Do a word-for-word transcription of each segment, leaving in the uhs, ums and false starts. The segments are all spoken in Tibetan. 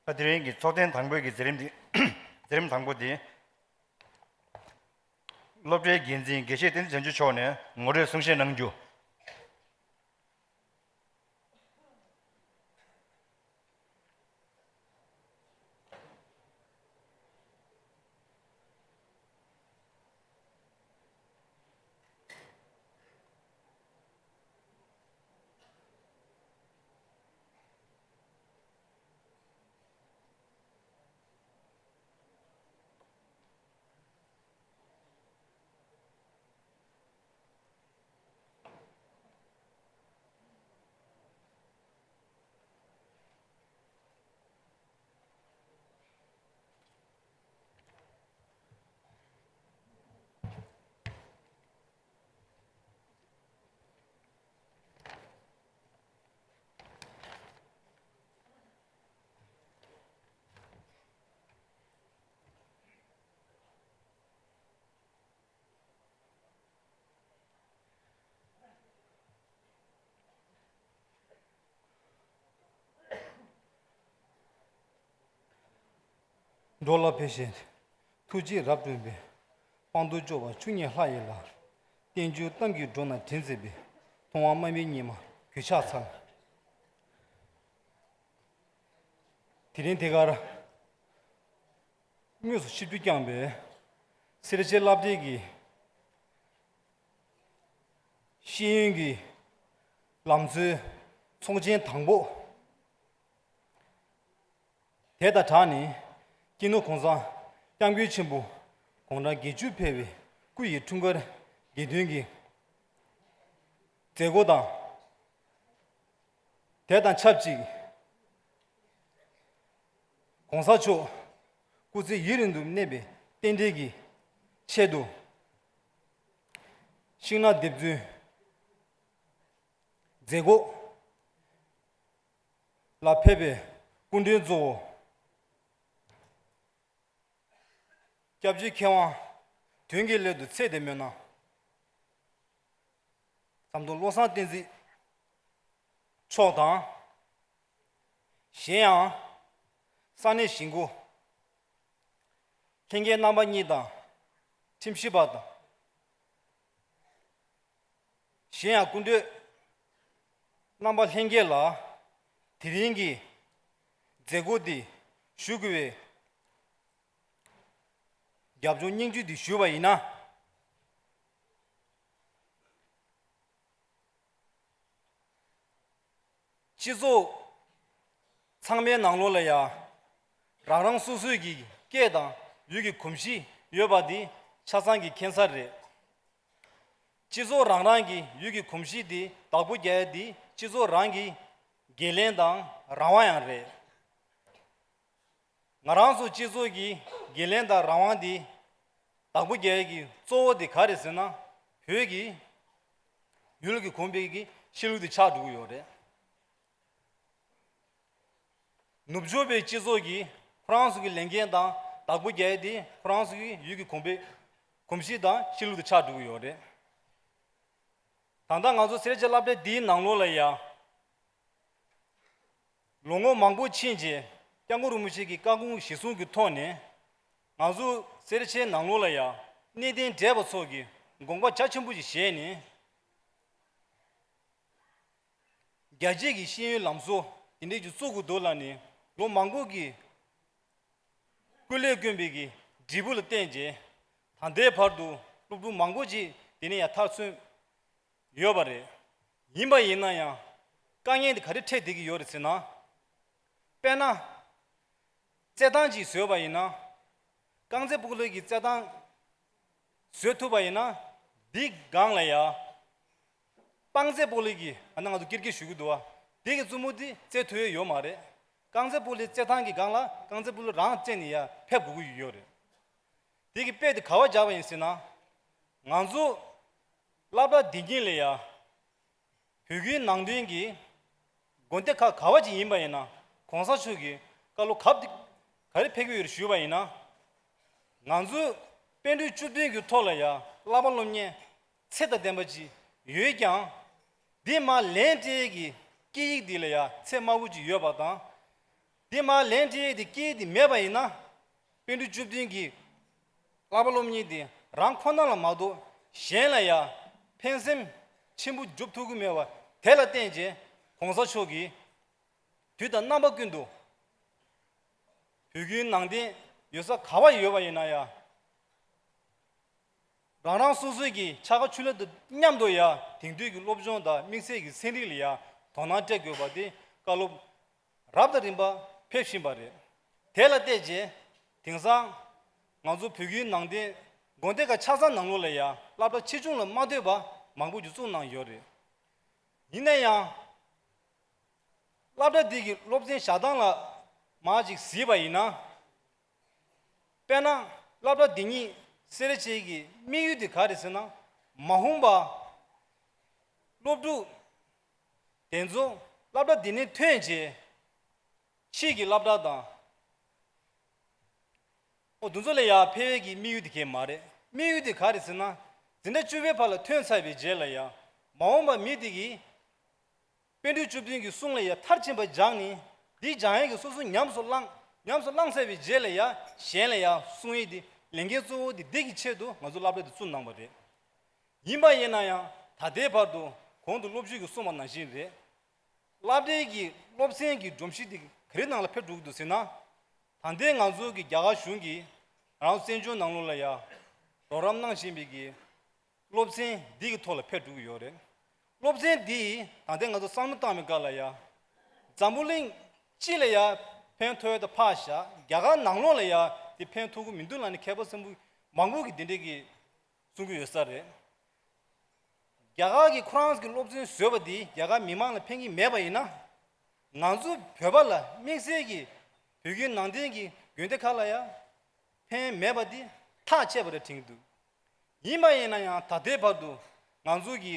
ད་དེ་རིང་གི་ཚོགས་ཐེངས་དང་པོའི་གི་མཛད་རིམ་འདི། མཛད་རིམ་དང་པོ་འདི། སློབ་གྲྭའི་འགན་འཛིན་དགེ་བཤེས་བསྟན་འཛིན་བྱང་ཆུབ་མཆོག་ནས་ངོ་སྤྲོད་གསུང་བཤད་གནང་རྒྱུ། འགྲོ་ལ་ཕན་ཞིང་ཐུགས་རྗེས་རབ་བསྐྲུན་པའི། དཔང་དུ་འཇོག་པ་ཆོས་ཉིད་ལྷ་ཡི་ལྷ། བསྟན་འགྱུར་གཏམ་གྱི་སྒྲོ་ན་དྲིལ་མཛད་པའི། མཐོང་བ་སྨྲ་བའི་ཉི་མ་གུས་ཕྱག་འཚལ། དེ་རིང་དེ་གར་དངོས་སུ་ཆིབས་བསྒྱུར་བསྐྱངས་པའི་སེར་བྱེས་སློབ་གྲྭའི་གི་ཤེས་ཡོན་གྱི་ལམ་སྲོལ་ཚོགས་ཆེན་དང་པོ། དེ་དང་སྦྲགས་ནས་སྤྱི་ནོར་གོང་ས་སྐྱབས་མགོན་ཆེན་པོ་དགུང་གྲངས་བརྒྱད་ཅུ་ཕེབས་པའི་སྐུ་ཡི་འཁྲུངས་སྐར་དགེ་འདུན་གྱི་མཛད་སྒོ་དང་། དེ་དང་ཆབས་ཅིག་གོང་ས་མཆོག་སྐུ་ཚེ་ཡུན་རིང་དུ་གནས་པའི་རྟེན་འབྲེལ་གྱི་ཆེད་དུ། ཤིང་ནགས་འདེབས་འཛུགས་མཛད་སྒོ་ལ་ཕེབས་པའི་སྐུ་མགྲོན་གཙོ་བོ། སྐྱབས་རྗེ་མཁས་དབང་དོན་གྱི་སླད་དུ་ཚེ་འདི་སྨོན་ན། ཟམ་གདོང་བློ་བཟང་བསྟན་འཛིན་མཆོག་དང་། གཞན་ཡང་། ས་གནས་གཞིས་འགོ་ལྷན་རྒྱས་རྣམ་པ་གཉིས་དང་། ཁྲིམས་ཞིབ་པ་དང་། གཞན་ཡང་སྐུ་མགྲོན་རྣམ་པ་ལྷན་རྒྱས་ལ་དེ་རིང་གི་མཛད་སྒོ་འདི་ཞུ་དགོས་པའི་རྒྱབ་ལྗོངས་སྙིང་བསྡུས་འདི་ཞུས་པ་ཡིན་ན། སྤྱི་ཚོགས་ཚང་མའི་ནང་ལོགས་ལ་ཡང་རང་རང་སོ་སོའི་གི་སྐད་དང་ཡུལ་གྱི་གོམས་གཤིས་ཡོད་པ་འདི་ཆ་ཚང་གི་མཁྱེན་གསལ་རེད། སྤྱི་ཚོགས་རང་རང་གི་ཡུལ་གྱི་གོམས་གཤིས་འདི་བདག་པོ་རྒྱག་ཡ་འདི་སྤྱི་ཚོགས་རང་གི་འགན་ལེན་དང་རང་དབང་ཡང་རེད། ང་རང་ཚོ་སྤྱི་ཚོགས་ཀྱི་འགན་ལེན་དང་རང་དབང་འདི་བདག་པོ་རྒྱག་ཡ་གི་གཙོ་བོ་འདི་ག་རེ་ཟེར་ན། བོད་ཀྱི་ཡུལ་གྱི་གོམས་པའི་གི་གཤིས་ལུགས་འདི་ཆགས་འགྲོ་གི་ཡོད་རེད། ནུབ་ཕྱོགས་པའི་སྤྱི་ཚོགས་ཀྱིས་ཁོ་རང་ཚོ་གི་ལས་འགན་དང་བདག་པོ་རྒྱག་ཡ་དེ་ཁོ་རང་ཚོ་གི་ཡུལ་གྱི་གོམས་པའི་གོམས་གཤིས་དང་གཤིས་ལུགས་དེ་ཆགས་འགྲོ་གི་ཡོད་རེད། ད་ལྟ་ང་ཚོ་སེར་བྱེས་སློབ་གྲྭ་འདིའི་ནང་ལོགས་ལ་ཡ། ལོ་ངོ་མང་པོ་ཕྱིན་རྗེས་སྐྱབས་མགོན་རིན་པོ་ཆེ་གི་བཀའ་དགོངས་གཞིར་བཟུང་གི་ཐོག་ནས། ང་ཚོ་སེར་བྱེས་ནང་ལོགས་ལ་ཡ་གནས་བརྟན་བགྲེས་པ་ཚོ་གིས་དགོངས་པ་རྒྱ་ཆེན་པོ་ཞིག་བཞེས་ནས། རྒྱ་ཆེ་གི་ཤེས་ཡོན་ལམ་སྲོལ་དེ་འདྲས་ཀྱི་བཙུགས་དགོས་འདུག་ལབ་ནས་ལོ་མང་པོ་གི་སྐུ་ལས་བསྐྱོན་པའི་གི་འབྲས་བུ་ལ་བརྟེན་རྗེས། ད་ལྟའི་བར་དུ་སློབ་ཕྲུག་མང་པོ་ཅིག་དེ་ནས་ཡར་མཐར་སོན་ཡོད་པ་རེད། ཡིན་པ་ཡིན་ན་ཡང་དཀའ་ངལ་དེ་ག་རེ་འཕྲད་བསྡད་ཀྱི་ཡོད་རེད་ཟེར་ན། དཔེར་ན། རྩེད་ཐང་ཅིག་བཟོས་པ་ཡིན་ན། རྐང་རྩེད་སྤོ་ལོའི་གི་རྩེད་ཐང་བཟོས་ཐུབ་པ་ཡིན་ན། འདི་སྒང་ལ་ཡ། སྤང་རྩེད་སྤོ་ལོའི་གི་ཨ་ན་ང་ཚོ་ཀིར་ཀིར་ཞུ་གི་འདུག་བ། དེ་གི་རྩེད་མོ་དེ་རྩེད་ཐུབ་ཡས་ཡོད་མ་རེད། རྐང་རྩེད་སྤོ་ལོའི་རྩེད་ཐང་གི་སྒང་ལ་རྐང་རྩེད་སྤོ་ལོ་རང་རྩེད་ནས་ཡ་ཕེབས་དགོས་ཀྱི་ཡོད་རེད། དེ་གི་དཔེ་དེ་ག་བ་བཞག་པ་ཡིན་ཟེར་ན། ང་ཚོ་སློབ་གྲྭ་འདི་གཉིས་ལ་ཡ། བོད་ཁུལ་ནང་དོན་གྱི་དགོན་སྡེ་ཁག་ག་བ་ཅིག་ཡིན་པ་ཡིན་ན། གོང་ས་མཆོག་གི་བཀའ་སློབ་ག་ག་རེ་ཕེབས་ཀྱི་ཡོད་རེད་ཞུས་པ་ཡིན་ན། ང་ཚོས་པཎ་གྲུབ་བཅུ་བདུན་གྱི་ཐོག་ལ་ཡ་བསླབ་པ་སློབ་གཉེར་ཚད་དང་ལྡན་པ་ཅིག་ཡོད་ཀྱང་། འདི་མར་ལན་སྤྲད་ཀྱི་སྐད་ཡིག་འདི་ལ་ཡ་ཚད་དམའ་བོ་ཅིག་ཡོད་པ་དང་། དེ་མར་ལན་སྤྲད་ཡས་དེ་སྐྱེས་དེ་མེད་པ་ཡིན་ན། པཎ་གྲུབ་བཅུ་བདུན་གྱི་བསླབ་པ་སློབ་གཉེར་དེ་རང་ཁོ་ན་ལ་མ་གཏོགས་གཞན་ལ་ཡང་ཕན་སེམས་ཆེན་པོ་འཇུག་ཐུབ་ཀྱི་མེད་པ། དེ་ལ་བརྟེན་བྱས་གོང་ས་མཆོག་གིས་དུས་དང་རྣམ་པ་ཀུན་ཏུ་བོད་ཀྱི་ནང་བསྟན་ཡོད་ས་ག་བ་ཡོད་པ་ཡིན་ན་ཡང་། རང་རང་སོ་སོའི་གི་ཕྱག་ཁ་ཆུ་ལྷ་དང་མཉམ་དུ་ཡ་དེང་དུས་ཀྱི་སློབ་སྦྱོང་དང་དམིགས་བསལ་གྱི་ཚན་རིག་ལ་ཡ་དོ་སྣང་སྤྲད་དགོས་པ་དེ་བཀའ་སློབ་རབ་དང་རིམ་པ་ཕེབས་བཞིན་པ་རེད། དེ་ལ་བལྟས་རྗེས་དེང་སང་ང་ཚོ་བོད་བརྒྱུད་ནང་བསྟན་དགོན་སྡེ་ཁག་ཆ་ཚང་ནང་ལོགས་ལ་ཡ་སློབ་གྲྭ་ཆེ་ཆུང་ལ་མ་ལྟོས་པ་མང་པོ་ཞིག་བཙུགས་གནང་ཡོད་རེད། ཡིན་ན་ཡང་སློབ་གྲྭ་འདི་གི་སློབ་ཚན་བཞག་སྟངས་ལ་མར་ཅིག་གཟིགས་པ་ཡིན་ན། དཔེར་ན་སློབ་གྲྭ་འདི་ཉིད་སེལ་བྱེད་ཀྱི་དམིགས་ཡུལ་དེ་ག་རེ་ཟེར་ན། མ་འོངས་པ་སློབ་ཕྲུག་དེ་ཚོ་སློབ་གྲྭ་འདི་ནས་ཐོན་རྗེས་ཕྱིས་ཀྱི་སློབ་གྲྭ་དང་། ཨོ་དེ་ཚོ་ལ་ཡང་ཕལ་བའི་གི་དམིགས་ཡུལ་དེ་གས་མ་རེད། དམིགས་ཡུལ་དེ་ག་རེ་ཟེར་ན། འཛིན་གྲྭ་བཅུ་པའི་བར་ལ་ཐོན་ཚར་བའི་རྗེས་ལ་ཡང་མ་འོངས་པ་མི་དེ་གིས། པཎ་གྲུབ་བཅུ་བདུན་གྱི་གསུང་ལ་ཡང་མཐར་ཕྱིན་པ་སྦྱངས་ནས་འདི་སྦྱང་ཡས་ཀྱི་སོ་སོ་ཉམས་སུ་བླངས། ཉམས་སུ་བླངས་ཚར་བའི་རྗེས་ལ་ཡང་གཞན་ལ་ཡང་གསུང་ཡས་འདི་ལས་འགན་གཙོ་བོ་འདི་འདི་གི་ཆེད་དུ་ང་ཚོ་སློབ་གྲྭ་འདི་བཙུགས་གནང་བ་རེད། ཡིན་པ་ཡིན་ན་ཡང་ད་ལྟའི་བར་དུ་གོང་དུ་སློབ་ཆོས་ཀྱིས་གསུངས་པ་ནང་བཞིན་རེད། སློབ་གྲྭའི་གི་སློབ་ཚན་གྱི་སྒྲོམ་གཞི་འདི་ག་རེ་ནང་ལ་ཕེབས་འགྲོ་གི་འདུག་ཟེར་ན། ད་ལྟའི་ང་ཚོ་གི་རྒྱ་གར་གཞུང་གིས་རང་བཙན་བྱོལ་ནང་ལོགས་ལ་ཡང་རོགས་རམ་གནང་བཞིན་པའི་གི་སློབ་ཚན་འདི་གི་ཐོག་ལ་ཕེབས་འགྲོ་གི་ཡོད་རེད། སློབ་ཚན་འདི་ད་ལྟའི་ང་ཚོ་བསམ་བློ་བཏང་བའི་སྐབས་ལ་ཡ། འཛམ་བུ་གླིང་སྤྱི་ལ་ཡ་ཕན་ཐོགས་ཡ་དེ་ཕར་བཞག་རྒྱ་གར་ནང་ལོགས་ལ་ཡ་དེ་ཕན་ཐོགས་ཀྱི་མི་འདུག་ལབ་ནས་མཁས་པ་སེམས་པོ་མང་པོ་གིས་འདི་འདྲས་ཀྱི་གསུང་གི་ཡོད་ས་རེད། རྒྱ་གར་གྱིས་ཁོ་རང་གི་སློབ་ཚན་བཟོས་པ་འདི་རྒྱ་གར་མི་མང་ལ་ཕན་གྱི་མེད་པ་ཡིན་ན། ང་ཚོ་བོད་པ་ལ་དམིགས་བསལ་གྱི་བོད་བརྒྱུད་ནང་བསྟན་གྱི་དགོན་སྡེ་ཁག་ལ་ཡ་ཕན་མེད་པ་འདི་ཐག་ཆད་པ་རེད་དྲན་གྱི་འདུག་ཡིན་པ་ཡིན་ན་ཡང་ད་ལྟའི་བར་དུ་ང་ཚོ་གི་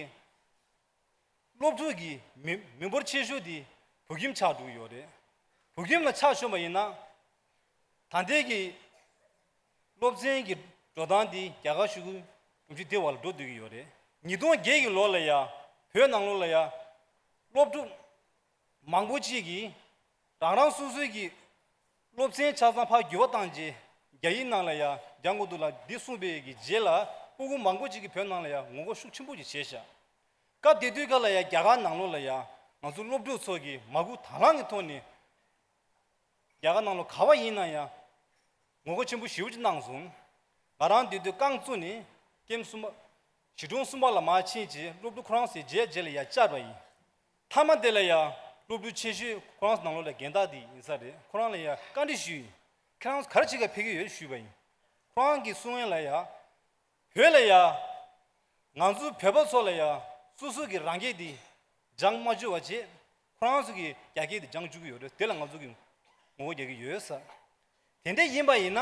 སློབ་ཕྲུག་གི་མི་མི་འབོར་ཆེ་ཤོས་དེ་བོད་ཁྱིམ་ཆགས་འགྲོ་གི་ཡོད་རེད། བོད་ཁྱིམ་ལ་ཆ་མཚོན་པ་ཡིན་ན། ད་ལྟའི་གི་སློབ་ཚན་གྱི་འགྲོ་སྟངས་དེ་རྒྱ་གར་གཞུང་གི་སྒྲོམ་གཞི་དེ་བར་ལ་འགྲོ་སྡོད་ཀྱི་ཡོད་རེད། ཉིས་སྟོང་བརྒྱད་ཀྱི་ལོ་ལ་ཡ་བོད་ནང་ལོགས་ལ་ཡ་སློབ་ཕྲུག་མང་པོ་ཅིག་གིས་རང་རང་སོ་སོའི་གི་སློབ་ཚན་ཆ་ཚང་ཕར་འགྱུར་བ་བཏང་རྗེས་རྒྱ་ཡིག་ནང་ལ་ཡ་སྦྱང་དགོས་འདུག་ལབ་འདི་གསུངས་པའི་གི་རྗེས་ལ་སྤུ་གུ་མང་པོ་ཅིག་གིས་བོད་ནང་ལ་ཡ་ངོ་རྒོལ་ཤུགས་ཆེན་པོ་ཅིག་བྱས་ཤག་སྐབས་དེ་དུས་སྐབས་ལ་ཡ་རྒྱ་གར་ནང་ལོགས་ལ་ཡ་ང་ཚོ་སློབ་ཕྲུག་ཚོ་གིས་མ་སྐུལ་དང་བླངས་ཀྱི་ཐོག་ནས་རྒྱ་གར་ནང་ལོགས་ག་བ་ཡིན་ན་ཡང་ངོ་རྒོལ་ཆེན་པོ་ཞེ་པོ་ཅིག་གནང་སོང་། ང་རང་དེ་དུས་རྐང་བཙུགས་ནས་ཀེམ་གསུམ་པ་གཞིས་གྲོང་གསུམ་པ་ལ་མར་ཕྱིན་རྗེས་སློབ་ཕྲུག་ཁོ་རང་ཚོའི་རྗེས་རྗེས་ལ་ཡར་བཅར་བ་ཡིན། མཐའ་མ་དེ་ལ་ཡང་སློབ་ཕྲུག་ཆེ་ཤོས་ཁོ་རང་ཚོ་ནང་ལོགས་ལ་རྒན་བདག་དེ་ཡིན་ས་རེད། ཁོ་རང་ལ་ཡང་བཀའ་འདྲི་ཞུས་ཡིན། ཁྱེད་རང་ཚོ་ག་རེ་བྱེད་ག་ཕེབས་ཀྱི་ཡོད་ཞུས་པ་ཡིན། ཁོ་རང་གིས་གསུང་ཡ་ལ་ཡང་བོད་ལ་ཡང་ང་ཚོ་བོད་པ་ཚོ་ལ་ཡང་སོ་སོ་གི་རང་སྐད་དེ་སྦྱང་མ་བཅུག་པ་བྱས་ཁོ་རང་ཚོ་གི་རྒྱ་སྐད་དེ་སྦྱང་བཅུག་གི་ཡོད་རེད། དེ་ལ་ང་ཚོ་གི་ངོ་རྒོལ་རྒྱག་གི་ཡོད་ས། དེ་འདྲ་ཡིན་པ་ཡིན་ན་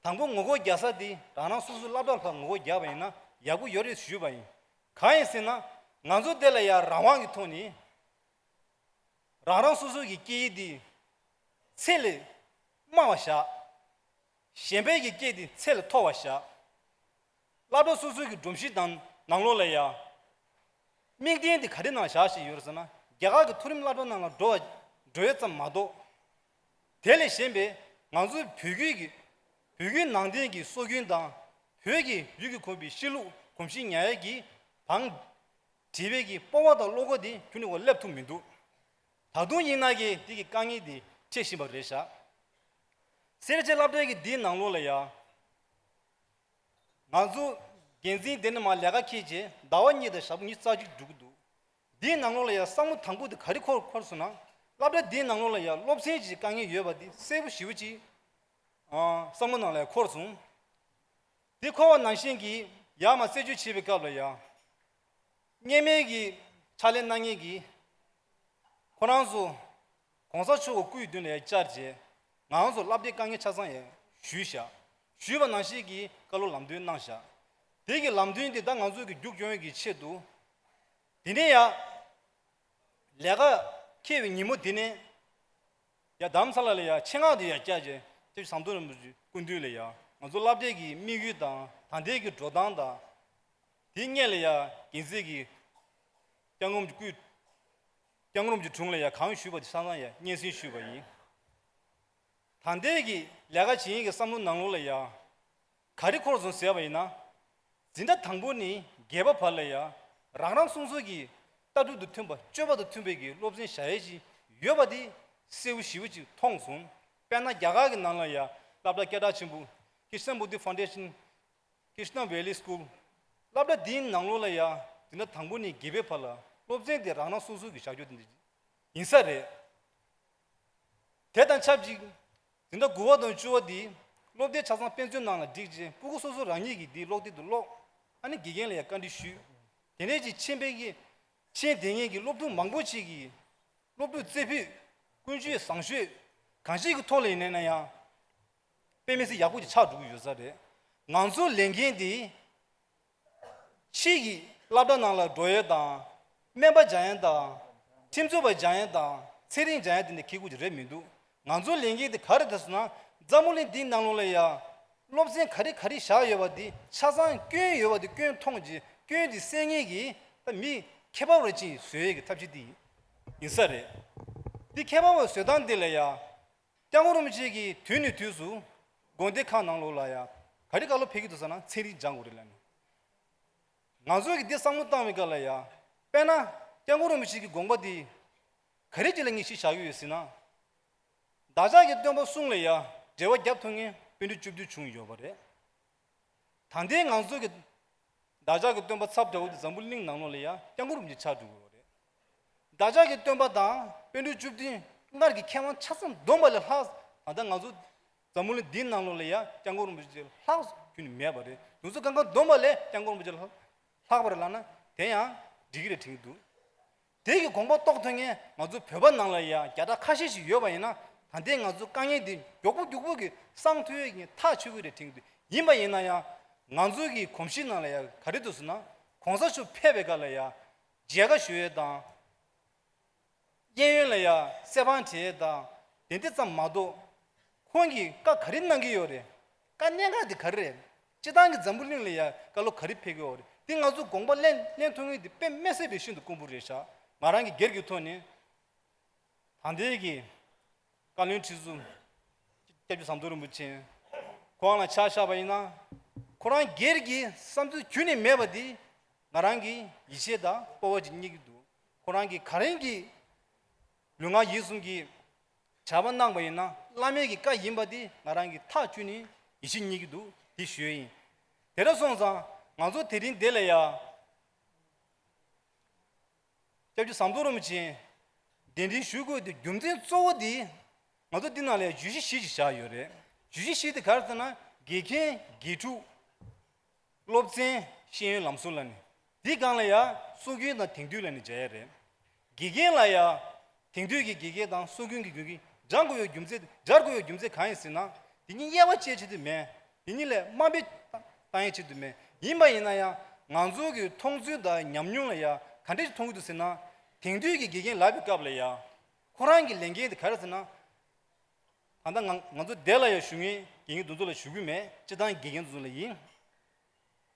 དང་པོ་ངོ་རྒོལ་རྒྱག་ས་དེ་རང་རང་སོ་སོའི་སློབ་གྲྭ་ལ་ངོ་རྒོལ་རྒྱག་པ་ཡིན་ན་ཡག་པོ་ཡོད་རེད་ཞུས་པ་ཡིན། གང་ཡིན་ཟེར་ན་ང་ཚོ་དེ་ལ་ཡང་རང་དབང་གི་ཐོག་ནས་རང་རང་སོ་སོ་གི་སྐད་ཡིག་དེ་ཚད་ལས་དམའ་བ་བཞག་གཞན་པའི་གི་སྐད་དེ་ཚད་ལས་མཐོ་བ་བཞག་སློབ་གྲྭ་སོ་སོའི་གི་སྒྲོམ་གཞི་དང་ནང་ལོགས་ལ་ཡང་། དམིགས་རྟེན་དེ་ག་རེ་ནང་བཞག་བཞིན་ཡོད་རེད་ཟེར་ན། རྒྱ་གར་གྱི་མཐོ་རིམ་སློབ་གྲྭ་ནང་ལ་འགྲོ་བ་འགྲོ་ཡས་ཙམ་མ་གཏོགས། དེ་ལས་གཞན་པའི་ང་ཚོའི་བོད་བརྒྱུད་ཀྱི་བོད་བརྒྱུད་ནང་བསྟན་གྱི་སྲོལ་རྒྱུན་དང་བོད་ཀྱི་ཡུལ་གྱི་ཁོམ་པའི་གཤིས་ལུགས་གོམས་གཤིས་ཉར་ཡས་ཀྱི་བང་བྲིས་པའི་གི་སྤོབས་པ་དང་བློ་ཁོག་དེ་ཁྱོན་ནས་ཁོ་སླེབས་ཐུབ་མི་འདུག་ད་དུང་ཡིན་ན་གི་དེ་གི་དཀའ་ངལ་དེ་འཕྲད་བཞིན་པ་རེད་ཤག་སེར་བྱེས་སློབ་གྲྭའི་གི་འདིའི་ནང་ལོགས་ལ་ཡང་། ང་ཚོ་འགན་འཛིན་དེ་ནས་མར་ལས་ཀ་འཁྱེར་རྗེས་ཟླ་བ་གཉིས་དང་ཞག་ཉི་ཤུ་རྩ་གཅིག་འགྲོ་གི་འདུག་འདིའི་ནང་ལོགས་ལ་ཡང་བསམ་བློ་དང་པོ་དེ་ག་རེ་འཁོར་འཁོར་སོང་ན། སློབ་གྲྭ་འདིའི་ནང་ལོགས་ལ་ཡང་སློབ་ཚན་གྱི་དཀའ་ངལ་ཡོད་པ་དེ་གསལ་པོ་ཞེ་པོ་ཅིག་ཨ་བསམ་བློ་ནང་ལ་ཡང་འཁོར་སོང་། དེ་འཁོར་བ་ནང་བཞིན་གྱི་ཡར་མར་རྩད་གཅོད་བྱེད་པའི་སྐབས་ལ་ཡང་། སྔོན་མའི་གི་ཕྱག་ལས་གནང་མཁན་གྱི་ཁོ་རང་ཚོ་གོང་ས་མཆོག་གི་སྐུའི་མདུན་ལ་ཡང་བཅར་རྗེས་ང་རང་ཚོ་སློབ་གྲྭའི་དཀའ་ངལ་ཆ་ཚང་ཡང་ཞུས་བཞག་ཞུས་པ་ནང་བཞིན་གྱི་བཀའ་སློབ་ལམ་སྟོན་གནང་བཞག་དེ་གི་ལམ་སྟོན་དེ་ད་ང་ཚོ་གི་རྒྱུགས་སྐྱོང་ཡས་ཀྱི་ཆེད་དུ། དེ་ནས་ཡང་ལས་ཀ་འཁེལ་བའི་ཉིན་མོ་དེ་ནས་ཡང་རྡ་རམ་ས་ལ་ལ་ཡང་ཆེད་མངགས་དེ་ཡང་བསྐྱལ་རྗེས་སྐྱབས་རྗེ་ཟམ་གདོང་རིན་པོ་ཆེའི་སྐུ་མདུན་ལ་ཡང་ང་ཚོ་སློབ་གྲྭའི་གི་དམིགས་ཡུལ་དང་ད་ལྟའི་གི་འགྲོ་སྟངས་དང་། དེའི་སྔོན་ལ་ཡང་འགན་འཛིན་གྱིས་སྐྱབས་མགོན་གྱི་སྐུའི་སྐྱབས་མགོན་གྱི་དྲུང་ལ་ཡང་གང་ཞུས་པ་དེ་ཆ་ཚང་ཡང་སྙན་སེང་ཞུས་པ་ཡིན། ད་ལྟའི་གི་ལས་ཀ་བྱེད་མཁན་གྱི་བསམ་བློ་ནང་ལོགས་ལ་ཡ། ག་རེ་འཁོར་སོང་ཟེར་བ་ཡིན་ན། འཛིན་གྲྭ་དང་པོ་ནས་བརྒྱད་པ་བར་ལ་ཡ། རང་རང་སོ་སོ་གི་ལྟ་གྲུབ་དང་མཐུན་པ་སྤྱོད་པ་དང་མཐུན་པའི་གི་སློབ་ཚན་བཞག་ཡས་ཅིག་ཡོད་པ་དེ་གསལ་པོ་ཞེ་པོ་ཅིག་མཐོང་སོང་། དཔེར་ན་རྒྱ་གར་གྱི་ནང་ལ་ཡ་སློབ་གྲྭ་སྐད་གྲགས་ཆེན་པོ་Krishnamurti Foundation, Krishna Valley School སློབ་གྲྭ་འདིའི་ནང་ལོགས་ལ་ཡ་འཛིན་གྲྭ་དང་པོ་ནས་བརྒྱད་པའི་བར་ལ་སློབ་ཚན་དེ་རང་རང་སོ་སོ་གི་བཞག་རྒྱུ་དེ་འདྲ་ཡིན་ས་རེད། དེ་དང་ཆབས་ཅིག་འཛིན་གྲྭ་དགུ་པ་དང་བཅུ་པ་འདི་སློབ་དེབ་ཆ་ཚང་དཔེ་མཛོད་ནང་ལ་བསྒྲིགས་རྗེས་སྤུ་གུ་སོ་སོ་རང་ཉིད་ཀྱིས་འདིའི་ཀློག་དེབ་དེ་ཀློག །ཨ་ནི་དགེ་རྒན་ལ་ཡང་བཀའ་འདྲི་ཞུས། དེ་ནས་ཀྱི་མཆན་པའི་གི་མཆན་འདེབས་མཁན་གྱི་སློབ་ཕྲུག་མང་པོ་ཅིག་གིས་སློབ་ཕྲུག་རྩེ་ཕུད་ཀུན་སྤྱོད་བཟང་ཤོས་གང་ཞིག་གི་ཐོག་ལ་ཡིན་ན་ཡང་དཔེ་མི་སྲིད་ཡག་པོ་ཅིག་ཆགས་འགྲོ་གི་ཡོད་ས་རེད། ང་ཚོ་ལས་འགན་འདི་ཕྱིས་ཀྱི་སློབ་གྲྭ་ནང་ལ་འགྲོ་ཡས་དང་། སྨན་པ་སྦྱང་ཡས་དང་། ཁྲིམས་རྩོད་པ་སྦྱང་ཡས་དང་། ཚན་རིག་སྦྱང་ཡས་དེ་འདྲ་གི་དགོས་ཀྱི་རེད་མི་འདུག །ང་ཚོ་ལས་འགན་དེ་ག་རེ་རེད་ཟེར་ན། འཛམ་བུ་གླིང་འདིའི་ནང་ལོགས་ལ་ཡ། སློབ་ཚན་ག་རེ་ག་རེ་བཞག་ཡོད་པ་དེ་ཆ་ཚང་སྐྱོན་ཡོད་པ་དེ་སྐྱོན་མཐོང་རྗེས་སྐྱོན་དེ་སེལ་མཁན་གྱི་ད་མི་མཁས་པ་རེ་ཅིག་བཟོ་ཡས་ཀྱི་ཐབས་ཤེས་དེ་ཡིན་ས་རེད། དེ་མཁས་པ་བཟོ་སྟངས་དེ་ལ་ཡ། སྐྱབས་མགོན་རིན་པོ་ཆེ་གིས་དུས་ནས་དུས་སུ་དགོན་སྡེ་ཁག་ནང་ལོགས་ལ་ཡ་ག་རེ་བཀའ་སློབ་ཕེབས་ཀྱི་འདུག་ཟེར་ན་ཚན་རིག་སྦྱང་དགོས་རེད་ལབ་ནས། ང་ཚོ་གིས་འདི་བསམ་བློ་བཏང་བའི་སྐབས་ལ་ཡ། དཔེར་ན་སྐྱབས་མགོན་རིན་པོ་ཆེ་གི་དགོངས་པ་འདི་ག་རེ་ཅིག་ལ་ངས་གཞི་བཞག་གི་ཡོད་ཟེར་ན། བདག་ཅག་གི་སྟོན་པ་གསུམ་ལ་ཡ་འབྲེལ་བ་རྒྱབ་ཐུབ་མཁན་པཎ་གྲུབ་བཅུ་བདུན་བྱུང་ཡོད་པ་རེད། ད་ལྟའི་ང་ཚོ་གི་བདག་ཅག་གི་སྟོན་པ་ཚབ་འདྲ་བོ་དེ་འཛམ་བུ་གླིང་ནང་ལོགས་ལ་ཡ་སྐྱབས་མགོན་རིན་པོ་ཆེ་ཆགས་འགྲོ་གི་ཡོད་རེད། བདག་ཅག་གི་སྟོན་པ་དང་པཎ་གྲུབ་བཅུ་བདུན་སྔར་གྱི་མཁས་དབང་ཆ་ཚང་བསྡོམས་པ་ལས་ལྷག །ད་ལྟ་ང་ཚོ་འཛམ་བུ་གླིང་འདིའི་ནང་ལོགས་ལ་ཡ་སྐྱབས་མགོན་རིན་པོ་ཆེ་ལྷག་ཁྱོན་ནས་མེད་པ་རེད། དེ་ཚོ་གང་ག་བསྡོམས་པ་ལས་སྐྱབས་མགོན་རིན་པོ་ཆེ་ལྷག་ལྷག་པ་རེད་ལབ་ན་དེ་ཡང་འགྲིག་གི་རེད་དྲན་གྱི་འདུག །དེ་གི་དགོངས་པ་རྟོགས་ཐུབ་མཁན་ང་ཚོ་བོད་པ་ནང་ལ་ཡ་བརྒྱ་ཕྲག་ཁ་ཤས་ཤིག་ཡོད་པ་ཡིན་ན། ད་ལྟའི་ང་ཚོ་དཀའ་ངལ་འདི་མགྱོགས་པོ་མགྱོགས་པོ་གི་སངས་ཐུབ་ཡས་ཀྱི་ཐག་ཆོད་ཀྱི་རེད་དྲན་གྱི་འདུག །ཡིན་པ་ཡིན་ན་ཡང་ང་ཚོ་གི་གོམས་གཤིས་ནང་ལ་ཡ་ག་རེ་འདུག་ཟེར་ན། གོང་ས་མཆོག་ཕེབས་པའི་སྐབས་ལ་ཡ་མཇལ་ཁ་ཞུ་ཡས་དང་། གཡས་གཡོན་ལ་ཡ་གསེར་པང་བྲིས་ཡས་དང་དེ་འདྲ་ཙམ་མ་གཏོགས། ཁོང་གིས་བཀའ་ག་རེ་གནང་གི་ཡོད་རེད། བཀའ་གནད་འགག་དེ་ག་རེ་རེད། སྤྱིར་བཏང་གི་འཛམ་བུ་གླིང་ལ་ཡ་བཀའ་སློབ་ག་རེ་ཕེབས་ཀྱི་ཡོད་རེད། དེ་ང་ཚོ་དགོངས་པ་ལེན་ལེན་ཐུབ་མཁན་དེ་དཔེ་མི་སྲིད་པའི་ཤིན་ཏུ་དཀོན་པོ་རེད་ཤག །ང་རང་གི་སྒེར་གྱི་ཐོག་ནས་ད་ལྟའི་གི་བཀའ་བློན་ཁྲི་ཟུར་སྐྱབས་རྗེ་ཟམ་གདོང་རིན་པོ་ཆེ་ཁོང་ལ་ཆ་བཞག་པ་ཡིན་ན། ཁོ་རང་སྒེར་གྱི་བསམ་ཚུལ་ཁྱོན་ནས་མེད་པ་འདི་ང་རང་གིས་ཡིད་ཆེས་དང་སྤོབས་པ་ཅིག་རྙེད་ཀྱི་འདུག །ཁོ་རང་གིས་ག་རེ་གི་ལུས་ངག་ཡིད་གསུམ་གྱི་བྱ་བ་གནང་པ་ཡིན་ན་བླ་མའི་གི་བཀའ་ཡིན་པ་འདི་ང་རང་གིས་ཐག་ཆོད་ནས་ཡིད་ཆེས་རྙེད་ཀྱི་འདུག །འདི་ཞུ་ཡས་ཡིན། དེ་འདྲ་སོང་ཙང་ང་ཚོ་དེ་རིང་འདི་ལ་ཡ། སྐྱབས་རྗེ་ཟམ་གདོང་རིན་པོ་ཆེ་གདན་འདྲེན་ཞུ་དགོས་དེ་རྒྱུ་མཚན་གཙོ་བོ་དེ། ང་ཚོ་འདི་ནང་ལ་བརྗོད་གཞི་བཞི་ཞིག་བཞག་ཡོད་རེད། བརྗོད་གཞི་བཞི་དེ་ག་རེ་ཟེར་ན་དགེ་རྒན་དགེ་ཕྲུག་སློབ་ཚན་ཤེས་ཡོན་ལམ་སྲོལ་ལ་ནི། འདི་སྒང་ལ་ཡ་སྲོལ་རྒྱུན་དང་དེང་དུས་ལ་ནི་མཇལ་ཡ་རེད། དགེ་རྒན་ལ་ཡ་དེང་དུས་ཀྱི་དགེ་རྒན་དང་སྲོལ་རྒྱུན་གྱི་དགེ་རྒན་སྦྱང་དགོས་ཡོད་རྒྱུ་མཚན་སྦྱར་དགོས་ཡོད་རྒྱུ་མཚན་གང་ཡིན་ཟེར་ན། དེ་གཉིས་དབྱེ་བ་འབྱེད་ཆེད་དུ་མེད། དེ་གཉིས་ལས་དམའ་འབེབས་བཏང་ཡས་ཆེད་དུ་མེད། ཡིན་པ་ཡིན་ན་ཡང་ང་ཚོ་གི་མཐོང་ཚུལ་དང་ཉམས་མྱོང་ལ་ཡ་ག་འདྲས་ཤིག་མཐོང་གི་འདུག་ཟེར་ན། དེང་དུས་ཀྱི་དགེ་རྒན་ལབ་པའི་སྐབས་ལ་ཡ་ཁོ་རང་གི་ལས་འགན་དེ་ག་རེ་ཟེར་ན། ད་ལྟ་ང་ང་ཚོ་འདི་ལ་ཡ་བཞུགས་མཁན་དགེ་རྒན་དེ་ཚོ་ལ་ཞུ་གི་མེད། སྤྱིར་བཏང་དགེ་རྒན་དེ་ཚོ་ལ་ཡིན།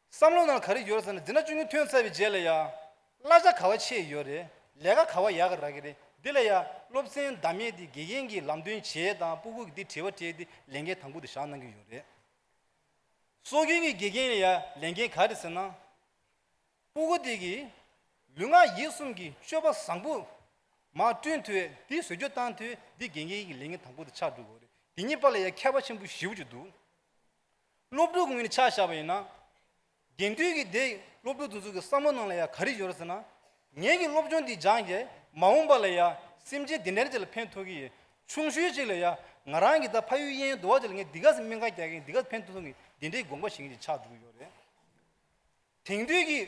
བསམ་བློ་ནང་ག་རེ་ཡོད་རེད་ཟེར་ན། འཛིན་གྲྭ་བཅུ་གཉིས་ཐོན་ཚར་བའི་རྗེས་ལ་ཡ་གླ་ཆ་ག་པར་ཆད་ཡོད་རེད། ལས་ཀ་ག་པར་ཡག་ག་རག་གི་རེད། འདི་ལ་ཡ་སློབ་ཚན་འདམ་ཡས་དེ་དགེ་རྒན་གྱིས་ལམ་སྟོན་བྱེད་ཡས་དང་སྤུ་གུ་གི་འདི་དྲི་བ་དྲིས་ཏེ་ལས་འགན་དང་པོ་དེ་བཞག་གནང་གི་ཡོད་རེད། སྲོལ་རྒྱུན་གྱི་དགེ་རྒན་ལ་ཡ་ལས་འགན་ག་རེ་ཟེར་ན། སྤུ་གུ་དེ་གིས་ལུས་ངག་ཡིད་གསུམ་གྱི་སྤྱོད་པ་བཟང་པོ་མར་བསྐྲུན་ཐུབ་ཡས་དེ་བཟོ་བཅོས་བཏང་ཐུབ་ཡས་འདི་དགེ་རྒན་གྱི་ལས་འགན་དང་པོ་དེ་ཆགས་འགྲོ་གི་རེད། དེ་གཉིས་བར་ལ་ཡ་ཁྱད་པར་ཆེན་པོ་ཞེ་པོ་ཅིག་འདུག་སློབ་ཕྲུག་གི་ངོས་ནས་ཆ་བཞག་པ་ཡིན་ན། དེང་དུས་ཀྱི་དེ་སློབ་ཕྲུག་དེ་ཚོ་གི་བསམ་བློ་ནང་ལ་ཡ་ག་རེ་ཡོད་རེད་ཟེར་ན། ངེད་ཀྱི་སློབ་སྦྱོང་འདི་སྦྱངས་རྗེས་མ་འོངས་པ་ལ་ཡ་སེམས་ཅན་འདི་འདྲ་ཅིག་ལ་ཕན་ཐོགས་ཀྱི་ཡོད། ཆུང་ཤོས་ཅིག་ལ་ཡ་ང་རང་གི་ད་ཕ་ཡུལ་གཡས་གཡོན་འདུག་པ་ཅིག་ལ་ངས་འདི་ག་ཚོད་སྨན་ཁང་རྒྱག་གིན་འདི་ག་ཚོད་ཕན་ཐོགས་ཐུབ་ཀྱི་འདི་འདྲའི་དགོངས་པ་བཞེས་མཁན་ཅིག་ཆགས་འགྲོ་གི་ཡོད་རེད། དེང་དུས་ཀྱི་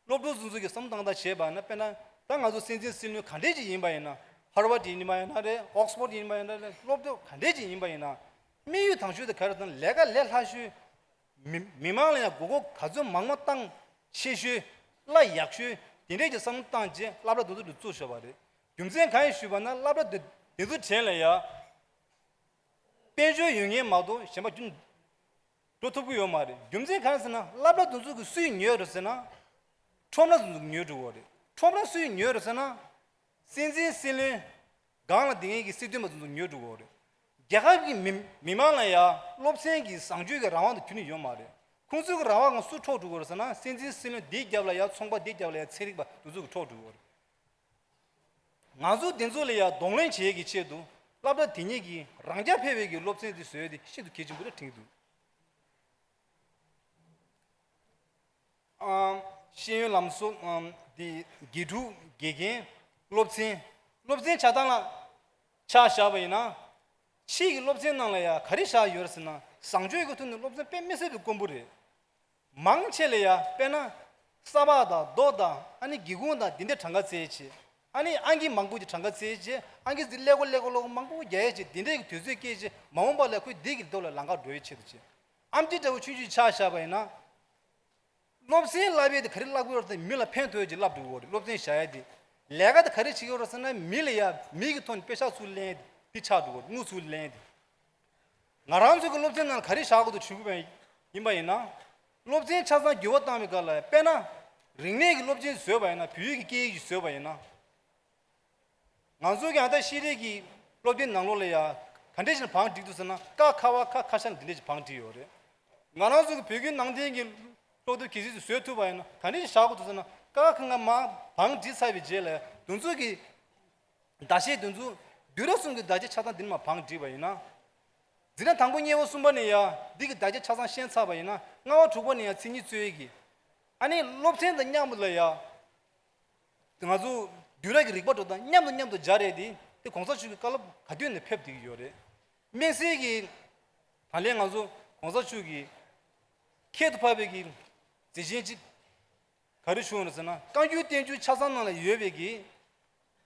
སློབ་ཕྲུག་ཚོ་ཚོ་གི་བསམ་བློ་བཏང་སྟངས་བྱས་པ་ན། དཔེར་ན་ད་ང་ཚོ་སྲིད་འཛིན་སྲིད་བློན་ག་འདྲས་ཅིག་ཡིན་པ་ཡིན་ན། ཧར་ཝར་ཌི་ཡིན་པ་ཡིན་ན་རེད། ཨོག་སི་ཕོར་ཌི་ཡིན་པ་ཡིན་ན་རེད། སློབ་གྲྭ་ག་འདྲས་ཅིག་ཡིན་པ་ཡིན་ན། དམིགས་ཡུལ་དང་ཤོས་དེ་ག་རེ་དང་ལས་ཀ་ལས་སླ་ཤོས། མི་མི་མང་ལ་ཡང་མགོ་སྐོར་ག་ཚོད་མང་མང་བཏང་ཆེ་ཤོས། གླ་ཡག་ཤོས། དེ་འདྲས་ཀྱི་བསམ་བློ་བཏང་རྗེས་སློབ་གྲྭ་དེ་ཚོ་དུ་བཙུགས་ཤོག་པ་རེད། རྒྱུ་མཚན་གང་ཡིན་ཞུས་པ་ན། སློབ་གྲྭ་དེ་དེ་ཚོའི་གྲས་ལ་ཡ་དཔལ་འབྱོར་ཡོད་མཁན་མ་གཏོགས་གཞན་པ་རྒྱུན་འགྲོ་ཐུབ་ཀྱི་ཡོད་མ་རེད། རྒྱུ་མཚན་གང་ཡིན་ཟེར་ན། སློབ་གྲྭ་དེ་ཚོ་གི་སུས་ཉོས་རེད་ཟེར་ན། ཁྲོམ་ར་དེ་ཚོ་གི་ཉོས་འགྲོ་གི་རེད། ཁྲོམ་ར་སུས་ཉོས་རེད་ཟེར་ན། སྲིད་འཛིན་སྲིད་བློན་སྒང་ལ་བསྡད་མཁན་གྱི་སྲིད་དོན་པ་དེ་ཚོ་ཉོས་འགྲོ་གི་རེད། རྒྱལ་ཁབ་ཀྱི་མི་མི་མང་ལ་ཡང་སློབ་ཚན་གྱི་བཟང་སྤྱོད་ཀྱི་རང་དབང་དེ་དུས་ནས་ཡོད་མ་རེད། ཁོང་ཚོའི་གི་རང་དབང་སུ་འཕྲོག་འགྲོ་གི་རེད་ཟེར་ན། སྲིད་འཛིན་སྲིད་བློན་འདིའི་རྒྱབ་ལ་ཡང་ཚོང་པ་འདིའི་རྒྱབ་ལ་ཡང་ཚན་རིག་པ་དེ་ཚོ་གི་འཕྲོག་འགྲོ་གི་རེད། ང་ཚོ་འདི་ཚོ་ལ་ཡང་གདོང་ལེན་བྱེད་ཡས་ཀྱི་ཆེད་དུ་སློབ་གྲྭ་དེ་ཉིད་ཀྱིས་རང་རྐྱ་འཕེར་བའི་གི་སློབ་ཚན་དེ་བཟོས་ཏེ་ཤིན་ཏུ་གལ་ཆེན་པོ་རེད་དྲན་གྱི་འདུག་ཨམ། ཤེས་ཡོན་ལམ་སྲོལ། ཨམ། འདི་དགེ་ཕྲུག་དགེ་རྒན། སློབ་ཚན། སློབ་ཚན་ཆགས་སྟངས་ལ་ཆ་བཞག་པ་ཡིན་ན། ཕྱིས་ཀྱི་སློབ་ཚན་ནང་ལ་ཡང་ག་རེ་བཞག་ཡོད་རེད་ཟེར་ན། བཟང་སྤྱོད་ཀྱི་ཐོག་ནས་སློབ་ཚན་དཔེ་མི་སྲིད་པའི་དཀོན་པོ་རེད། མང་ཆེ་ལ་ཡང་དཔེར་ན། ས་ཕག་དང་རྡོ་དང་ཨ་ནི་སྒེའུ་ཁུང་དང་འདི་འདྲ་གྲངས་ཀ་བཙལ་བྱས། ཨ་ནི་ཨང་ཀི་མང་པོ་ཅིག་གྲངས་ཀ་བཙལ་བྱས། ཨང་ཀི་འདི་ཀླད་ཀོར་ཀླད་ཀོར་ཀླད་ཀོར་མང་པོ་རྒྱག་ཡས་བྱས། འདི་འདྲའི་གི་དུས་ཚོད་སྐྱེལ་བྱས། མ་འོངས་པ་ལ་ཁོས་འདི་གི་ཐོག་ལ་ལམ་ཁ་འགྲོ་བའི་ཆེད་དུ་བྱས། ཨེམ་ཆི་འདྲ་བོ་ཆུང་ཆུང་ཆ་བཞག་པ་ཡིན་ན། སློབ་ཚན་བསླབ་ཡས་དེ་ག་རེ་བསླབ་དགོས་རེད་ཟེར་ན། མི་ལ་ཕན་ཐོགས་ཡས་ཅིག་བསླབ་འགྲོ་གི་ཡོད་རེད། སློབ་ཚན་བཞག་ཡས་དེ། ལས་ཀ་དེ་ག་རེ་བྱེད་ཀྱི་ཡོད་རེད་ཟེར་ན། མི་ལ་ཡ་མི་གི་ཐོག་ནས་པེ་ཤག་ཚུར་ལེན་ཡས་དེ་ཆགས་འགྲོ་གི་ཡོད་རེད། དངུལ་ཚུར་ལེན་ཡས་དེ། ང་རང་ཚོ་གི་སློབ་ཚན་ནང་ལ་ག་རེ་བཞག་དགོས་འདུག་ཞུ་གི་ཡིན་པ་ཡིན་ན། སློབ་ཚན་ཆ་ཚང་འགྱུར་བ་བཏང་བའི་སྐབས་ལ། དཔེར་ན། རིག་གནས་ཀྱི་སློབ་ཚན་བཟོས་པ་ཡིན་ན། བོད་ཡིག་གི་སྐད་ཡིག་ཅིག་བཟོས་པ་ཡིན་ན། ང་ཚོ་གི་ཨ་ད་ཤེས་རིག་གི་སློབ་ཚན་ནང་ལོགས་ལ་ཡ་ག་འདྲས་ཞིག་བང་བསྒྲིགས་འདུག་ཟེར་ན། ཀ་ཁ་བ་ཁ་ཁ་ཤ་འདི་འདྲས་ཞིག་བང་བསྒྲིགས་ཡོད་རེད། ང་རང་ཚོ་གི་བོད་བརྒྱུད་ནང་བསྟན་གྱི་སློབ་དེབ་གལ་སྲིད་བཟོས་ཐུབ་པ་ཡིན་ན། ག་འདྲས་ཞིག་བཞག་དགོས་འདུག་ཟེར་ན། ཀ་ཁ་ང་མ་བང་བསྒྲིགས་ཚར་བའི་རྗེས་ལ། དེ་ཚོ་གི་བརྡ་ཆད་དེ་ཚོ་བསྡུས་གྲྭ་གསུམ་གྱི་བརྡ་ཆད་ཆ་ཚང་འདི་ནས་མར་བང་བསྒྲིགས་པ་ཡིན་ན། འཛིན་གྲྭ་དང་པོ་གཉིས་པ་གསུམ་པ་ནས་ཡ་འདི་གི་བརྡ་ཆད་ཆ་ཚང་ཤེས་ཚར་བ་ཡིན་ན། ལྔ་པ་དྲུག་པ་ནས་ཡ་མཚན་ཉིད་རྩོད་ཡས་ཀྱི། ཨ་ནི་སློབ་ཚན་དང་མཉམ་པོ་ལ་ཡ། ང་ཚོ་བསྡུས་གྲྭ་གི་རིག་པ་འགྲོ་སྟངས་མཉམ་དུ་མཉམ་དུ་སྦྱར་ཡས་དེ། དེ་གོང་ས་མཆོག་གི་བཀའ་སློབ་ག་དུས་ནས་ཕེབས་བསྡད་ཀྱི་ཡོད་རེད། དམིགས་བསལ་གྱི་ད་ལན་ང་ཚོ་གོང་ས་མཆོག་གི་ཁྱད་དུ་འཕགས་པའི་གི་མཛད་འཕྲིན་གཅིག་ག་རེ་བྱུང་ཡོད་ཟེར་ན། བཀའ་འགྱུར་བསྟན་འགྱུར་ཆ་ཚང་ནང་ལ་ཡོད་པའི་གི།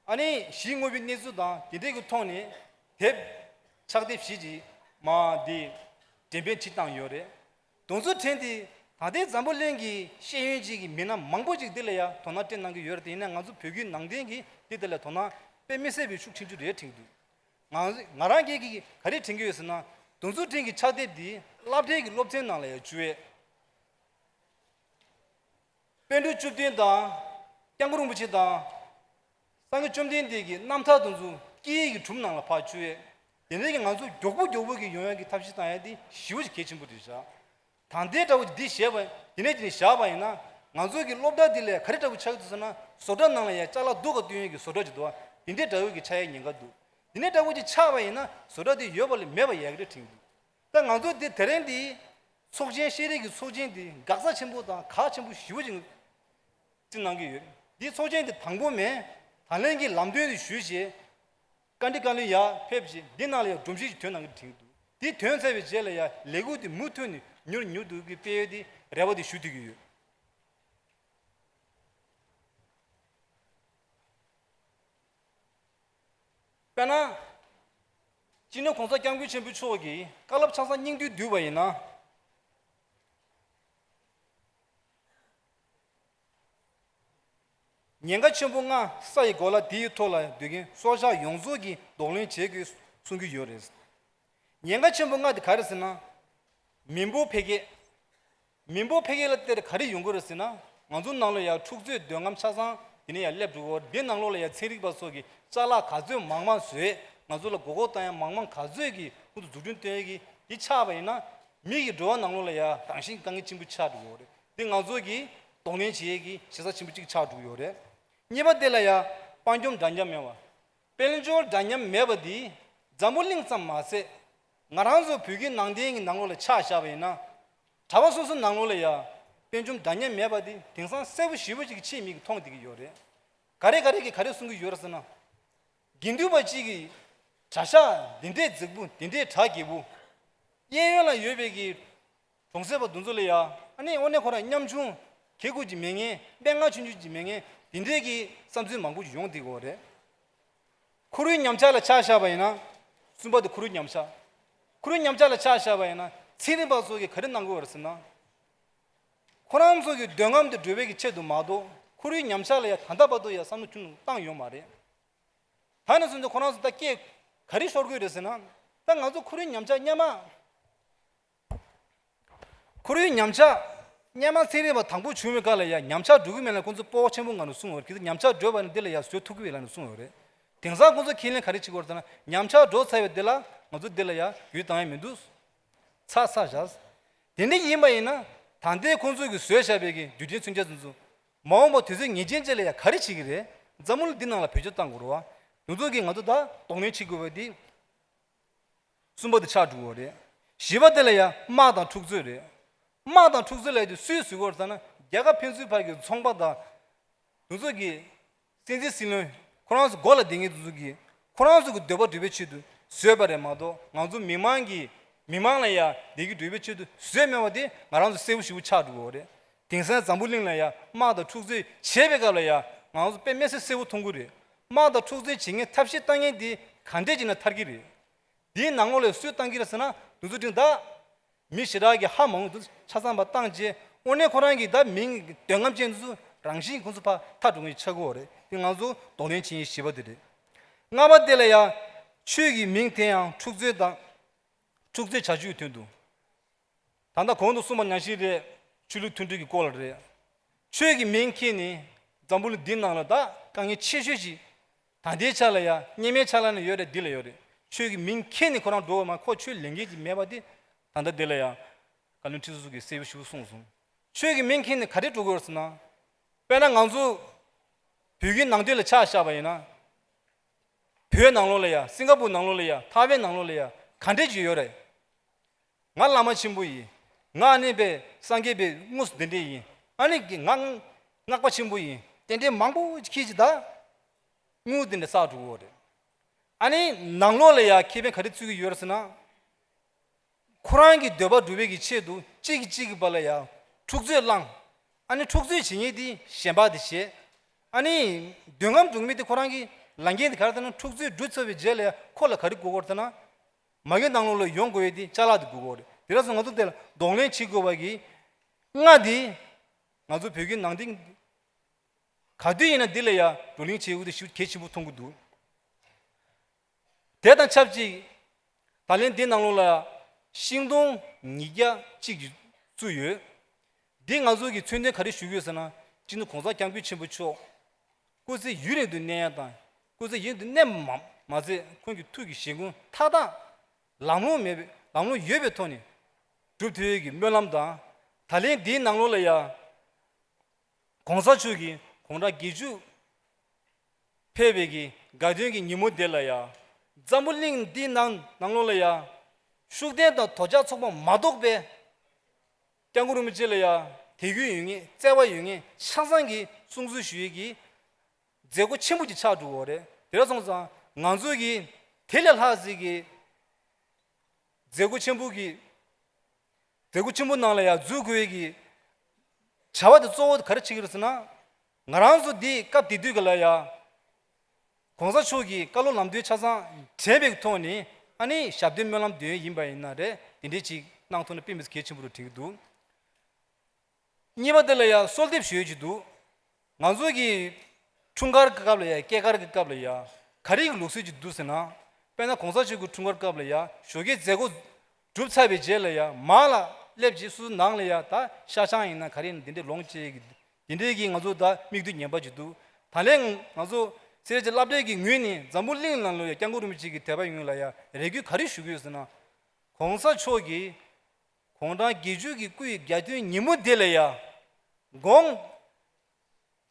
ཨ་ནི་གཞི་དངོས་པོའི་གནས་ཚུལ་དང་དེ་འདྲའི་གི་ཐོག་ནས་དེབ་ཕྱག་དེབ་བཞི་ཅིག་མར་འདི་འགྲེམས་སྤེལ་བྱེད་བཏང་ཡོད་རེད། དེ་ཚོ་དྲན་ཏེ། ད་ལྟའི་འཛམ་བུ་གླིང་གི་ཤེས་ཡོན་ཅན་གྱི་མི་སྣ་མང་པོ་ཅིག་འདི་ལ་ཡ་དོ་སྣང་སྤྲད་གནང་གི་ཡོད་རེད། དེ་ཡིན་ན་ང་ཚོ་བོད་བརྒྱུད་ནང་བསྟན་གྱི་འདི་དེ་ལ་དོ་སྣང་དཔེ་མི་སྲིད་པའི་ཤུགས་ཆེན་པོ་རེད་དྲན་གྱི་འདུག་ང་ང་རང་སྒེར་གྱིས་ག་རེ་དྲན་གྱི་ཡོད་ཟེར་ན། དེ་ཚོ་དྲན་གྱི་ཕྱག་དེབ་འདི་སློབ་གྲྭའི་གི་སློབ་ཚན་ནང་ལ་ཡ་བཅུག་ཡས། པཎ་གྲུབ་བཅུ་བདུན་དང་། སྐྱབས་མགོན་རིན་པོ་ཆེ་དང་། སངས་རྒྱས་བཅོམ་ལྡན་འདས་ཀྱི་རྣམ་ཐར་དེ་ཚོ་སྐད་ཡིག་གི་སྒྲུང་ནང་ལ་ཕར་བཅུག་ཡས། དེ་འདྲའི་གི་ང་ཚོ་མགྱོགས་པོ་མགྱོགས་པོ་གི་ཡོང་ཡག་གི་ཐབས་ཤེས་བཏང་ཡག་དེ་ཞེ་པོ་ཅིག་གལ་ཆེན་པོ་རེད་བཞག་ད་ལྟའི་འདྲ་བོ་འདི་བྱས་པ། དེ་ནས་དེ་ནས་བཞག་པ་ཡིན་ན། ང་ཚོ་གི་སློབ་གྲྭ་འདི་ལ་ག་རེ་འདྲ་བོ་ཆགས་ཀྱི་འདུག་ཟེར་ན། བཟོ་གྲྭ་ནང་ལ་ཡ་ཅ་ལག་སྡུག་ག་སྟོན་ཡག་གི་བཟོ་གྲྭ་ཅིག་འདུག་བ། དེ་འདྲའི་འདྲ་བོ་གི་ཆགས་ཡག་ཉེན་ཁ་འདུག་དེ་ནས་འདྲ་བོ་ཅིག་ཆགས་པ་ཡིན་ན། བཟོ་གྲྭ་དེ་ཡོད་པ་ལས་མེད་པ་ཡག་གི་རེད་དྲན་གྱི་འདུག་ད་ང་ཚོ་འདི་དེ་རིང་འདི་ཚོགས་ཆེན། ཤེས་རིག་གི་ཚོགས་ཆེན་འདི་འགག་རྩ་ཆེན་པོ་དང་གལ་ཆེན་པོ་ཞེ་པོ་ཅིག་བརྩི་གནང་གི་ཡོད། འདི་ཚོགས་ཆེན་འདི་དང་པོ་མིན། ད་ལན་གྱི་ལམ་སྟོན་འདི་ཞུས་བྱས། བཀའ་འདྲི་བཀའ་ལན་ཡར་ཕེབས་བྱས། འདི་ནང་ལ་ཡང་སྒྲོམ་གཞི་ཞིག་ཐོན་གནང་གི་དྲན་གྱི་འདུག་དེ་ཐོན་ཚར་བའི་རྗེས་ལ་ཡང་ལས་འགུལ་འདི་མུ་མཐུད་ནས་མྱུར་མྱུར་དུ་གི་སྤེལ་ཡས་དེ་རེ་བ་དེ་ཞུ་བསྡད་ཀྱི་ཡོད། དཔེར་ན། སྤྱི་ནོར་༸གོང་ས་༸སྐྱབས་མགོན་ཆེན་པོ་མཆོག་གིས་བཀའ་སློབ་ཆ་ཚང་སྙིང་བསྡུས་བསྡུས་པ་ཡིན་ན། ཉེན་ཁ་ཆེན་པོ་ལྔ་ས་ཡི་གོ་ལ་དེ་ཡི་ཐོག་ལ་སྡོད་མཁན་སྲོག་ཆགས་ཡོངས་རྫོགས་ཀྱིས་གདོང་ལེན་བྱེད་དགོས་གསུང་གི་ཡོད་རེད། ཉེན་ཁ་ཆེན་པོ་ལྔ་དེ་ག་རེ་ཟེར་ན། མི་འབོར་འཕེལ་རྒྱས། མི་འབོར་འཕེལ་རྒྱས་ལ་བལྟས་ཏེ་ག་རེ་ཡོང་གི་རེད་ཟེར་ན། ང་ཚོ་ནང་ལ་ཡང་འཁྲུག་རྩོད་འདོད་རྔམ་ཆ་ཚང་དེ་ནས་ཡང་སླེབས་འགྲོ་གི་ཡོད་རེད། འདི་ནང་ལོགས་ལ་ཡང་ཚན་རིག་པ་སོགས་ཀྱིས་ཅ་ལག་ག་ཚོད་མང་མང་བཟོས། ང་ཚོ་ལ་མགོ་སྐོར་བཏང་ཡ་མང་མང་ག་ཚོད་ཀྱིས་ཁོང་ཚོ་འཛུགས་སྐྲུན་བཏོན་ཡ་གི་འདི་ཆགས་པ་ཡིན་ན། མི་གི་འགྲོ་བ་ནང་ལོགས་ལ་ཡང་དྭངས་ཤིང་དཀའ་ངལ་ཆེན་པོ་ཆགས་འགྲོ་གི་ཡོད་རེད། འདི་ང་ཚོ་གིས་གདོང་ལེན་བྱེད་ཡས་ཀྱི་ཞེ་ས་ཆེན་པོ་གཅིག་ཆགས་འགྲོ་གི་ཡོད་རེད། གཉིས་པ་དེ་ལ་ཡང་དཔལ་འབྱོར་འདྲ་མཉམ་མེད་པ། དཔལ་འབྱོར་འདྲ་མཉམ་མེད་པ་འདི་འཛམ་བུ་གླིང་ཙམ་མ་ཟད། ང་རང་ཚོ་བོད་བརྒྱུད་ནང་བསྟན་གྱི་ནང་ལོགས་ལ་ཆ་བཞག་པ་ཡིན་ན། གྲྭ་པ་སོ་སོ་ནང་ལོགས་ལ་ཡང་དཔལ་འབྱོར་འདྲ་མཉམ་མེད་པ་འདི་དེང་སང་གསལ་པོ་ཞེ་པོ་ཅིག་ཕྱི་མིག་གིས་མཐོང་བསྡད་ཀྱི་ཡོད་རེད། ག་རེ་ག་རེ་གིས་ག་རེ་གསུང་གི་ཡོད་རེད་ཟེར་ན། དགེ་འདུན་པ་གཅིག་གིས་གྲྭ་ཤག་འདི་འདྲའི་རྫིག་པོ། འདི་འདྲའི་གྲ་རྒྱས་པོ། གཡས་གཡོན་ལ་ཡོད་པའི་གི་གྲོང་གསེབ་པ་འདི་ཚོ་ལ་ཡ། ཨ་ནི་དངོས་གནས་ཁོ་རང་ཉམ་ཆུང་ཁེ་ཁུ་ཅིག་མེད་མཁན། སྨྲེ་སྔགས་ཆུང་ཆུང་ཅིག་མེད་མཁན། དེ་འདྲའི་གི་བསམ་ཚུལ་མང་པོ་ཅིག་ཡོང་བསྡད་ཀྱི་ཡོད་རེད། ཁོར་ཡུག་ཉམས་ཆག་ལ་ཆ་བཞག་པ་ཡིན་ན། གསུམ་པ་དེ་ཁོར་ཡུག་ཉམས་ཆག་ཁོར་ཡུག་ཉམས་ཆག་ལ་ཆ་བཞག་པ་ཡིན་ན། ཚན་རིག་པ་ཚོ་གིས་ག་རེ་གནང་གི་ཡོད་རེད་ཟེར་ན། ཁོ་རང་ཚོ་གི་འདོད་རྔམ་དེ་སྒྲུབ་པའི་གི་ཆེད་དུ་མ་གཏོགས། ཁོར་ཡུག་ཉམས་ཆག་ལ་ཡ་ད་ལྟ་བར་དུ་ཡ་བསམ་བློ་ཁྱོན་ནས་བཏང་ཡོད་མ་རེད། ད་ནས་བཟུང་སྟེ་ཁོ་རང་ཚོ་ད་སྐད་ག་རེ་ཤོར་གི་ཡོད་རེད་ཟེར་ན། ད་ང་ཚོ་ཁོར་ཡུག་ཉམས་ཆག་སྔོན་མ། ཁོར་ཡུག་ཉམས་ཆག་སྔོན་མ་ཚན་རིག་པ་དང་པོ་བྱུང་བའི་སྐབས་ལ་ཡ་ཉམས་ཆག་འགྲོ་གི་མེད་ལབ་ཁོང་ཚོ་སྤོབས་པ་ཆེན་པོ་ངང་ནས་གསུངས་ཡོད་རེད། གལ་སྲིད་ཉམས་ཆག་འགྲོ་བ་ཡིན་ན་འདི་ལ་ཡ་བཟོ་ཐུབ་ཀྱི་ཡོད་ལབ་ནས་གསུངས་ཡོད་རེད། དེང་སང་ཁོང་ཚོ་ཁས་ལེན་ག་རེ་བྱེད་ཀྱི་ཡོད་རེད་ཟེར་ན། ཉམས་ཆག་འགྲོ་ཚར་བའི་འདི་ལ་ ང་ཚོ་འདི་ལ་ཡ་ཡུལ་བཏང་ཡ་མི་འདུག་ཚར་ཚར་བཞག་དེ་འདྲ་ཡིན་པ་ཡིན་ན། ད་ལྟའི་ཁོང་ཚོས་ཀྱི་བཟོས་བཞག་པའི་གི་རྒྱུ་རྐྱེན་མཚོན་ཆ་དེ་ཚོ་མ་འོངས་པ་དུས་ཚོད་ངེས་ཅན་ཅིག་ལ་ཡ་ག་རེ་བྱེད་ཀྱི་རེད། འཛམ་བུ་གླིང་འདི་ནང་ལ་བེད་སྤྱོད་བཏང་དགོས་རེད་བ། དེ་ཚོ་གི་ང་ཚོ་ད་གདོང་ལེན་བྱེད་དགོས་པ་འདི་གསུམ་པ་དེ་ཆགས་འགྲོ་གི་རེད། བཞི་པ་དེ་ལ་ཡ་དམག་དང་འཁྲུག་རྩོད་རེད། དམག་དང་འཁྲུག་རྩོད་ལབ་དུས་སུས་བཟོས་ཀྱི་ཡོད་རེད་ཟེར་ན། རྒྱལ་ཁབ་ཕན་ཚུན་བར་གྱི་ཚོང་པ་དང་། དེ་ཚོ་གི་སྲིད་འཛིན་སྲིད་བློན་ཁོ་རང་ཚོ་འགོ་ལ་བསྡད་མཁན་དེ་ཚོ་གི་ཁོ་རང་ཚོ་གི་འདོད་པ་སྒྲུབ་པའི་ཆེད་དུ་བཟོས་པ་རེད་མ་གཏོགས། ང་ཚོ་མི་མང་གི་མི་མང་ལ་ཡ་བདེ་སྐྱིད་སྒྲུབ་པའི་ཆེད་དུ་བཟོས་མེད་པ་དེ་ང་རང་ཚོ་གསལ་པོ་ཞེ་པོ་ཆགས་འགྲོ་གི་ཡོད་རེད། དེང་སང་འཛམ་བུ་གླིང་ལ་ཡ་དམག་དང་འཁྲུག་རྩོད་བྱས་པའི་སྐབས་ལ་ཡ་ང་ཚོ་དཔེ་མི་སྲིད་གསལ་པོ་མཐོང་གི་རེད། དམག་དང་འཁྲུག་རྩོད་བྱེད་མཁན་ཐབས་ཤེས་བཏང་མཁན་དེ་ག་འདྲས་བྱས་ན་ཐར་གྱི་རེད། དེའི་ནང་ལོགས་ལ་སུས་བཏང་གི་རེད་ཟེར་ན། དེ་ཚོ་སྒྲིང་ད། མི་ཞེ་དྲག་གི་ཧ་མ་གོ་དུས་ཆ་ཚང་པ་བཏང་རྗེས། དངོས་གནས་ཁོ་རང་གི་ད་མིང་འདོད་རྔམ་ཅན་དེ་ཚོ་རང་བཞིན་ཁོང་ཚོ་ཕར་ཐར་འགྲོ་མཁན་ཆགས་ཀྱི་ཡོད་རེད། དེ་ང་ཚོ་གདོང་ལེན་བྱེད་ཡས་བཞི་པ་དེ་རེད། ལྔ་པ་དེ་ལ་ཡ། ཆོས་ཀྱི་མིང་འཐེན་ཡང་འཁྲུག་རྩོད་དང་། འཁྲུག་རྩོད་བྱ་སྤྱོད་ཀྱི་དོན་དུ། ད་ལྟ་གོང་དུ་གསུངས་པ་ནང་བཞིན་རེད། ཆོས་ལུགས་མཐུན་སྒྲིལ་གྱི་སྐོར་ལ་རེད། ཆོས་ཀྱི་མིང་འཁྱེར་ནས་འཛམ་བུ་གླིང་འདི་ནང་ལ་ད་དཀའ་ངལ་ཆེ་ཤོས་ཤིག་ད་ལྟའི་ཆ་ལ་ཡ་སྔོན་མའི་ཆ་ལ་ནས་ཡོད་རེད། འདི་ལ་ཡོད་རེད། ཆོས་ཀྱི་མིང་འཁྱེར་ནས་ཁོ་རང་འགྲོ་བ་མ། ཁོ་ཆོས་ལས་འགན་ཅིག་མེད་པ་དེ་ད་ལྟ་འདི་ལ་ཡ་བཀའ་བློན་ཁྲི་ཟུར་གྱིས་གསལ་པོ་ཞེ་པོ་གསུངས་སོང་། ཆོས་ཀྱི་མིང་འཁྱེར་ནས་ག་རེ་འགྲོ་གི་ཡོད་རེད་ཟེར་ན། དཔེར་ན་ང་ཚོ་བོད་ཀྱི་ནང་དོན་ལ་ཆ་བཞག་པ་ཡིན་ན། བོད་ནང་ལོགས་ལ་ཡ། སིང་ག་པུར་ནང་ལོགས་ལ་ཡ། ཐའེ་ཝན་ནང་ལོགས་ལ་ཡ་ག་འདྲས་ཅིག་ཡོད་རེད། ང་བླ་མ་ཆེན་པོ་ཡིན། ང་ཨ་ནི་པའི་སངས་རྒྱས་པའི་དངོས་སུ་དེ་འདྲས་ཡིན། ཨ་ནི་གི་ང་སྔགས་པ་ཆེན་པོ་ཡིན། དེ་འདྲས་མང་པོ་ཅིག་ཁྱེད་ཀྱིས་ད་དངུལ་དེ་འདྲས་བསགས་འགྲོ་གི་ཡོད་རེད། ཨ་ནི་ནང་ལོགས་ལ་ཡ་ཁེ་ཕན་ག་རེ་བཙུགས་ཀྱི་ཡོད་རེད་ཟེར་ན། ཁོ་རང་གི་འདོད་པ་སྒྲུབ་པའི་གི་ཆེད་དུ་གཅིག་གིས་གཅིག་གི་བར་ལ་ཡ་འཁྲུག་རྩོད་བསླངས། ཨ་ནི་འཁྲུག་རྩོད་བྱེད་མཁན་དེ་གཞན་པ་དེ་བྱེད། ཨ་ནི་འདོད་རྔམ་སྒྲུབ་མཁན་དེ་ཁོ་རང་གི་ལས་འགན་དེ་ག་རེ་ཟེར་ན། འཁྲུག་རྩོད་སྒྲུབ་ཚར་བའི་རྗེས་ལ་ཡ་ཁོ་ལ་ག་རེ་དགོས་ཀྱི་ཡོད་རེད་ཟེར་ན། མ་གི་ནང་ལོགས་ལ་ཡོང་དགོས་ཡས་དེ་ཅ་ལག་དེ་དགོས་ཀྱི་ཡོད་རེད། དེ་ར་སོང་ང་ཚོ་དེ་ལ་གདོང་ལེན་བྱེད་དགོས་པ་གི་ལྔ་དེ་ང་ཚོ་བོད་ཀྱི་ནང་བསྟན་ག་དུས་ཡིན་ན་འདི་ལ་ཡ་བགྲོ་གླེང་བྱེད་དགོས་དེ་ཞེ་པོ་གལ་ཆེན་པོ་མཐོང་གི་འདུག་དེ་དང་ཆབས་ཅིག་ད་ལན་འདི་ནང་ལོགས་ལ་ཤིང་སྡོང་ཉིས་བརྒྱ་གཅིག་བཙུགས་ཡོད། འདི་ང་ཚོ་གི་མཚོན་དོན་ག་རེ་ཞུ་གི་ཡོད་ཟེར་ན། སྤྱི་ནོར་གོང་ས་སྐྱབས་མགོན་ཆེན་པོ་མཆོག་སྐུ་ཚེ་ཡུན་རིང་དུ་གནས་ཡ་དང་། སྐུ་ཚེ་ཡུན་དུ་གནས་མ་མ་ཚད་ཁོང་གི་ཐུགས་ཀྱི་བཞེད་དགོངས་མཐའ་དག་ལམ་ལྷོང་མེད་པའི་ལམ་ལྷོང་ཡོད་པའི་ཐོག་ནས་སྒྲུབ་ཐུབ་ཡས་ཀྱི་སྨོན་ལམ་དང་། ད་ལན་འདིའི་ནང་ལོགས་ལ་ཡ་གོང་ས་མཆོག་གིས་དགུང་གྲངས་བརྒྱད་ཅུ་ཕེབས་པའི་གི་དགའ་སྟོན་གྱི་ཉིན་མོ་དེ་ལ་ཡ། འཛམ་བུ་གླིང་འདིའི་ནང་ནང་ལོགས་ལ་ཡ། ཤུགས་ལྡན་དང་དོལ་རྒྱལ་ཚོགས་པ་མ་གཏོགས་པའི་སྐྱབས་མགོན་རིན་པོ་ཆེ་ལ་ཡ་དད་གུས་ཡོད་མཁན། བརྩེ་བ་ཡོད་མཁན་ཆ་ཚང་གིས་སྲུང་བརྩི་ཞུ་ཡས་ཀྱི་མཛད་སྒོ་ཆེན་པོ་ཅིག་ཆགས་འགྲོ་གི་ཡོད་རེད། དེ་འདྲ་སོང་ཙང་ང་ཚོ་གིས་དེ་ལས་ལྷག་ཅིག་གི་མཛད་སྒོ་ཆེན་པོ་གི་མཛད་སྒོ་ཆེན་པོ་ནང་ལ་ཡ་འཛུལ་དགོས་ཀྱི་བྱ་བ་དེ་གཙོ་བོ་དེ་ག་རེ་བྱེད་ཀྱི་རེད་ཟེར་ན། ང་རང་ཚོ་འདི་སྐབས་དེ་དུས་ཀ་ལ་ཡ། གོང་ས་མཆོག་གིས་བཀའ་སློབ་ལམ་སྟོན་ཆ་ཚང་དྲན་པའི་ཐོག་ནས། ཨ་ནི་ཞབས་བརྟན་སྨོན་ལམ་འདོན་ཡས་ཡིན་པ་ཡིན་ན་རེད། དེ་འདྲས་ཅིག་གནང་ཐུབ་ན་དཔེ་མི་སྲིད་གལ་ཆེན་པོ་རུ་དྲན་གྱི་འདུག་གཉིས་པ་དེ་ལ་ཡ་གསོལ་འདེབས་ཞུ་ཡས་ཅིག་འདུག་ང་ཚོ་གི་འཁྲུངས་སྐར་གྱི་སྐབས་ལ་ཡ། སྐྱེས་སྐར་གྱི་སྐབས་ལ་ཡ་ག་རེ་གི་ལུགས་སྲོལ་ཅིག་འདུག་ཟེར་ན། དཔེར་ན་གོང་ས་མཆོག་གི་འཁྲུངས་སྐར་སྐབས་ལ་ཡ་ཞོགས་ཀའི་མཛད་སྒོ་གྲུབ་ཚར་བའི་རྗེས་ལ་ཡ་མར་ལ་སླེབས་རྗེས་སུ་ནང་ལ་ཡ་ད་ཤ་ཆང་ཡིན་ན་ག་རེ་ཡིན་ན་དེ་འདྲས་ལོངས་སྤྱད་ཀྱི་དེ་འདྲས་ཀྱི་ང་ཚོ་ད་མིག་ལྟོས་ངན་པ་ཅིག་འདུག་ད་ལན་ང་ཚོ་སེར་བྱེས་སློབ་གྲྭའི་གི་ངོས་ནས་འཛམ་བུ་གླིང་ནང་ལ་ཡ་སྐྱབས་མགོན་རིན་པོ་ཆེ་གི་དད་པ་ཡོངས་ལ་ཡ་རེ་སྐུལ་ག་རེ་ཞུ་གི་ཡོད་ཟེར་ན། གོང་ས་མཆོག་གི་དགུང་གྲངས་བརྒྱད་ཅུ་གི་སྐུའི་རྒྱལ་སྟོན་ཉིན་མོ་དེ་ལ་ཡ། དགོང་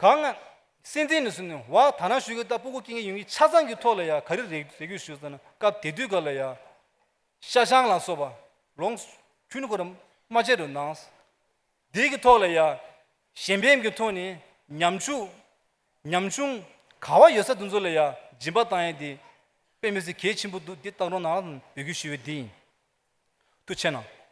གང་སེམས་ཙམ་ནས་བཟུང་ནས་བ་དག་སྣང་ཞུ་གི་ད་སྤུ་གུ་སྐྱེ་མཁན་ཡོང་གི་ཆ་ཚང་གི་ཐོག་ལ་ཡ་ག་རེ་རེ་རེ་སྐུལ་ཞུ་ཟེར་ན། སྐབས་དེ་དུས་སྐབས་ལ་ཡ། ཤ་ཆང་ལ་སོགས་པ་ལོངས་ཁྱུན་ཁོ་ར་མ་བྱེད་རོགས་གནང་། དེ་གི་ཐོག་ལ་ཡ། གཞན་ཕན་གྱི་ཐོག་ནས་ཉམ་ཆུང་། ཉམ་ཆུང་ག་བ་ཡོད་ས་དེ་ཚོ་ལ་ཡ་སྦྱིན་པ་བཏང་ཡ་དེ་དཔེ་མི་སྲིད་གལ་ཆེན་པོ་འདུག་འདི་བཏང་རོགས་གནང་འབོད་སྐུལ་ཞུ་བའི་འདི་ཡིན། ཐུགས་རྗེ་གནང་།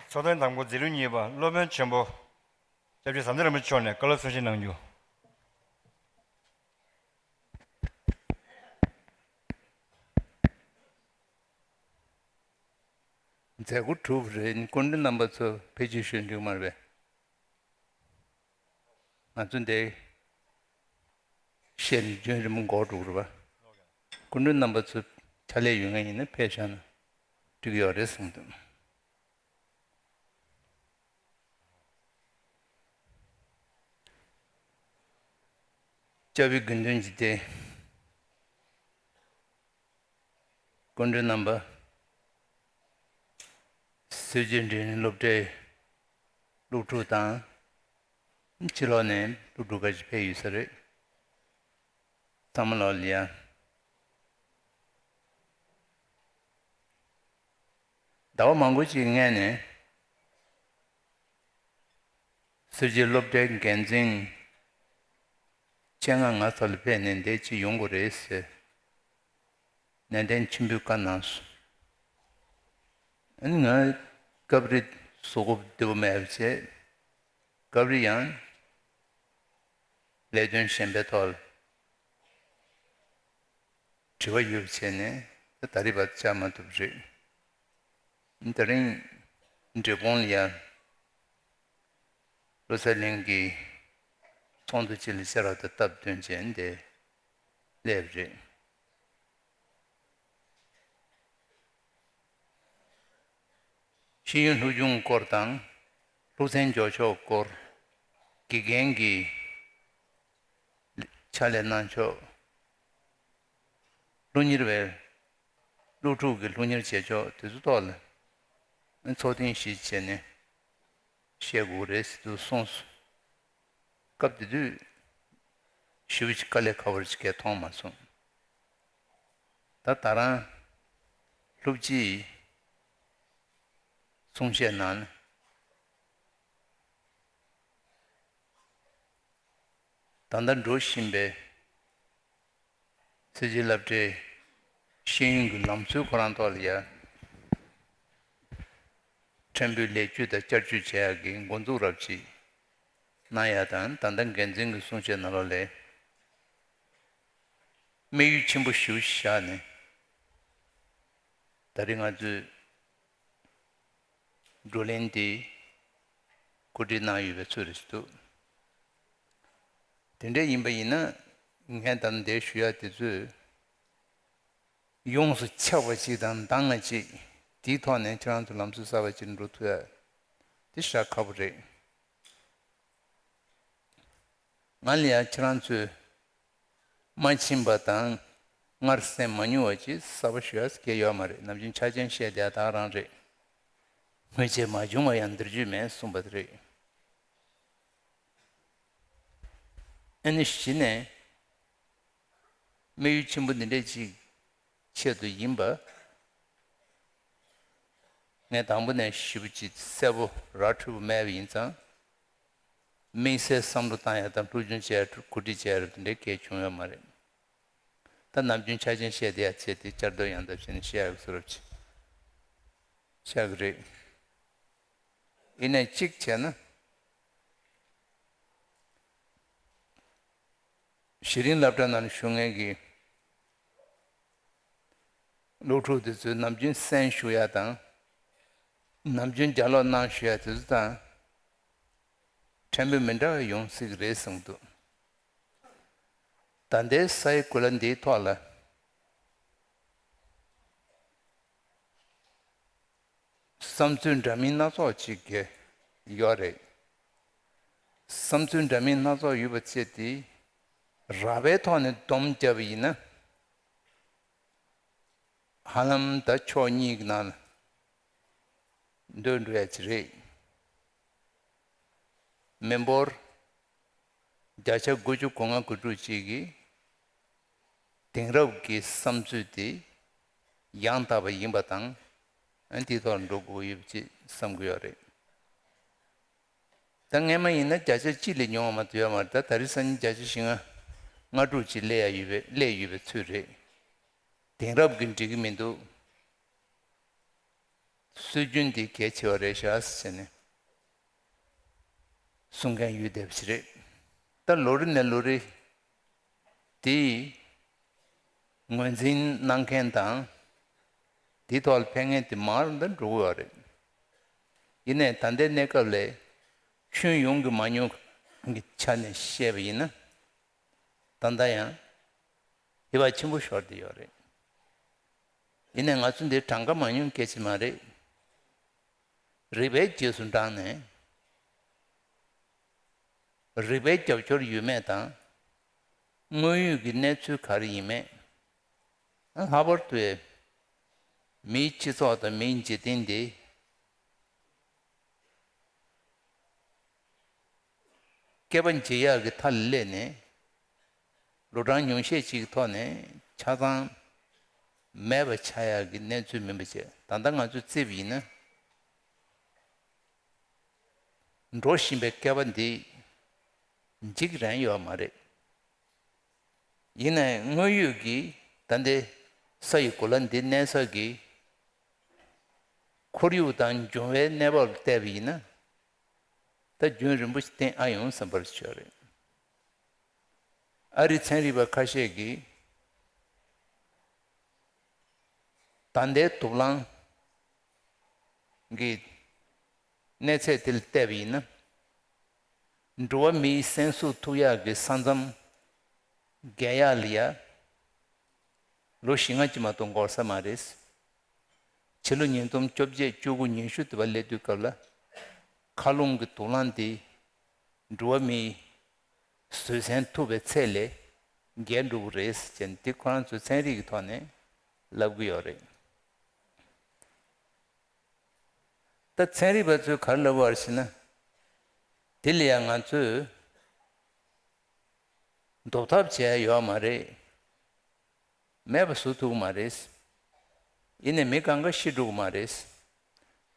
ཚོགས་ཐེངས་དང་པོ་འཛིན་རིམ་གཉིས་པ་སློབ་དཔོན་ཆེན་པོ་སྐྱབས་རྗེ་ཟམ་གདོང་རིན་པོ་ཆེ་མཆོག་ནས་བཀའ་སློབ་གསུང་བཤད་གནང་རྒྱུ། མཛད་སྒོ་གྲུབ་རེད། སྐུ་མགྲོན་རྣམ་པ་ཚོ་ཕལ་ཆེར་ཞུ་འགྲིག་མ་རེད་པས། ང་ཚོ་འདིར་བཤད་ནས་རྒྱུན་རིང་པོ་འགོར་འགྲོ་གི་རེད་པ། སྐུ་མགྲོན་རྣམ་པ་ཚོ་ཕྱག་ལས་ཡོད་མཁན་ཡིན་ན་ཕེབས་བཞག་ན་འགྲིག་གི་ཡོད་རེད་བསམ་འདུག་སྐྱབས་ཡུལ་དགེ་འདུན་གྱི་སྡེ། སྐུ་མགྲོན་རྣམ་པ། སྲིད་བྱུས་འབྲེལ་ཡོད་སློབ་གྲྭའི་སློབ་ཕྲུག་དང་། ཕྱི་ལོགས་ནས་སློབ་ཕྲུག་ཁ་ཤས་ཕེབས་ཡོད་ས་རེད། ཚང་མ་ལོག་ལ་ཡ། ཟླ་བ་མང་པོ་ཅིག་སྔོན་ནས། སྲིད་བྱུས་སློབ་གྲྭའི་འགན་འཛིན་བཅོ་ལྔ་ང་ཚོ་ལ་ཕེབས་ནས་འདིར་ཅིག་ཡོང་དགོས་རེད་ཟེར། ནན་ཏན་ཆེན་པོས་བཀའ་གནང་སོང་། ཨ་ནི་ང་སྐབས་རེ་གཟུགས་པོ་བདེ་པོ་མེད་པ་བྱས། སྐབས་རེ་ཡང་ལས་དོན་གཞན་པའི་ཐོག་ལ། དྲི་བ་ཡོད་པ་བྱས་ནས་ད་ད་རེས་བར་བཅར་མ་ཐུབ་རེད། ད་རིང་འབྲས་སྤུངས་ལ་ཡ། བློ་གསལ་གླིང་གི་ཚོགས་འདུ་ཅིག་ལ་བཅར་བ་དང་སྟབས་བསྟུན་བྱས་འདིར་སླེབས་རེད། ཤེས་ཡོན་སློབ་སྦྱོང་སྐོར་དང་སློབ་ཚན་འཇོག་ཕྱོགས་སྐོར། དགེ་རྒན་གྱི་ཕྱག་ལས་གནང་ཕྱོགས། སློབ་གཉེར་བའི་སློབ་ཕྲུག་གི་སློབ་གཉེར་བྱེད་ཕྱོགས་དེ་ཚོ་ཐོག་ལ་ཚོགས་ཐེངས་ཤིག་བྱས་ནས་བཤད་དགོས་རེད་ཟེར་དུ་གསུངས་སོང་། སྐབས་དེ་དུས་ཞེ་པོ་ཅིག་དཀའ་ལས་ཁག་པོ་ཅིག་གས་མཐོང་མ་སོང་། ད་ད་རང་སློབ་སྤྱིའི་གསུང་བཤད་ནང་ནས། ད་ལྟ་འགྲོ་བཞིན་པའི་སྲིད་བྱུས་སློབ་གྲྭའི་ཤེས་ཡོན་གྱི་ལམ་སྲོལ་ཁོ་རང་ཐོག་ལ་ཡ། ཕྲན་བུའི་ལེགས་བཅོས་དང་བསྐྱར་བཅོས་བྱེད་ཡག་གི་འགོ་འཛུགས་རབ་ཅིག་གནང་ཡག་དང་། ད་ལྟ་འགན་འཛིན་གྱི་གསུང་བཤད་ནང་ལོགས་ལས། དམིགས་ཡུལ་ཆེན་པོ་ཞེ་པོ་བཞག་ནས། ད་རེས་ང་ཚོས་བགྲོ་གླེང་འདི་གོ་སྒྲིག་གནང་ཡོད་པའི་ཚུལ་རེད་འདུག་དེ་འདྲ་ཡིན་པ་ཡིན་ན། ངས་ད་ལྟ་འདིར་ཞུ་ཡག་དེ་ཚོས་ཡོངས་སུ་ཁྱབ་པ་ཅིག་དང་འདང་ང་ཅིག་དེའི་ཐོག་ནས་ཁྱེད་རང་ཚོ་ལམ་སྲོལ་གསར་པ་ཅིག་འགྲོ་ཐུབ་ཡག་དེ་ཞེ་དྲག་ཁག་པོ་རེད། ང་ལ་ཡང་ཁྱེད་རང་ཚོས་མ་མཁྱེན་པ་དང་སྔར་གསན་མ་མྱོང་བ་ཅིག་གསར་པ་ཞུ་ཡག་གང་ཡང་ཡོད་མ་རེད། ནམ་རྒྱུན་ཆ་རྐྱེན་བཤད་བསྡད་ཡག་ད་ག་རང་རེད། སྔོན་ཆད་མ་བྱུང་བ་ཡང་འདིར་རྒྱུས་མེད་གསུངས་པ་དེ་རེད། ཨ་ནི་གཞི་ནས་དམིགས་ཡུལ་ཆེན་པོ་འདི་འདྲ་ཅིག་ཆེད་དུ་ཡིན་པ། ངས་དང་པོ་ནས་ཞེ་པོ་ཅིག་གསལ་པོ་ར་འཕྲོད་པོ་མེད་པ་ཡིན་ཙང་། དམིགས་བསལ་བསམ་བློ་བཏང་ཡག་དང་སློབ་སྦྱོང་བྱེད་ཡག་གོ་སྒྲིག་བྱེད་ཡག་རབ་དེ་འདྲའི་གལ་བྱུང་ཡོད་མ་རེད། ད་ནམ་རྒྱུན་ཆ་རྐྱེན་བཤད་བསྡད་ཡག་ཚེ་དེ་བསྐྱར་ཟློས་ཡང་ཟློས་བྱས་ནས་བཤད་ཡག་བཟོ་འདྲ་ཅིག་ཆགས་ཀྱི་རེད། ཡིན་ནའི་གཅིག་བྱས་ན། གཞི་རིམ་སློབ་གྲྭ་ནང་བཞུགས་མཁན་གྱི་སློབ་ཕྲུག་དེ་ཚོས་ནམ་རྒྱུན་གསན་བཞུགས་ཡག་དང་། ནམ་རྒྱུན་ལྗགས་ཀློག་གནང་བཞུགས་ཡག་དེ་ཚོ་དང་ཕྲན་བུ་མི་འདྲ་བ་ཡོང་སྲིད་ཀྱི་རེད་བསམ་གྱི་འདུག་ད་ལྟའི་ས་ཡི་གོ་ལ་འདིའི་ཐོག་ལ། བསམ་ཚུལ་འདྲ་མིན་སྣ་ཚོགས་ཅིག་གི་ཡོད་རེད། བསམ་ཚུལ་འདྲ་མིན་སྣ་ཚོགས་ཡོད་པ་བྱས་ཏེ། རགས་པའི་ཐོག་ནས་སྡོམ་བརྒྱབ་པ་ཡིན་ན། ཧ་ལམ་ད་ཕྱོགས་གཉིས་ཀྱི་ནང་ལ་འདོད་འགྲོ་ཡ་ཅིག་རེད། མི་འབོར་བརྒྱ་ཆ་དགུ་བཅུ་གོ་ལྔ་གོ་དྲུག་ཅིག་གིས་དེང་རབས་ཀྱི་བསམ་ཚུལ་དེ་ཡང་དག་པ་ཡིན་པ་དང་། ཨ་ནི་དེའི་ཐོག་ལ་འགྲོ་དགོས་ཡོད་ཅེས་བསམ་གྱི་ཡོད་རེད། ད་སྔས་མ་ཡིན་ན་བརྒྱ་ཆ་གཅིག་ལས་ཉུང་བ་མ་གཏོགས་ཡོད་མ་རེད། ད་ད་རེས་སང་ཉིན་བརྒྱ་ཆ་བཞི་ལྔ་ལྔ་དྲུག་ཅིག་སླེབས་ཡ་ཡོད་པའི་སླེབས་ཡོད་པའི་ཚོད་རེད། དེང་རབས་ཀྱི་འགྲིག་གི་མི་འདུག་སྲོལ་རྒྱུན་འདི་གལ་ཆེ་བ་རེད་ཤག་ཟེར་ནས་གསུང་མཁན་ཡོད་བསྡད་པ་ཞིག་རེད། ད་ལོ་རེ་ནས་ལོ་རེ་དེའི་ངོས་འཛིན་གནང་མཁན་དང་། དེའི་ཐོག་ལ་ཕེབས་མཁན་དེ་མང་རུ་འགྲོ་གི་ཡོད་རེད། ཡིན་ནའི་ད་ལྟའི་གནས་སྐབས་ལ་ཁྱོན་ཡོངས་ཀྱི་མང་ཉུང་གི་ཆ་ནས་བཤད་པ་ཡིན་ན། ད་ལྟ་ཡང་ཧེ་བག་ཆེན་པོ་ཤོར་བསྡད་ཡོད་རེད། ཡིན་ནའི་ང་ཚོ་འདིར་གྲངས་ཀ་མང་ཉུང་སྐད་ཆ་མ་རེད། རིགས་པའི་རྗེས་སུ་འབྲངས་ནས། རིགས་པའི་རྒྱབ་སྐྱོར་ཡོད་མེད་དང་། དངོས་ཡོད་ཀྱི་གནས་ཚུལ་ག་རེ་ཡིན་མེད། ལྷག་པར་དུ་མིའི་སྤྱི་ཚོགས་དང་མིའི་འཇིག་རྟེན་འདི་བསྐལ་པ་འཇིག་ཡག་གི་མཐའ་ལ་སླེབས་ནས། ལོ་གྲངས་ཉུང་ཤས་ཅིག་གི་ཐོག་ནས་ཆ་ཚང་མེད་པ་ཆགས་ཡག་གི་གནས་ཚུལ་མིན་པ་བྱས། ད་ལྟ་ང་ཚོས་བརྩིས་པ་ཡིན་ན། འགྲོ་བཞིན་པའི་བསྐལ་པ་འདི་འཇིག་རན་ཡོད་མ་རེད། ཡིན་ནའི་དངོས་ཡོད་ཀྱི་ད་ལྟའི་ས་ཡི་གོ་ལ་འདི་གནས་ས་གི་ཁོར་ཡུག་དང་འབྱུང་བའི་གནས་བབ་ལ་བལྟས་པ་ཡིན་ན། ད་རྒྱུན་རིང་པོ་ཞིག་བརྟན་ཨ་ཡོང་བསམ་པར་བྱས་རེད། ཨ་རིའི་ཚན་རིག་པ་ཁ་ཤས་ཀྱིས་ད་ལྟའི་དུག་རླངས་ཀྱི་གནས་ཚད་དེ་ལ་བལྟས་པ་ཡིན་ན། འགྲོ་བ་མིའི་སེམས་གསོ་ཐུབ་ཡག་གི་ས་མཚམས་བརྒལ་ཡག་ལ་ཡ་ལོ་བཞི་ལྔ་ཅིག་མ་གཏོགས་འགོར་ས་མ་རེད། ཕྱི་ལོ་ཉིས་སྟོང་བཅོ་བརྒྱད་བཅུ་དགུ་ཉི་ཤུ་དེ་བ་སླེབས་དུས་སྐབས་ལ། མཁའ་རླུང་གི་དུག་རླངས་འདི་འགྲོ་བ་མིའི་བཟོད་བསྲན་ཐུབ་པའི་ཚད་ལས་བརྒལ་འགྲོ་གི་རེད་ཟེར་ནས་འདི་ཁོ་རང་ཚོའི་ཚན་རིག་གི་ཐོག་ནས་ལབ་གི་ཡོད་རེད། ད་ཚན་རིག་པ་ཚོས་ག་རེ་ལབ་པ་རེད་ཟེར་ན། དེ་ལ་ཡང་ང་ཚོས་ཟློག་ཐབས་བྱས་ཡོད་མ་རེད། མེད་པ་བཟོ་ཐུབ་ཀྱི་མ་རེད། ཡིན་ནའི་མི་གང་ག་ཤི་འགྲོ་གི་མ་རེད།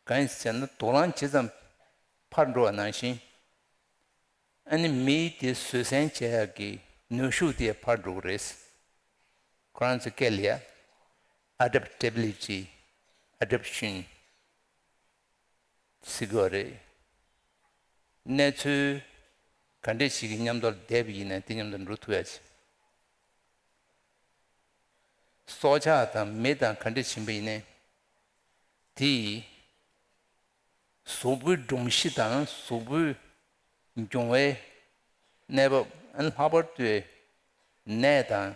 གང་ཡིན་ཟེར་ན་དུག་རླངས་ཇི་ཙམ་འཕར་འགྲོ་བ་ནང་བཞིན། ཨ་ནི་མིའི་དེ་བཟོད་བསྲན་བྱེད་ཡག་གི་ནུས་ཤུགས་དེ་འཕར་འགྲོ་གི་རེད། ཁོ་རང་ཚོ་སྐད་ལ་ཡ་ཨ་ཌེབ་ཊེ་བི་ལི་ཊི། ཨ་ཌེབ་ཤན་ཟེར་གྱི་ཡོད་རེད། གནས་ཚུལ་ག་འདྲས་ཞིག་གི་མཉམ་དུ་བསྡད་པ་ཡིན་ན་དེ་མཉམ་དུ་འགྲོ་ཐུབ་ཡ་ཆེ། སྲོག་ཆགས་དང་མི་དང་ག་འདྲས་ཕྱིན་པ་ཡིན་ནའི་དེ་གཟུགས་པོའི་སྒྲོམ་གཞི་དང་གཟུགས་པོའི་འབྱུང་བའི་གནས་བབ། ཨ་ནི་ལྷག་པར་དུ་ནད་དང་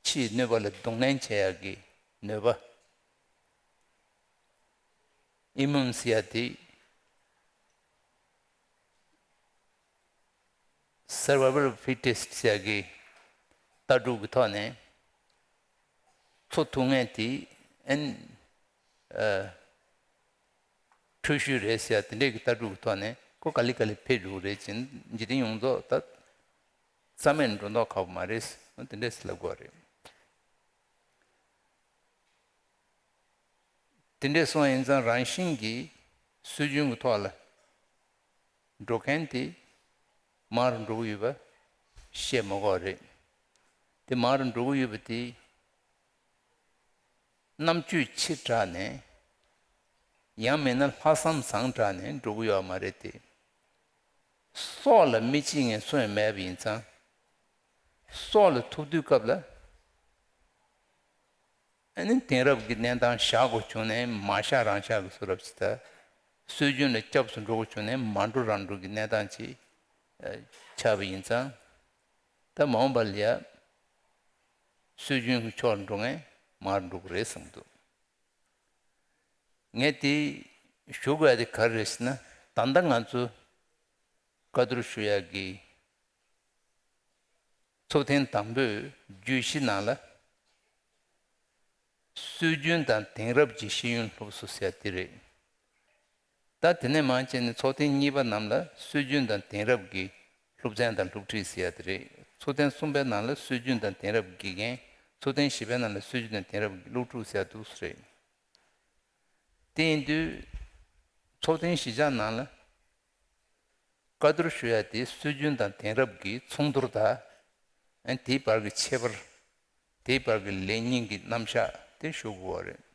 ཕྱིའི་གནོད་པ་ལ་གདོང་ལེན་བྱེད་ཡག་གི་ནུས་པ། ཨི་མུན་ཟེར་ཡ་དེ། Survival of Fittest ཟེར་ཡ་གི་ལྟ་གྲུབ་ཀྱི་ཐོག་ནས་འཚོ་ཐུབ་མཁན་དེ་ཨན་ཨ་འཁྲུལ་ཞིག་རེད་ཟེར་ཡ་དེ་འདྲས་ཀྱི་ལྟ་གྲུབ་ཀྱི་ཐོག་ནས་ཁོ་ག་ལེ་ག་ལེ་འཕེལ་འགྲོ་གི་རེད་ཅེས་འཇིག་རྟེན་ཡོངས་རྫོགས་ད་རྩ་མེད་འགྲོ་མདོག་ཁ་པོ་མ་རེད། དེ་འདྲས་ལབ་དགོས་རེད། དེ་འདྲས་སོང་ཡིན་ཙང་རང་བཞིན་གྱིས་སྲོལ་རྒྱུན་གྱི་ཐོག་ལ་འགྲོ་མཁན་དེ་མང་རུ་འགྲོ་གི་ཡོད་པ་བཤད་མ་དགོས་རེད། དེ་མང་རུ་འགྲོ་གི་ཡོད་པ་དེ་རྣམ་དཔྱོད་ཆེ་དྲགས་ནས་ཡང་མིན་ན་ལྷག་བསམ་བཟང་དྲགས་ནས་འགྲོ་གི་ཡོད་མ་རེད་དེ། སྲོག་ལ་མི་གཅིག་ངན་སུ་ཡང་མེད་པ་ཡིན་ཙང་། སྲོག་ལ་ཐུག་དུས་སྐབས་ལ། ཨ་ནི་དེང་རབས་ཀྱི་གནས་སྟངས་བཞག་དགོས་བྱུང་ནའི་མ་བཞག་རང་བཞག་གི་བཟོ་འདྲ་ཅིག་དང་། སྲོལ་རྒྱུན་ལ་སྐྱབས་སུ་འགྲོ་དགོས་བྱུང་ནའི་མ་འགྲོ་རང་འགྲོ་གི་གནས་སྟངས་ཅིག་ཆགས་པ་ཡིན་ཙང་། ད་མ་འོངས་པ་ལ་ཡ་སྲོལ་རྒྱུན་གྱི་ཕྱོགས་ལ་འགྲོ་མཁན་མར་འགྲོ་གི་རེད་བསམ་འདུག་ངས་དེ་ཞུ་དགོས་ཡ་དེ་ག་རེ་རེད་ཟེར་ན། ད་ལྟ་ང་ཚོ་བཀའ་བསྡུར་ཞུ་ཡ་གི་ཚོགས་ཐེངས་དང་པོའི་བརྗོད་གཞི་ནང་ལ། སྲོལ་རྒྱུན་དང་དེང་རབས་ཀྱི་ཤེས་ཡོན་སློབ་གསོ་ཟེར་ཡ་དེ་རེད། ད་དེ་ནས་མར་བྱས་ནས་ཚོགས་ཐེངས་གཉིས་པ་ནང་ལ་སྲོལ་རྒྱུན་དང་དེང་རབས་ཀྱི་སློབ་ཚན་དང་སློབ་ཁྲིད་ཟེར་ཡ་དེ་རེད། ཚོགས་ཐེངས་གསུམ་པའི་ནང་ལ་སྲོལ་རྒྱུན་དང་དེང་རབས་ཀྱི་དགེ་རྒན། ཚོགས་ཐེངས་བཞི་པའི་ནང་ལ་སྲོལ་རྒྱུན་དང་དེང་རབས་ཀྱི་སློབ་ཕྲུག་ཟེར་ཡ་འདུག་སེ་རེད། དེ་ཡིན་དུས་ཚོགས་ཐེངས་བཞི་ཆ་ནང་ལ། བཀའ་བསྡུར་ཞུ་ཡ་དེ་སྲོལ་རྒྱུན་དང་དེང་རབས་ཀྱི་མཚུངས་བསྡུར་དང་། ཨ་ནི་དེའི་བར་གྱི་ཁྱད་པར། དེའི་བར་གྱི་ལེགས་ཉེས་ཀྱི་རྣམ་གཞག་དེ་ཞུ་དགོས་པ་རེད།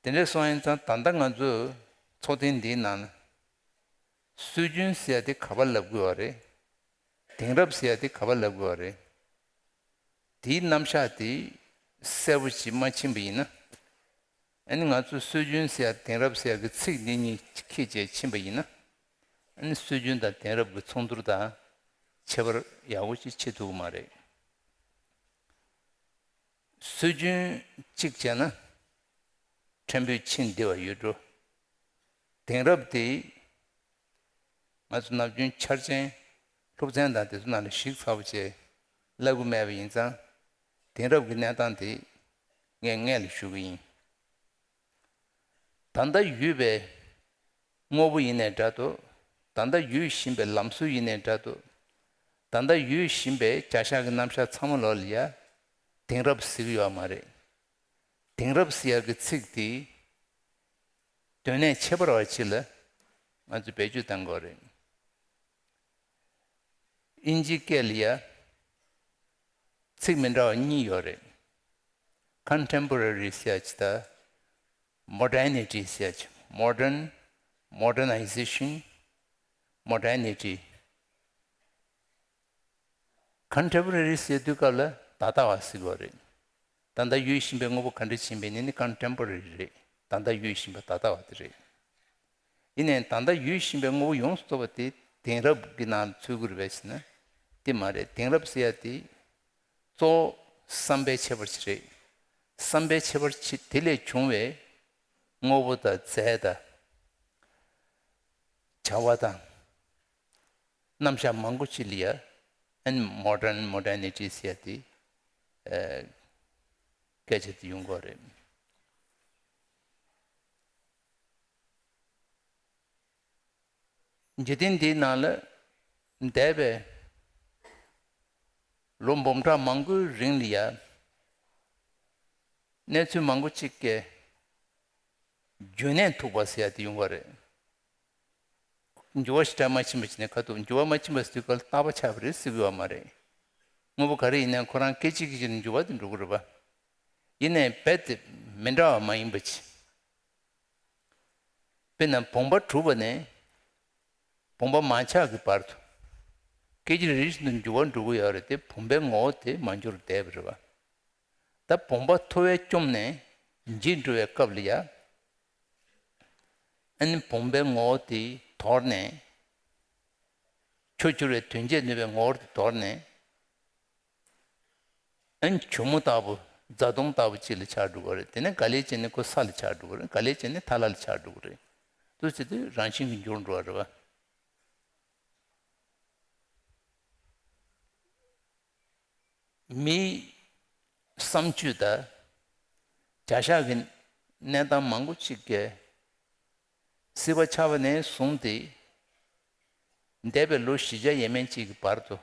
དེ་འདྲ་སོང་ཡིན་ཙང་ད་ལྟ་ང་ཚོས་ཚོགས་ཐེངས་འདིའི་ནང་ལ་སྲོལ་རྒྱུན་ཟེར་ཡ་དེ་ག་པར་ལབ་དགོས་པ་རེད། དེང་རབས་ཟེར་ཡ་དེ་ག་པར་ལབ་དགོས་པ་རེད། དེའི་རྣམ་གཞག་དེ་གསལ་པོ་ཞིག་མ་ཕྱིན་པ་ཡིན་ན། ཨ་ནི་ང་ཚོས་སྲོལ་རྒྱུན་ཟེར་ཡ་དེང་རབས་ཟེར་ཡ་གི་ཚིག་འདི་གཉིས་ཁྱེར་བྱས་ཕྱིན་པ་ཡིན་ན། ཨ་ནི་སྲོལ་རྒྱུན་དང་དེང་རབས་ཀྱི་མཚུངས་བསྡུར་དང་ཁྱད་པར་ཡག་པོ་ཞིག་ཕྱེ་ཐུབ་ཀྱི་མ་རེད། སྲོལ་རྒྱུན་གཅིག་བྱས་ན་ཕྲན་བུ་ཕྱིན་བདེ་བ་ཡོད་འགྲོ། དེང་རབས་དེ་ང་ཚོ་ནམ་རྒྱུན་འཆར་ཅན་སློབ་ཚན་དང་དེ་ཚོ་ནང་ལ་ཞིབ་ཚགས་པོ་བྱས། ལབ་གི་མེད་པ་ཡིན་ཙང་། དེང་རབས་ཀྱི་གནས་སྟངས་དེ་ངས་སྔོན་ལ་ཞུ་གི་ཡིན། ད་ལྟ་ཡོད་པའི་དངོས་པོ་ཡིན་ནའི་འདྲ་འདུག་ད་ལྟ་ཡོད་བཞིན་པའི་ལམ་སྲོལ་ཡིན་ནའི་འདྲ་འདུག་ད་ལྟ་ཡོད་བཞིན་པའི་བྱ་གཞག་གི་རྣམ་གཞག་ཚང་མ་ལོག་ལ་ཡ་དེང་རབས་ཟེར་གི་ཡོད་མ་རེད། དེང་རབས་ཟེར་ཡག་གི་ཚིག་དེ་དོན་གནད་ཁྱད་པར་བ་ཅིག་ལ་ང་ཚོས་བེད་སྤྱོད་གཏང་དགོས་རེད། དབྱིན་ཇིའི་སྐད་ལ་ཡ་ཚིག་མི་འདྲ་བ་གཉིས་ཡོད་རེད། Contemporary ཟེར་ཡག་ཅིག་དང་། Modernity ཟེར་ཡག་ཅིག Modern, Modernization, Modernity. Contemporary ཟེར་དུས་སྐབས་ལ་ད་ལྟ་བ་ཟེར་དགོས་རེད། ད་ལྟ་ཡོད་བཞིན་པའི་དངོས་པོ་ག་འདྲ་ཕྱིན་པའི་ནི་ནི་Contemporary རེད། ད་ལྟ་ཡོད་བཞིན་པ་ད་ལྟ་བ་དེ་རེད། ཡིན་ནའི་ད་ལྟ་ཡོད་བཞིན་པའི་དངོས་པོ་ཡོངས་སུ་རྫོགས་པ་དེ་དེང་རབས་ཀྱི་ནང་ཚུད་དགོས་རེད་པས་ཟེར་ན། དེ་མ་རེད། དེང་རབས་ཟེར་ཡག་དེ་གཙོ་བོ་བསམ་པའི་ཁྱད་པར་ཅིག་རེད། བསམ་པའི་ཁྱད་པར་ཅིག་དེ་ལས་བྱུང་བའི་དངོས་པོ་དང་རྫས་དང་བྱ་བ་དང་། རྣམ་གཞག་མང་པོ་ཅིག་ལ་ཡ་ཨན་Modern, Modernity ཟེར་ཡག་དེ་ཨ་སྐད་ཆ་དེ་ཡོང་གི་ཡོད་རེད། འཇིག་རྟེན་འདིའི་ནང་ལ་འདས་པའི་ལོ་འབུམ་ཕྲག་མང་པོའི་རིང་ལ་ཡ་གནས་ཚུལ་མང་པོ་ཅིག་གི་རྒྱུན་གནས་ཐུག་པ་ཟེར་ཡག་དེ་ཡོང་གི་ཡོད་རེད། འགྱུར་བ་ཞེ་དྲག་མ་ཕྱིན་པ་ཅིག་ནས་ཁ་ཐུག་འགྱུར་བ་མ་ཕྱིན་པ་ཟེར་དུས་སྐབས་ལ་རྟག་པ་ཆགས་པ་རེད་ཟེར་གི་ཡོད་མ་རེད། དངོས་པོ་ག་རེ་ཡིན་ནའང་ཁོ་རང་སྐད་ཅིག་གི་ཕྱིར་འགྱུར་བ་དེ་འགྲོ་གི་རེད་པ། ཡིན་ནའི་རྦད་དེ་མི་འདྲ་བ་མ་ཡིན་པ་ཅིག་དཔེར་ན་བུམ་པ་གྲུབ་པ་ནས་བུམ་པ་མ་ཆགས་ཀྱི་བར་དུ་སྐད་ཅིག་རེ་རེ་བཞིན་དུ་འགྱུར་བ་འགྲོ་གི་ཡོད་རེད་དེ། བུམ་པའི་ངོ་བོ་དེ་མ་འགྱུར་བསྡད་པ་རེད་པ། ད་བུམ་པ་ཐོ་བས་བཅོམ་ནས་འཇིག་འགྲོ་བའི་སྐབས་ལ་ཡ། ཨ་ནི་བུམ་པའི་ངོ་བོ་དེ་དོར་ནས། ཆུར་གྱུར་བའི་དོན་བྱེད་ནུས་པའི་ངོ་བོ་དེ་དོར་ནས། ཨ་ནི་གྱོ་མོ་ལྟ་བུ་རྫ་དོང་ལྟ་བུ་ཅིག་ལ་ཆགས་འགྲོ་གི་རེད། དེ་ནས་ག་ལེ་བྱས་ནས་ཁོ་ས་ལ་ཆགས་འགྲོ་གི་རེད། ག་ལེ་བྱས་ནས་ཐལ་བ་ལ་ཆགས་འགྲོ་གི་རེད། དུ་ཟེར་དུས་རང་བཞིན་གྱིས་འགྱུར་འགྲོ་བ་རེད་པ། མིའི་བསམ་སྤྱོད་དང་བྱ་གཞག་གི་གནས་སྟངས་མང་པོ་ཅིག་གིས་སྲིད་པ་ཆགས་པ་ནས་བཟུང་སྟེ་འདས་པའི་ལོ་བཞི་བརྒྱ་ཡས་མས་ཅིག་གི་བར་དུ་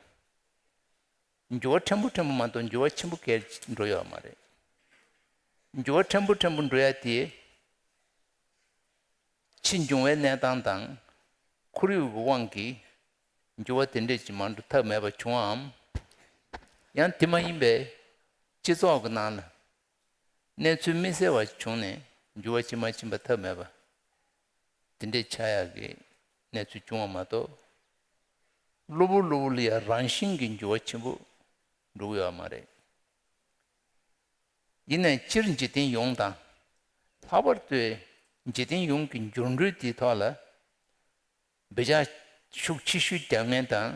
འགྱུར་བ་ཕྲན་བུ་ཕྲན་བུ་མ་གཏོགས་འགྱུར་བ་ཆེན་པོ་གང་ཡང་འགྲོ་ཡོད་མ་རེད། འགྱུར་བ་ཕྲན་བུ་ཕྲན་བུ་འགྲོ་ཡ་དེ། ཕྱིས་འབྱུང་བའི་གནས་སྟངས་དང་ཁོར་ཡུག་གི་དབང་གིས་འགྱུར་བ་དེ་འདྲས་ཀྱི་མ་འགྲོ་ཐབས་མེད་པ་བྱུང་བའམ། ཡང་དེ་མ་ཡིན་པའི་སྤྱི་ཚོགས་ཀྱི་ནང་ལ་གནས་ཚུལ་མི་གསལ་བ་བྱུང་ནས་འགྱུར་བ་ཕྱིན་མ་ཕྱིན་པ་ཐབས་མེད་པ་དེ་འདྲས་ཆགས་ཡག་གི་གནས་ཚུལ་བྱུང་བ་མ་གཏོགས། གློ་བུར་གློ་བུར་ལ་ཡང་རང་བཞིན་གྱི་འགྱུར་བ་ཆེན་པོ་འགྲོ་གི་ཡོད་མ་རེད། ཡིན་ནའི་སྤྱིར་འཇིག་རྟེན་ཡོངས་དང་། ལྷག་པར་དུ་འཇིག་རྟེན་ཡོངས་ཀྱི་འགྱུར་འགྲོས་དེའི་ཐོག་ལ་འབད་འཆར་ཤུགས་ཆེ་ཤོས་རྒྱག་མཁན་དང་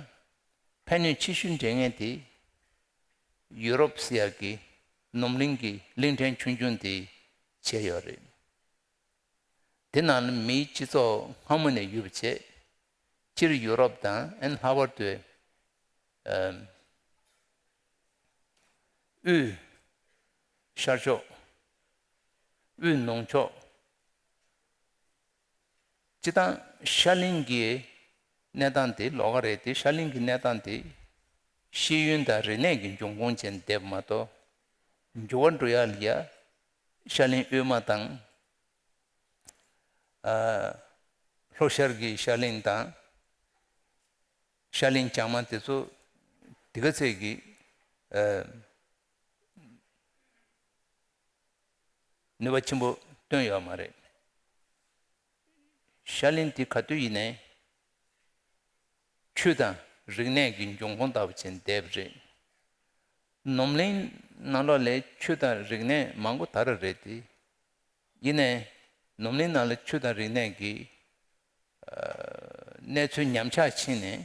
ཕན་ནུས་ཆེ་ཤོས་འདྲེན་མཁན་དེ་ཡུ་རོབ་ཟེར་ཡག་གི་ནོར་གླིང་གི་གླིང་ཕྲན་ཆུང་ཆུང་དེ་བྱས་ཡོད་རེད། དེ་ནང་ལ་མིའི་སྤྱི་ཚོགས་སྔ་མོ་ནས་ཡོད་པ་བྱས། སྤྱིར་ཡུ་རོབ་དང་ཨན་ལྷག་པར་དུ་ཨམ་དབུས་ཤར་ཕྱོགས། དབུས་ནུབ་ཕྱོགས། སྤྱིར་བཏང་ཤར་གླིང་གི་གནས་སྟངས་དེ་ལོགས་ཀ་རེད་དེ། ཤར་གླིང་གི་གནས་སྟངས་དེ་ཤེས་ཡོན་དང་རིག་གནས་ཀྱི་འབྱུང་ཁུངས་བྱས་ནས་བསྡད་པ་མ་གཏོགས། འགྱུར་བ་འགྲོ་ཡ་ལ་ཡ་ཤར་གླིང་དབུས་མ་དང་། ཨ། ལྷོ་ཤར་གྱི་ཤར་གླིང་དང་། ཤར་གླིང་བྱང་མ་དེ་ཚོ་དེ་ག་ཚད་ཀྱི་ཨ་ནུས་པ་ཆེན་པོ་བཏོན་ཡོད་མ་རེད། ཤར་གླིང་དེ་ག་དུས་ཡིན་ནའི་ཆོས་དང་རིག་གནས་ཀྱི་འབྱུང་ཁུངས་ལྟ་བུ་བྱས་ནས་བསྡད་པ་རེད། ནོར་གླིང་ནང་ལོགས་ལ་ཆོས་དང་རིག་གནས་མང་པོ་དར་བ་རེད་དེ། ཡིན་ནའི་ནོར་གླིང་ནང་ལ་ཆོས་དང་རིག་གནས་ཀྱི་ཨ་གནས་ཚུལ་ཉམས་ཆག་ཕྱིན་ནས་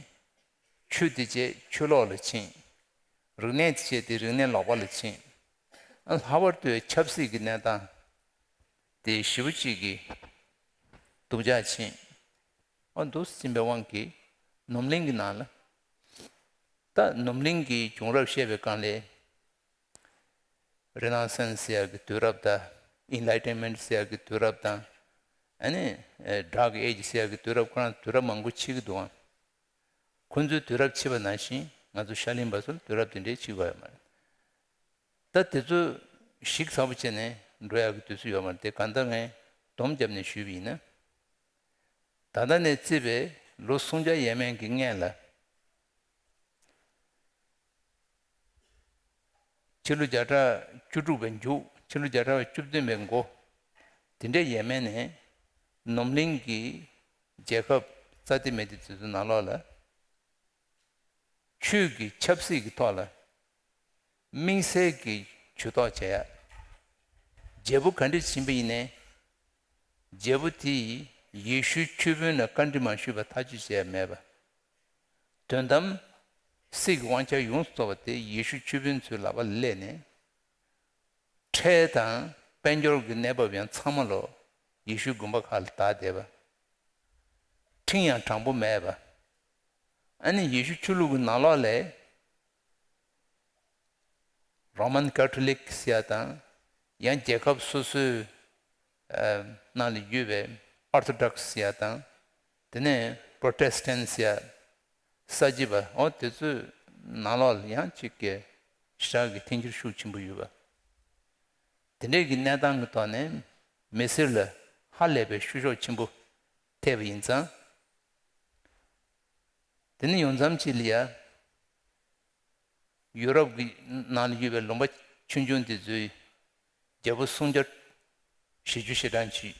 ཆོས་དེ་བྱས་ཆོས་ལོག་ལ་ཕྱིན། རིག་གནས་དེ་བྱས་དེ་རིག་གནས་ལོག་པ་ལ་ཕྱིན། ཨ་ལྷག་པར་དུ་ཆབ་སྲིད་ཀྱི་གནས་སྟངས་དེ་ཞེ་པོ་ཅིག་གི་སྡུག་ཅག་ཕྱིན། ཨ་འདུག་ཟིན་པའི་དབང་གིས་ནོར་གླིང་གི་ནང་ལ། ད་ ད་ནུབ་གླིང་གི་བྱུང་རབས་བཤད་པའི་སྒང་ལས། རི་ནང་སེན་སི་ཟེར་ཡག་གི་དུས་རབས་དང་། ཨིན་ལའི་ཊན་མེན་ཊི་ཟེར་ཡག་གི་དུས་རབས་དང་། ཨ་ནི་ཌར་ཀི་ཨེ་ཇི་ཟེར་ཡག་གི་དུས་རབས། ཁོ་རང་དུས་རབས་མང་པོ་ཕྱེ་གི་འདུག་ཨང་། ཁོ་ཚོའི་དུས་རབས་ཕྱེ་བ་ནང་བཞིན་ང་ཚོ་ཤར་གླིང་པ་ཚོ་ལ་དུས་རབས་དེ་འདྲའི་ཕྱེ་དགོས་ཡོད་མ་རེད། ད་དེ་ཚོ་ཞིབ་ཚགས་པོ་བྱས་ནས་འགྲོ་ཡག་གི་དུས་ཚོད་ཡོད་མ་རེད་དེ། གང་ལྟར་ངས་སྡོམ་བརྒྱབ་ནས་ཞུས་པ་ཡིན་ན། ད་ལྟ་ནས་བརྩིས་པའི་ལོ་སུམ་བརྒྱ་ཡས་མས་ཀྱི་སྔན་ལ། ཕྱི་ལོ་བརྒྱ་ཕྲག་བཅུ་དྲུག་པའི་མཇུག་ཕྱི་ལོ་བརྒྱ་ཕྲག་བཅུ་བདུན་པའི་འགོ། དེ་འདྲའི་ཡས་མས་ནས་ནུབ་གླིང་གི་རྒྱལ་ཁབ་རྩ་དེ་མེད་དེ་དེ་ཚོའི་ནང་ལོགས་ལ། ཆོས་ཀྱི་ཆབ་སྲིད་ཀྱི་ཐོག་ལ་དམིགས་བསལ་གྱི་ཇུས་གཏོགས་བྱེད་ཡ། རྒྱལ་པོ་ག་འདྲ་ཞིག་ཡིན་པ་ཡིན་ནའི། རྒྱལ་པོ་དེས་ཡེ་ཤུའི་ཆོས་དཔོན་ལ་བཀའ་འདྲི་མ་ཞུས་པ་ཐག་གཅོད་བྱས་མེད་པ། དོན་དམ་སྲིད་ཀྱི་དབང་ཆ་ཡོངས་སུ་རྫོགས་པ་དེ་ཡེ་ཤུ་ཆོས་དཔོན་ཚོའི་ལག་པ་ལ་སླེབས་ནས། ཁྲལ་དང་དཔལ་འབྱོར་གྱི་གནས་བབ་ཡང་ཚང་མ་ལོ་ཡེ་ཤུའི་དགོན་པ་ཁག་ལ་བདག་བསྡད་པ། ཁྲིམས་ཡང་དྲང་པོ་མེད་པ། ཨ་ནི་ཡེ་ཤུ་ཆོས་ལུགས་ཀྱི་ནང་ལོགས་ལས། རོ་མན་ཀ་ཐོ་ལིག་ཟེར་ཡ་དང་། ཡང་རྒྱལ་ཁབ་སོ་སོའི་ཨ་ནང་ལ་ཡོད་པའི་ཨོར་ཐོ་ཌོག་སི་ཟེར་ཡ་དང་། དེ་ནས་པྲོ་ཊེ་སི་ཊན་ཊི་ཟེར་ཡ། ས་བྱི་པ། འོ་དེ་ཚོའི་ནང་ལོགས་ལ་ཡང་གཅིག་གི་ཞེ་དྲག་གི་འཐེན་འཁྱེར་ཤུགས་ཆེན་པོ་ཡོད་པ། དེ་འདྲའི་གི་གནས་སྟངས་ཀྱི་ཐོག་ནས་མི་སེར་ལ་ཧ་ལས་པའི་བཤུ་གཞོག་ཆེན་པོ་ཐེབས་པ་ཡིན་ཙང་། དེ་ནི་ཡོང་མཚམས་ཅིག་ལ་ཡ། ཡུ་རོབ་ཀྱི་ནང་ལ་ཡོད་པའི་ལུང་པ་ཆུང་ཆུང་དེ་ཚོའི་རྒྱལ་པོ་སུམ་བརྒྱ་བཞི་བཅུ་ཞེ་གྲངས་ཅིག་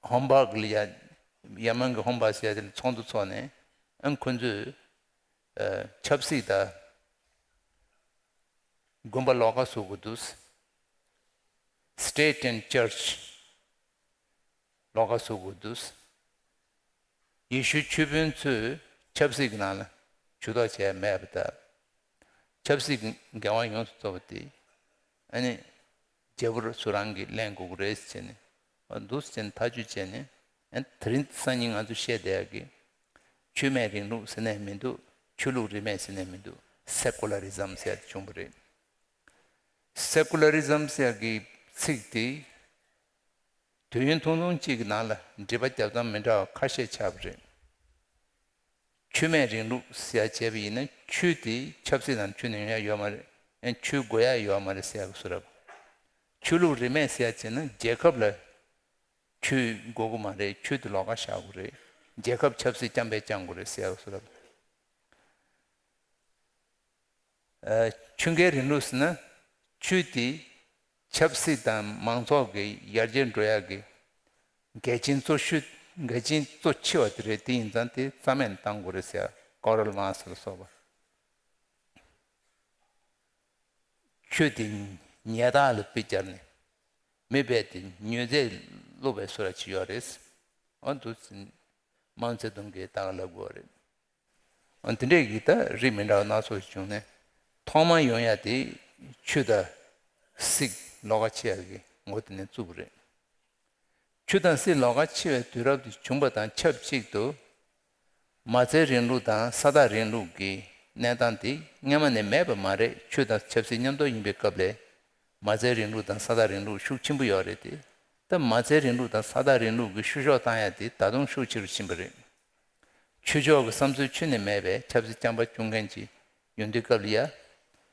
ཧོམ་སྦག་ལ་ཡ། ཡར་མན་གྱི་ཧོམ་སྦག་ཟེར་ཡ་དེ་ལ་ཚོགས་འདུ་ཚོགས་ནས། ཨ་ཁོ་ཚོས་ཨ་ཆབ་སྲིད་དང་དགོན་པ་ལོགས་ཀ་བཟོ་དགོས་འདུག State and Church ལོགས་ཀ་བཟོ་དགོས་འདུག་ཡེ་ཤུའི་ཆོས་དཔོན་ཚོས་ཆབ་སྲིད་ཀྱི་ནང་ལ་ཇུས་གཏོགས་བྱས་མེད་པ་དང་། ཆབ་སྲིད་ཀྱི་འགན་དབང་ཡོངས་སུ་རྫོགས་པ་དེ་ཨ་ནི་རྒྱལ་པོ་སུ་རང་གིས་ལེན་དགོས་ཀྱི་རེད་ཟེར་ནས། འོ་འདུག་ཟེར་ནས་ཐག་གཅོད་བྱས་ནས། ཨ་ནི་དེ་རིང་སང་ཉིན་ང་ཚོ་བཤད་བསྡད་ཡག་གི་ཆོས་མེད་རིང་ལུགས་ཟེར་ནས་མི་འདུག་ཆོས་ལུགས་རིས་མེད་ཟེར་ནས་མི་འདུག་སེ་ཀུ་ལ་རི་ཛམ་ཟེར་ཡག་དེ་བྱུང་བ་རེད། སེ་ཀུ་ལ་རི་ཛམ་ཟེར་ཡག་གི་ཚིག་དེ། དུས་ཡུན་ཐུང་ཐུང་གཅིག་གི་ནང་ལ་འགྲེལ་པ་རྒྱབ་སྟངས་མི་འདྲ་བ་ཁ་ཤས་ཆགས་པ་རེད། ཆོས་མེད་རིང་ལུགས་ཟེར་ཡ་བྱས་པ་ཡིན་ན། ཆོས་དེ་ཆབ་སྲིད་ནང་ཁྱོན་ནས་ཡོང་ཡ་ཡོད་མ་རེད། ཡང་ཆོས་དགོས་ཡ་ཡོད་མ་རེད་ཟེར་ཡ་གི་བཟོ་འདྲ། ཆོས་ལུགས་རིས་མེད་ཟེར་ཡ་བྱས་ན་རྒྱལ་ཁབ་ལ་ཆོས་དགོས་ཀྱི་མ་རེད། ཆོས་དེ་ལོགས་ཀ་བཞག་དགོས་རེད། རྒྱལ་ཁབ་ཆབ་སྲིད་རྐྱང་པས་སྐྱོང་དགོས་རེད་ཟེར་ཡ་གི་བཟོ་འདྲ། ཨ་ཆོས་འགལ་རིང་ལུགས་ཟེར་ན། ཆོས་དེ་ཆབ་སྲིད་དང་མང་ཚོགས་ཀྱི་ཡར་རྒྱས་འགྲོ་ཡག་གི་འགལ་རྐྱེན་གཙོ་ཤོས། འགལ་རྐྱེན་གཙོ་ཆེ་བ་དེ་རེད། དེ་ཡིན་ཙང་དེ་རྩ་མེད་བཏང་དགོས་རེད་ཟེར་ཡ། ཀོ་རལ་མཱར་ཀས་ལ་སོགས་པ། ཆོས་དེ་ཉལ་ཐ་ལ་དཔེ་སྦྱར་ནས། མི་རྦད་དེ་མྱོས་རྫས་བླུགས་པའི་བཟོ་འདྲ་ཅིག་ཡོད་རེད། འོ་འདུག་ཟེར་མའོ་ཙེ་ཏུང་གིས་ད་ག་ལབ་དགོས་རེད། འོ་དེ་འདྲས་ཀྱི་ད་རིགས་མི་འདྲ་བ་སྣ་ཚོགས་ཤིག་བྱུང་ནས། ཐོག་མར་ཡོང་ཡ་དེ་ཆོས་དང་སྲིད་ལོགས་ཀ་ཕྱེ་ཡ་གི་ངོ་དེ་ནས་བཙུགས་པ་རེད། ཆོས་དང་སྲིད་ལོགས་ཀ་ཕྱེ་བའི་དུས་རབས་དེ་བྱུང་པ་དང་ཆབས་ཅིག་ཏུ། མ་རྩའི་རིང་ལུགས་དང་ས་བདག་རིང་ལུགས་ཀྱི་གནས་སྟངས་དེ་སྔོན་མ་ནས་མེད་པ་མ་རེད། ཆོས་དང་ཆབ་སྲིད་མཉམ་དུ་ཡིན་པའི་སྐབས་ལ། མ་རྩའི་རིང་ལུགས་དང་ས་བདག་རིང་ལུགས་ཤུགས་ཆེན་པོ་ཡོད་རེད་དེ། ད་མ་རྩའི་རིང་ལུགས་དང་ས་བདག་རིང་ལུགས་ཀྱི་བཤུ་གཞོག་བཏང་ཡ་དེ་ད་དུང་ཤུགས་ཆེ་རུ་ཕྱིན་པ་རེད། ཆོས་ཕྱོགས་ཀྱི་བསམ་ཚུལ་ཁྱོན་ནས་མེད་པའི་ཆབ་སྲིད་རྐྱང་པ་སྐྱོང་མཁན་ཅིག་ཡོང་དུས་སྐབས་ལ་ཡ།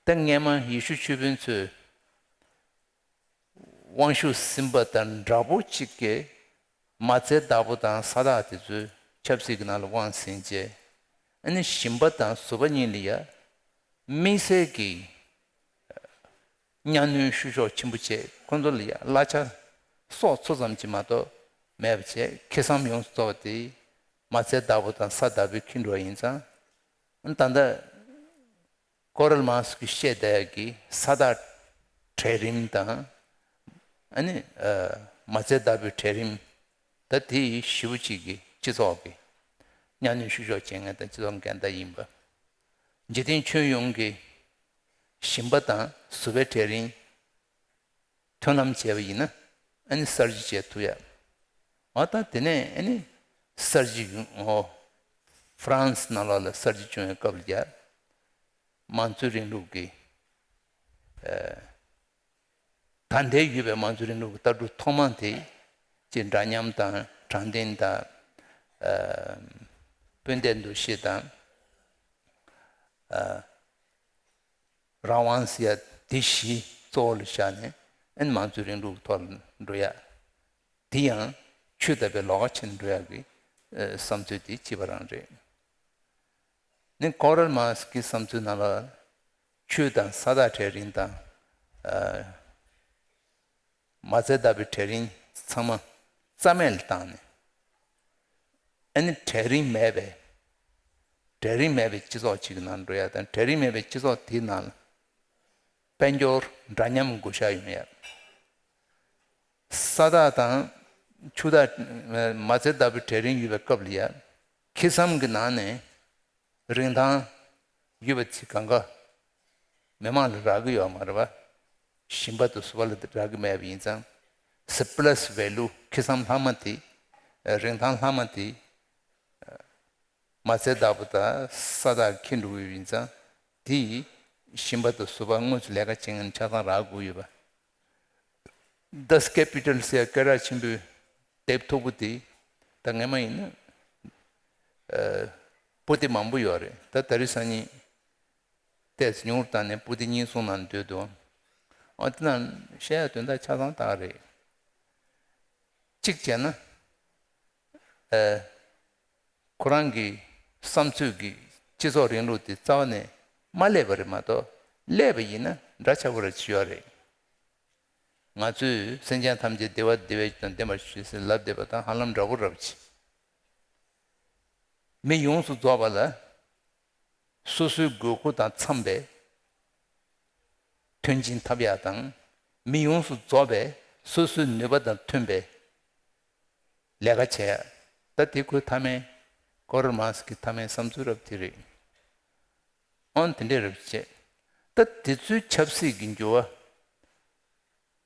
ད་སྔོན་མ་ཡེ་ཤུ་ཆོས་དཔོན་ཚོས་དབང་ཤུགས་ཟིན་པ་དང་འདྲ་པོ་གཅིག་གིས་མ་རྩའི་བདག་པོ་དང་ས་བདག་དེ་ཚོའི་ཆབ་སྲིད་ཀྱི་ནང་ལ་དབང་ཟིན་རྗེས། ཨ་ནི་ཞིང་པ་དང་བཟོ་པ་གཉིས་ལ་ཡ་དམིགས་བསལ་གྱི་གཉའ་གནོན་བཤུ་གཞོག་ཆེན་པོ་བྱས། ཁོ་ཚོ་ལ་ཡ་གླ་ཆ་སྲོག་འཚོ་ཙམ་གྱིས་མ་གཏོགས་མེད་པ་བྱས། ཁེ་བཟང་ཡོངས་སུ་རྫོགས་པ་དེ་མ་རྩའི་བདག་པོ་དང་ས་བདག་པོས་འཁྱེར་འགྲོ་བ་ཡིན་ཙང་། ད་ལྟ་ཀོ་རལ་མཱར་ཀས་བཤད་བསྡད་ཡག་གི་ས་བདག་གྲལ་རིམ་དང་། ཨ་ནི་ཨ་མ་རྩའི་བདག་པོའི་གྲལ་རིམ། ད་དེ་ཞེ་པོ་ཅིག་གི་སྤྱི་ཚོགས་ཀྱི་གཉའ་གནོན་བཤུ་གཞོག་བྱེད་མཁན་དང་སྤྱི་ཚོགས་འགལ་ཟླ་ཡིན་པ། འཇིག་རྟེན་ཁྱོན་ཡོངས་ཀྱི་ཞིང་པ་དང་བཟོ་པའི་གྲལ་རིམ་མཐུན་ལམ་བྱས་པ་ཡིན་ན། ཨ་ནི་གསར་བརྗེ་བྱེད་ཐུབ་ཡ། འོ་ད་དེ་ནས་ཨ་ནི་གསར་བརྗེ་ཡོང་། འོ་ ཧྥ་རན་སི་ནང་ལོགས་ལ་གསར་བརྗེ་བྱུང་བའི་སྐབས་ལ་ཡ། དམངས་གཙོའི་རིང་ལུགས་ཀྱི་ཨ། ད་ལྟའི་ཡོད་པའི་དམངས་གཙོའི་རིང་ལུགས་ཀྱི་ལྟ་གྲུབ་ཐོག་མ་དེ་ཅིག་འདྲ་མཉམ་དང་དྲང་བདེན་དང་ཨ། སྤུན་ཟླའི་འདུ་ཤེས་དང་ཨ། རང་དབང་ཟེར་ཡ་དེ་བཞི་གཙོ་བོ་ལ་བཞག་ནས་ཨ་ནི་དམངས་གཙོའི་རིང་ལུགས་ཀྱི་ཐོག་ལ་འགྲོ་ཡ། དེ་ཡང་ཆོས་དང་པའི་ལོགས་ཀ་ཕྱེ་ནས་འགྲོ་ཡག་གི་ཨ། བསམ་ཚུལ་དེ་གཅིག་པ་རང་རེད། ནི་ཀོ་རལ་མཱར་ཀསི་གི་བསམ་ཚུལ་ནང་ལ་ཆོས་དང་ས་བདག་གྲལ་རིམ་དང་ཨ། མའོ་ཙེ་ཏུང་གི་གྲལ་རིམ་ཚང་མ་རྩ་མེད་ལ་བཏང་ནས། ཨ་ནི་གྲལ་རིམ་མེད་པའི་གྲལ་རིམ་མེད་པའི་སྤྱི་ཚོགས་ཅིག་གི་ནང་འགྲོ་ཡ་དང་། གྲལ་རིམ་མེད་པའི་སྤྱི་ཚོགས་དེའི་ནང་ལ་དཔལ་འབྱོར་འདྲ་མཉམ་བགོ་བཤའ་ཡོང་ཡ། ས་བདག་དང་ཆོས་བདག་མའོ་ཙེ་ཏུང་གི་གྲལ་རིམ་ཡོད་པའི་སྐབས་ལ་ཡ། ཁེ་བཟང་གི་ནང་ནས་རིན་ཐང་ཡོད་པ་ཚིག་གང་ག་མི་མང་ལ་རག་གི་ཡོད་མ་རེད་པ། ཞིང་པ་དང་བཟོ་པ་ལ་རག་གི་མེད་པ་ཡིན་ཙང་། surplus value ཁེ་བཟང་ལྷག་མ་དེ། རིན་ཐང་ལྷག་མ་དེ། མའོ་ཙེ་ཏུང་དང་ས་བདག་གིས་འཁྱེར་འགྲོ་གི་ཡོད་པ་ཡིན་ཙང་། དེ་ཡིས་ཞིང་པ་དང་བཟོ་པ་དངོས་སུ་ལས་ཀ་བྱེད་མཁན་ཆ་ཚང་རག་དགོས་ཡོད་པ། Das Kapital ཟེར་སྐད་གྲགས་ཆེན་པོའི་དེབ་མཐུག་པོ་དེ་ད་སྔོན་མ་ཡིན་ན་ཨ། པོ་ཏི་མང་པོ་ཡོད་རེད། ད་དེ་རིང་སང་ཉིན་ཏོག་ཙམ་ཉུང་རུ་བཏང་ནས་པོ་ཏི་གཉིས་གསུམ་ནང་སྡོད་འདུག། ཨ། དེ་ནང་བཤད་ཡ་དོན་དག་ཆ་ཚང་དག་རེད། གཅིག་བྱས་ན། ཨ། ཁོ་རང་གི་བསམ་ཚུལ་གྱི་སྤྱི་ཚོགས་རིང་ལུགས་དེ་རྩ་བ་ནས་མ་སླེབས་པ་རེད་མ་གཏོགས། སླེབས་པ་ཡིན་ན་འདྲ་ཆགས་པོ་རེ་ཅིག་ཡོད་རེད། ང་ཚོས་སེམས་ཅན་ཐམས་ཅད་བདེ་བ་བདེ་བའི་དང་ལྡན་པར་ཤོག་ཅེས་ལབ་བསྡད་པ་དང་ཧ་ལམ་འདྲ་པོ་རེད་པ། མི་ཡོངས་སུ་རྫོགས་པ་ལ་སོ་སོའི་དགོས་མཁོ་དང་འཚམས་པའི་མཐུན་རྐྱེན་འཐབ་ཡག་དང་། མི་ཡོངས་སུ་རྫོགས་པས་སོ་སོའི་ནུས་པ་དང་མཐུན་པའི་ལས་ཀ་བྱེད་ཡ། ད་དེ་ཁོའི་མཐའ་མའི་ཀོ་རལ་མཱར་ཀསི་གི་མཐའ་མའི་བསམ་ཚུལ་རེད་པ། དེ་རེད། ཨང་། དེ་འདྲས་རེད་པ། བྱས། ད་དེ་ཚོའི་ཆབ་སྲིད་ཀྱི་འགྱུར་བ།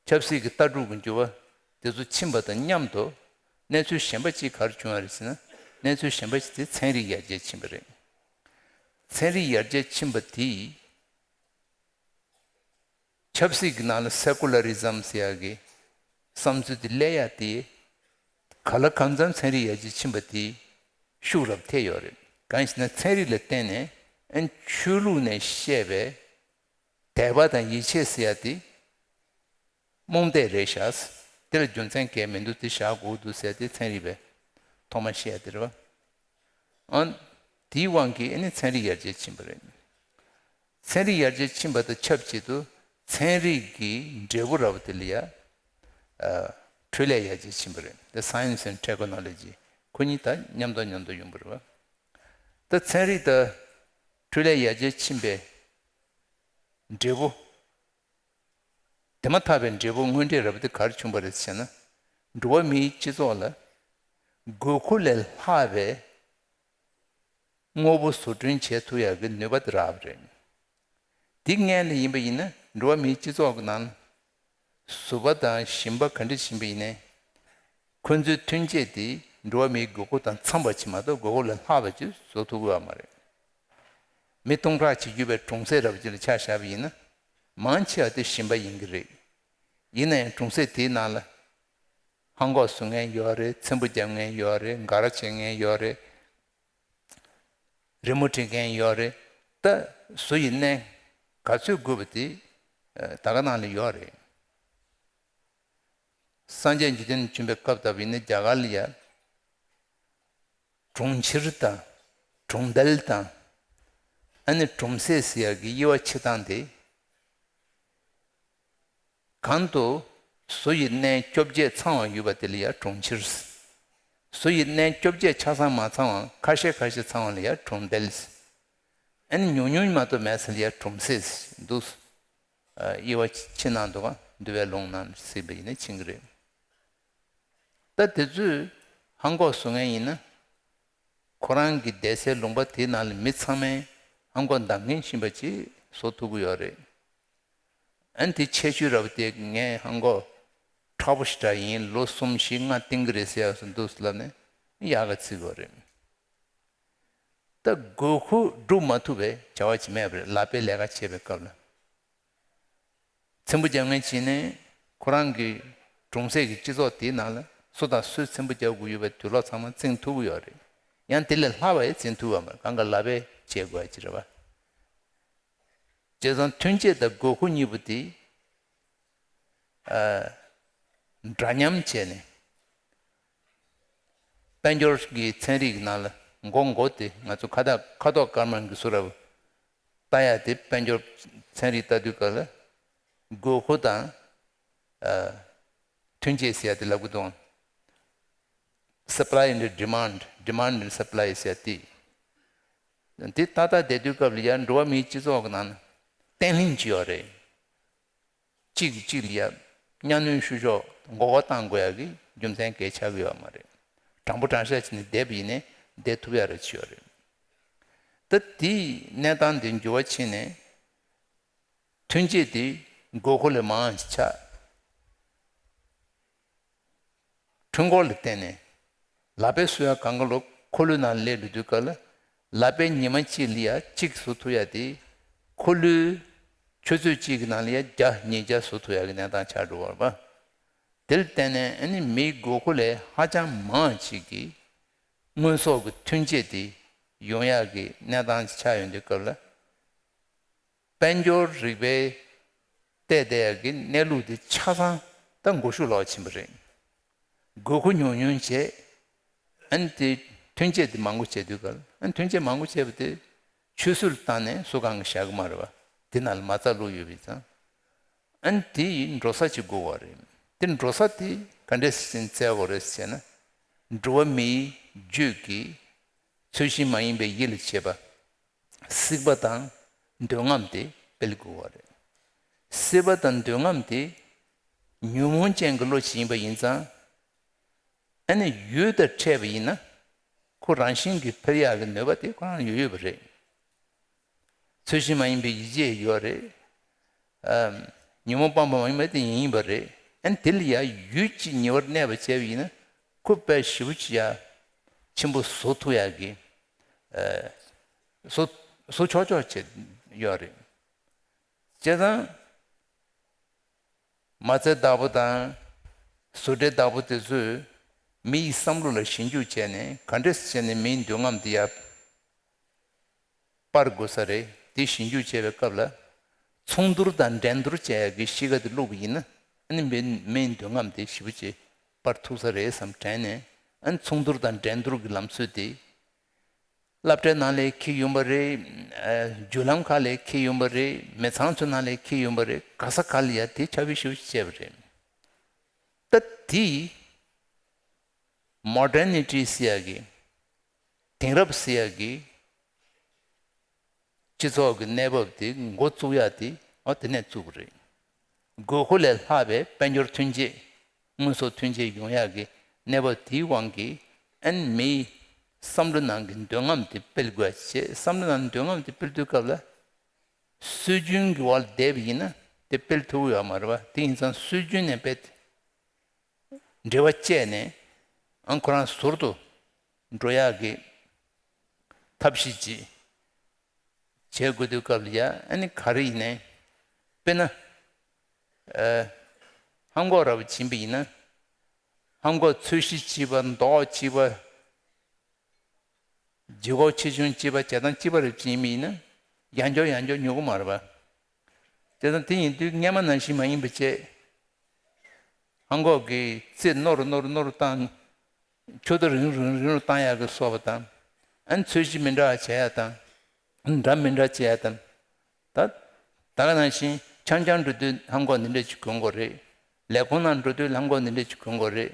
ཆབ་སྲིད་ཀྱི་ལྟ་གྲུབ་ཀྱི་འགྱུར་བ་དེ་ཚོ་ཕྱིན་པ་དང་མཉམ་དུ་གནས་ཚུལ་གཞན་པ་གཅིག་ག་རེ་བྱུང་བ་རེད་ཟེར་ན། གནས་ཚུལ་གཞན་པ་ཞིག་དེ་ཚན་རིག་ཡར་རྒྱས་ཕྱིན་པ་རེད། ཚན་རིག་ཡར་རྒྱས་ཕྱིན་པ་དེས་ཆབ་སྲིད་ཀྱི་ནང་ལ་སེ་ཀུ་ལ་རི་ཛམ་ཟེར་ཡག་གི་བསམ་ཚུལ་དེ་སླེབས་ཡག་དེ། ག་ལ་གང་འཚམ་ཚན་རིག་ཡར་རྒྱས་ཕྱིན་པ་དེས་ཤུགས་རབ་ཐེབས་ཡོད་རེད། གང་ཡིན་ཟེར་ན་ཚན་རིག་ལ་བརྟེན་ནས་ཨ་ནི་ཆོས་ལུགས་ནས་བཤད་པའི་དད་པ་དང་ཡིད་ཆེས་ཟེར་ཡ་དེ་རྨོངས་དད་རེད་ཤག། དེ་ལ་རྒྱུ་མཚན་གང་ཡང་མི་འདུག། དེ་བཞག་དགོས་འདུག་ཟེར་ཡ་དེ་ཚན་རིག་པས་ཐོག་མ་བཤད་ཡ་དེ་རེད་པ། ཨ། དེའི་དབང་གིས་ཨ་ནི་ཚན་རིག་ཡར་རྒྱས་ཕྱིན་པ་རེད། ཚན་རིག་ཡར་རྒྱས་ཕྱིན་པ་དང་ཆབས་ཅིག་ཏུ་ཚན་རིག་གི་འབྲས་བུ་ར་བ་དེ་ལ་ཡ། ཨ། འཕྲུལ་ལས་ཡར་རྒྱས་ཕྱིན་པ་རེད། དེ་science and technology ཁོ་གཉིས་ད་མཉམ་དུ་མཉམ་དུ་ཡོང་པ་རེད་པ། ད་ཚན་རིག་དང་འཕྲུལ་ལས་ཡར་རྒྱས་ཕྱིན་པའི་འབྲས་བུ། དེ་མ་ཐག་པའི་འབྲས་བུ་དངོས་འབྲས་ར་བ་དེ་ག་རེ་བྱུང་བ་རེད་ཟེར་ན། འགྲོ་བ་མིའི་སྤྱི་ཚོགས་ལ་དགོས་མཁོ་ལས་ལྷག་པའི་དངོས་པོ་བཟོ་སྐྲུན་བྱེད་ཐུབ་ཡག་གི་ནུས་པ་དེ་རག་པ་རེད། དེ་སྔོན་ལ་ཡིན་པ་ཡིན་ན་འགྲོ་བ་མིའི་སྤྱི་ཚོགས་ཀྱི་ནང་ལ་བཟོ་པ་དང་ཞིང་པ་ག་འདྲ་ཞིག་ཡིན་པ་ཡིན་ནའི། ཁོ་ཚོའི་ཐོན་སྐྱེད་དེ་འགྲོ་བ་མིའི་དགོས་མཁོ་དང་འཚམ་པ་ཅིག་མ་གཏོགས་དགོས་མཁོ་ལས་ལྷག་པ་ཅིག་བཟོ་ཐུབ་ཀྱི་ཡོད་མ་རེད། མི་སྟོང་ཕྲག་གཅིག་ཡོད་པའི་གྲོང་གསེབ་ར་བ་ཅིག་ལ་ཆ་བཞག་པ་ཡིན་ན། མང་ཆེ་བ་དེ་ཞིང་པ་ཡིན་གྱི་རེད། ཡིན་ན་ཡང་གྲོང་གསེབ་དེའི་ནང་ལ་ཧང་གོག་བཟོ་མཁན་ཡོད་རེད། ཚེམ་བུ་རྒྱབ་མཁན་ཡོད་རེད། འགའ་ར་བྱེད་མཁན་ཡོད་རེད། རི་མོ་འབྲི་མཁན་ཡོད་རེད། ད་བཟོ་ཡི་གནས་ག་ཚོད་དགོས་པ་དེ་ད་ག་ནང་ལ་ཡོད་རེད། སངས་རྒྱས་འཇིག་རྟེན་བྱོན་པའི་སྐབས་ལྟ་བུ་ཡིན་ན་རྒྱ་གར་ལ་ཡ། གྲོང་ཁྱེར་དང་གྲོང་རྡལ་དང་། ཨ་ནི་གྲོང་གསེབ་ཟེར་ཡག་གི་དབྱེ་བ་ཕྱེ་སྟངས་དེ། གང་དུ་བཟོ་ཡི་གནས་བཅོ་བརྒྱད་ཚང་བ་ཡོད་པ་དེ་ལ་ཡ་གྲོང་ཁྱེར། བཟོ་ཡི་གནས་བཅོ་བརྒྱད་ཆ་ཚང་མ་ཚང་བ་ཁ་ཤས་ཁ་ཤས་ཚང་བ་ལ་ཡ་གྲོང་རྡལ། ཨ་ནི་ཉུང་ཉུང་མ་གཏོགས་མེད་ས་ལ་ཡ་གྲོང་གསེབ་འདུག། དབྱེ་བ་ཕྱེ་གནང་འདུག་ག། འདུལ་བའི་ལུང་ནང་གཟིགས་པ་ཡིན་ན་མཁྱེན་གྱི་རེད། ད་དེ་ཚོས་ཧང་གོག་བཟོ་མཁན་ཡིན་ན། ཁོ་རང་གི་བསྡད་སའི་ལུང་པ་དེའི་ནང་ལ་མི་ཚང་མས་ཧང་གོག་འདམ་མཁན་ཤེས་པ་ཅིག་བཟོ་ཐུབ་ཀྱི་ཡོད་རེད། ཨ་ནི་དེ་ཁྱད་ཆོས་ར་བ་དེ་ངས་ཧང་གོག་མཁྲེགས་པོ་ཞེ་དྲག་ཡིན། ལོ་གསུམ་བཞི་ལྔ་བསྟེན་གྱི་རེད་ཟེར་ཡག་སུ་འདུག་ལབ་ནས་ཡག་ག་བརྩི་དགོས་རེད། ད་དགོས་མཁོ་སྒྲུབ་མ་ཐུབ་པའི་བྱ་བ་ཅིག་མེད་པ་རེད། ལག་པའི་ལས་ཀ་བྱེད་པའི་སྐབས་ལ། ཚེམ་བུ་རྒྱབ་མཁན་བྱས་ནས་ཁོ་རང་གི་གྲོང་གསེབ་ཀྱི་སྤྱི་ཚོགས་དེའི་ནང་ལ་སུ་དང་སུས་ཚེམ་བུ་རྒྱག་དགོས་ཡོད་པའི་དུག་ལོག་ཚང་མ་བཙིང་ཐུབ་ཀྱི་ཡོད་རེད། ཡང་དེ་ལས་ལྷག་པ་ཡང་བཙིང་ཐུབ་ཡོད་མ་རེད། གང་ག་ལག་པས་བྱེད་དགོས་ཀྱི་རེད་པ། བྱས་ཙང་ཐོན་སྐྱེད་དང་དགོས་མཁོ་གཉིས་པོ་དེ་ཨ་འདྲ་མཉམ་བྱས་ནས། དཔལ་འབྱོར་གྱི་ཚན་རིག་ནང་ལ་མགོ་མགོ་དེ་ང་ཚོ་ཁ་ཐག་ཁ་དོག་དཀར་དམར་གྱི་བཟོ་འདྲ་པོ་ལྟ་ཡ་དེ། དཔལ་འབྱོར་ཚན་རིག་ལྟ་དུས་སྐབས་ལ་དགོས་མཁོ་དང་ཨ་ཐོན་སྐྱེད་ཟེར་ཡ་དེ་ལབ་ཀྱི་འདུག Supply and demand, demand and supply ཟེར་ཡ་དེ། དེ་ཏག་ཏག་བསྡད་དུས་སྐབས་ལ་ཡ་འགྲོ་བ་མིའི་སྤྱི་ཚོགས་ཀྱི་ནང་ན་བརྟན་ལྷིང་ཅིག་ཡོད་རེད། གཅིག་གིས་གཅིག་ལ་ཡ་གཉའ་གནོན་ཞུ་ཕྱོགས་མགོ་སྐོར་བཏང་དགོས་ཡ་གི་རྒྱུ་མཚན་གལ་ཆགས་ཀྱི་ཡོད་མ་རེད། དྲང་པོ་དྲང་བཞག་བྱས་ནས་བསྡད་པ་ཡིན་ནའི་བསྡད་ཐུབ་ཡ་རེ་ཅིག་ཡོད་རེད། ད་དེའི་གནས་སྟངས་དེ་འགྱུར་བ་ཕྱིན་ནས་ཐོན་སྐྱེད་དེ་དགོས་མཁོ་ལས་མང་ཆགས། འཕྲུལ་འཁོར་ལ་བརྟེན་ནས་ལག་པས་བཟོ་ཡ་གང་ག་ལོ་འཁོར་ལོའི་ནང་སླེབས་འགྲོ་དུས་སྐབས་ལ། ལག་པས་ཉི་མ་གཅིག་ལ་ཡ་གཅིག་བཟོ་ཐུབ་ཡ་དེ་འཁོར་ལོའི་ཆུ་ཚོད་གཅིག་གི་ནང་ལ་ཡ་བརྒྱ་ཉིས་བརྒྱ་བཟོ་ཐུབ་ཡ་གི་གནས་སྟངས་ཆགས་འགྲོ་བ་རེད་པ། དེ་ལ་བརྟེན་ནས་ཨ་ནི་མིའི་དགོས་མཁོ་ལས་ཧ་ཅང་མང་བ་ཅིག་གི་དངོས་ཟོག་གི་ཐོན་སྐྱེད་དེ་ཡོང་ཡག་གི་གནས་སྟངས་ཆགས་ཡོང་དུས་སྐབས་ལ། དཔལ་འབྱོར་རིག་པའི་བལྟས་བསྡད་ཡག་གི་གནས་ལུགས་དེ་ཆ་ཚང་ད་མགོ་གཞུག་ལོག་ཕྱིན་པ་རེད། དགོས་མཁོ་ཉུང་ཉུང་བྱས། ཨ་ནི་དེ་ཐོན་སྐྱེད་དེ་མང་པོ་བྱས་དུས་སྐབས་ཨ་ནི་ཐོན་སྐྱེད་མང་པོ་བྱས་པ་དེ་ཆུད་ཟོས་ལ་བཏང་ནས་སུ་གང་གིས་བཞག་གི་མ་རེད་པ། དེ་ནང་ལ་མ་རྩ་བླུགས་ཡོད་པ་ཡིན་ཙང་། ཨ་ནི་དེ་ཡི་འགྲོ་ས་ཅིག་དགོས་པ་རེད། དེ་འགྲོ་ས་དེ་ག་འདྲས་སེ་བཙལ་དགོས་རེད་ཟེར་ན། འགྲོ་བ་མིའི་རྒྱུད་ཀྱི་ཚུལ་བཞིན་མ་ཡིན་པའི་ཡིད་ལ་བྱེད་པ། སྲེད་པ་དང་འདོད་རྔམ་དེ་སྤེལ་དགོས་པ་རེད། སྲེད་པ་དང་འདོད་རྔམ་དེ་ཉོན་མོངས་ཅན་གྱི་བློ་ཞིག་ཡིན་པ་ཡིན་ཙང་། ཨ་ནི་ཡུལ་དང་འཕྲད་པ་ཡིན་ན་ཁོ་རང་བཞིན་གྱིས་འཕེལ་ཡག་གི་ནུས་པ་དེ་ཁོ་རང་ཡོད་ཡོད་པ་རེད། ཚུལ་བཞིན་མ་ཡིན་པའི་ཡིད་བྱེད་ཡོད་རེད། ཨ། ཉོན་མོངས་སྤངས་པ་མ་ཡིན་པ་དེ་ཡིན་ཡིན་པ་རེད། ཨ་ནི་དེ་ལ་ཡ་ཡུལ་གྱི་ཉེ་བར་གནས་པ་བྱས་པ་ཡིན་ན་ཁོ་དཔེ་ཞེ་པོ་ཅིག་ཡ་ཆེན་པོ་བཟོ་ཐུབ་ཡག་གི། ཨ། བཟོ་བཟོ་ཆོག་ཆོག་བྱས་ཡོད་རེད། བྱས་ཙང་། མ་རྩའི་བདག་པོ་དང་། བཟོ་གྲྭའི་བདག་པོ་དེ་ཚོས་མི་ཡི་བསམ་བློ་ལ་ཞིབ་འཇུག་བྱས་ནས་ག་འདྲས་བྱས་ནས་མིའི་འདོད་རྔམ་དེ་ཡར་སྤར་དགོས་ས་རེད། དེ་ཞིབ་འཇུག་བྱེད་པའི་སྐབས་ལ། མཚུངས་བསྡུར་དང་འགྲན་བསྡུར་བྱེད་ཡག་གི་གཤིས་ཀ་དེ་བླུགས་པ་ཡིན་ན་ཨ་ནི་མི་མིའི་འདོད་རྔམ་དེ་ཞེ་པོ་ཅིག་སྤར་ཐུབ་ས་རེད་བསམ་དྲན་ནས། ཨ་ནི་མཚུངས་བསྡུར་དང་འགྲན་བསྡུར་གྱི་ལམ་སྲོལ་དེ། སློབ་གྲྭའི་ནང་ལས་འཁྱེར་ཡོང་པ་རེད། ཨ། བརྒྱུད་ལམ་ཁག་ལས་འཁྱེར་ཡོང་པ་རེད། མི་ཚང་ཚོའི་ནང་ལས་འཁྱེར་ཡོང་པ་རེད། ག་ས་ག་ལ་ཡ་དེ་ཁྱབ་སྤེལ་ཞེ་པོ་ཅིག་བྱས་པ་རེད། ད་དེ་མོ་ཌར་ནི་ཊི་ཟེར་ཡག་གི། དེང་རབས་ཟེར་ཡག་གི་སྤྱི་ཚོགས་ཀྱི་གནས་བབ་དེ་འགོ་བཙུགས་ཡག་དེ་ཨ་དེ་ནས་བཙུགས་པ་རེད། དགོས་མཁོ་ལས་ལྷག་པའི་དཔལ་འབྱོར་ཐོན་སྐྱེད། དངོས་ཟོག་ཐོན་སྐྱེད་ཡོང་ཡག་གི་གནས་བབ་དེའི་དབང་གིས་ཨ་ནི་མིའི་བསམ་བློ་ནང་གི་འདོད་རྔམ་དེ་སྤེལ་དགོས་ཡ་བྱས། བསམ་བློ་ནང་འདོད་རྔམ་དེ་སྤེལ་དུས་སྐབས་ལ། སྲོལ་རྒྱུན་གྱི་འོག་ལ་བསྡད་པ་ཡིན་ན་དེ་སྤེལ་ཐུབ་ཀྱི་ཡོད་མ་རེད་པ། དེ་ཡིན་ཙང་སྲོལ་རྒྱུན་ནས་དཔེ་འབྲེལ་བ་བཅད་ནས་ཨང་ཁོ་རང་ཟུར་དུ་འགྲོ་ཡག་གི་ཐབས་ཤེས་ཅིག་བྱེད་དགོས་དུས་སྐབས་ལ་ཡ། ཨ་ནི་ག་རེ་ཡིན་ནའི་དཔེར་ན། ཨ། ལྷམ་གོག་འདྲ་པོ་བྱིན་པ་ཡིན་ན། ལྷམ་གོག་ཚོས་གཞི་གཅིག་པ། མདོག་གཅིག་པ། ལྗིད་ཁོག་ཆེ་ཆུང་གཅིག་པ། བྱེད་སྟངས་གཅིག་པ་རེ་བྱིན་པ་ཡིན་ན་ཡང་བསྐྱར་ཡང་བསྐྱར་ཉོ་གི་མ་རེད་པ། དེ་དང་དེ་ཡིན་དུས་སྔས་མ་ནང་བཞིན་མ་ཡིན་པ་བྱས། ལྷམ་གོག་གི་རྩེ་རྣོ་རུ་རྣོ་རུ་རྣོ་རུ་བཏང་། ཁྱོ་ག་རིང་རུ་རིང་རུ་བཏང་ཡག་གི་སོགས་པ་དང་། ཨ་ནི་ཚོས་གཞི་མི་འདྲ་བ་བྱེད་ཡག་དང་། འདྲ་མི་འདྲ་བྱེད་ཡག་དང་། ད་ད་ག་ནང་བཞིན་ཆང་འཐུང་འགྲོ་དུས་ལྷམ་གོག་འདི་འདྲ་ཅིག་གོན་དགོས་རེད། ལས་ཁུངས་ནང་འགྲོ་དུས་ལྷམ་གོག་འདི་འདྲ་ཅིག་གོན་དགོས་རེད།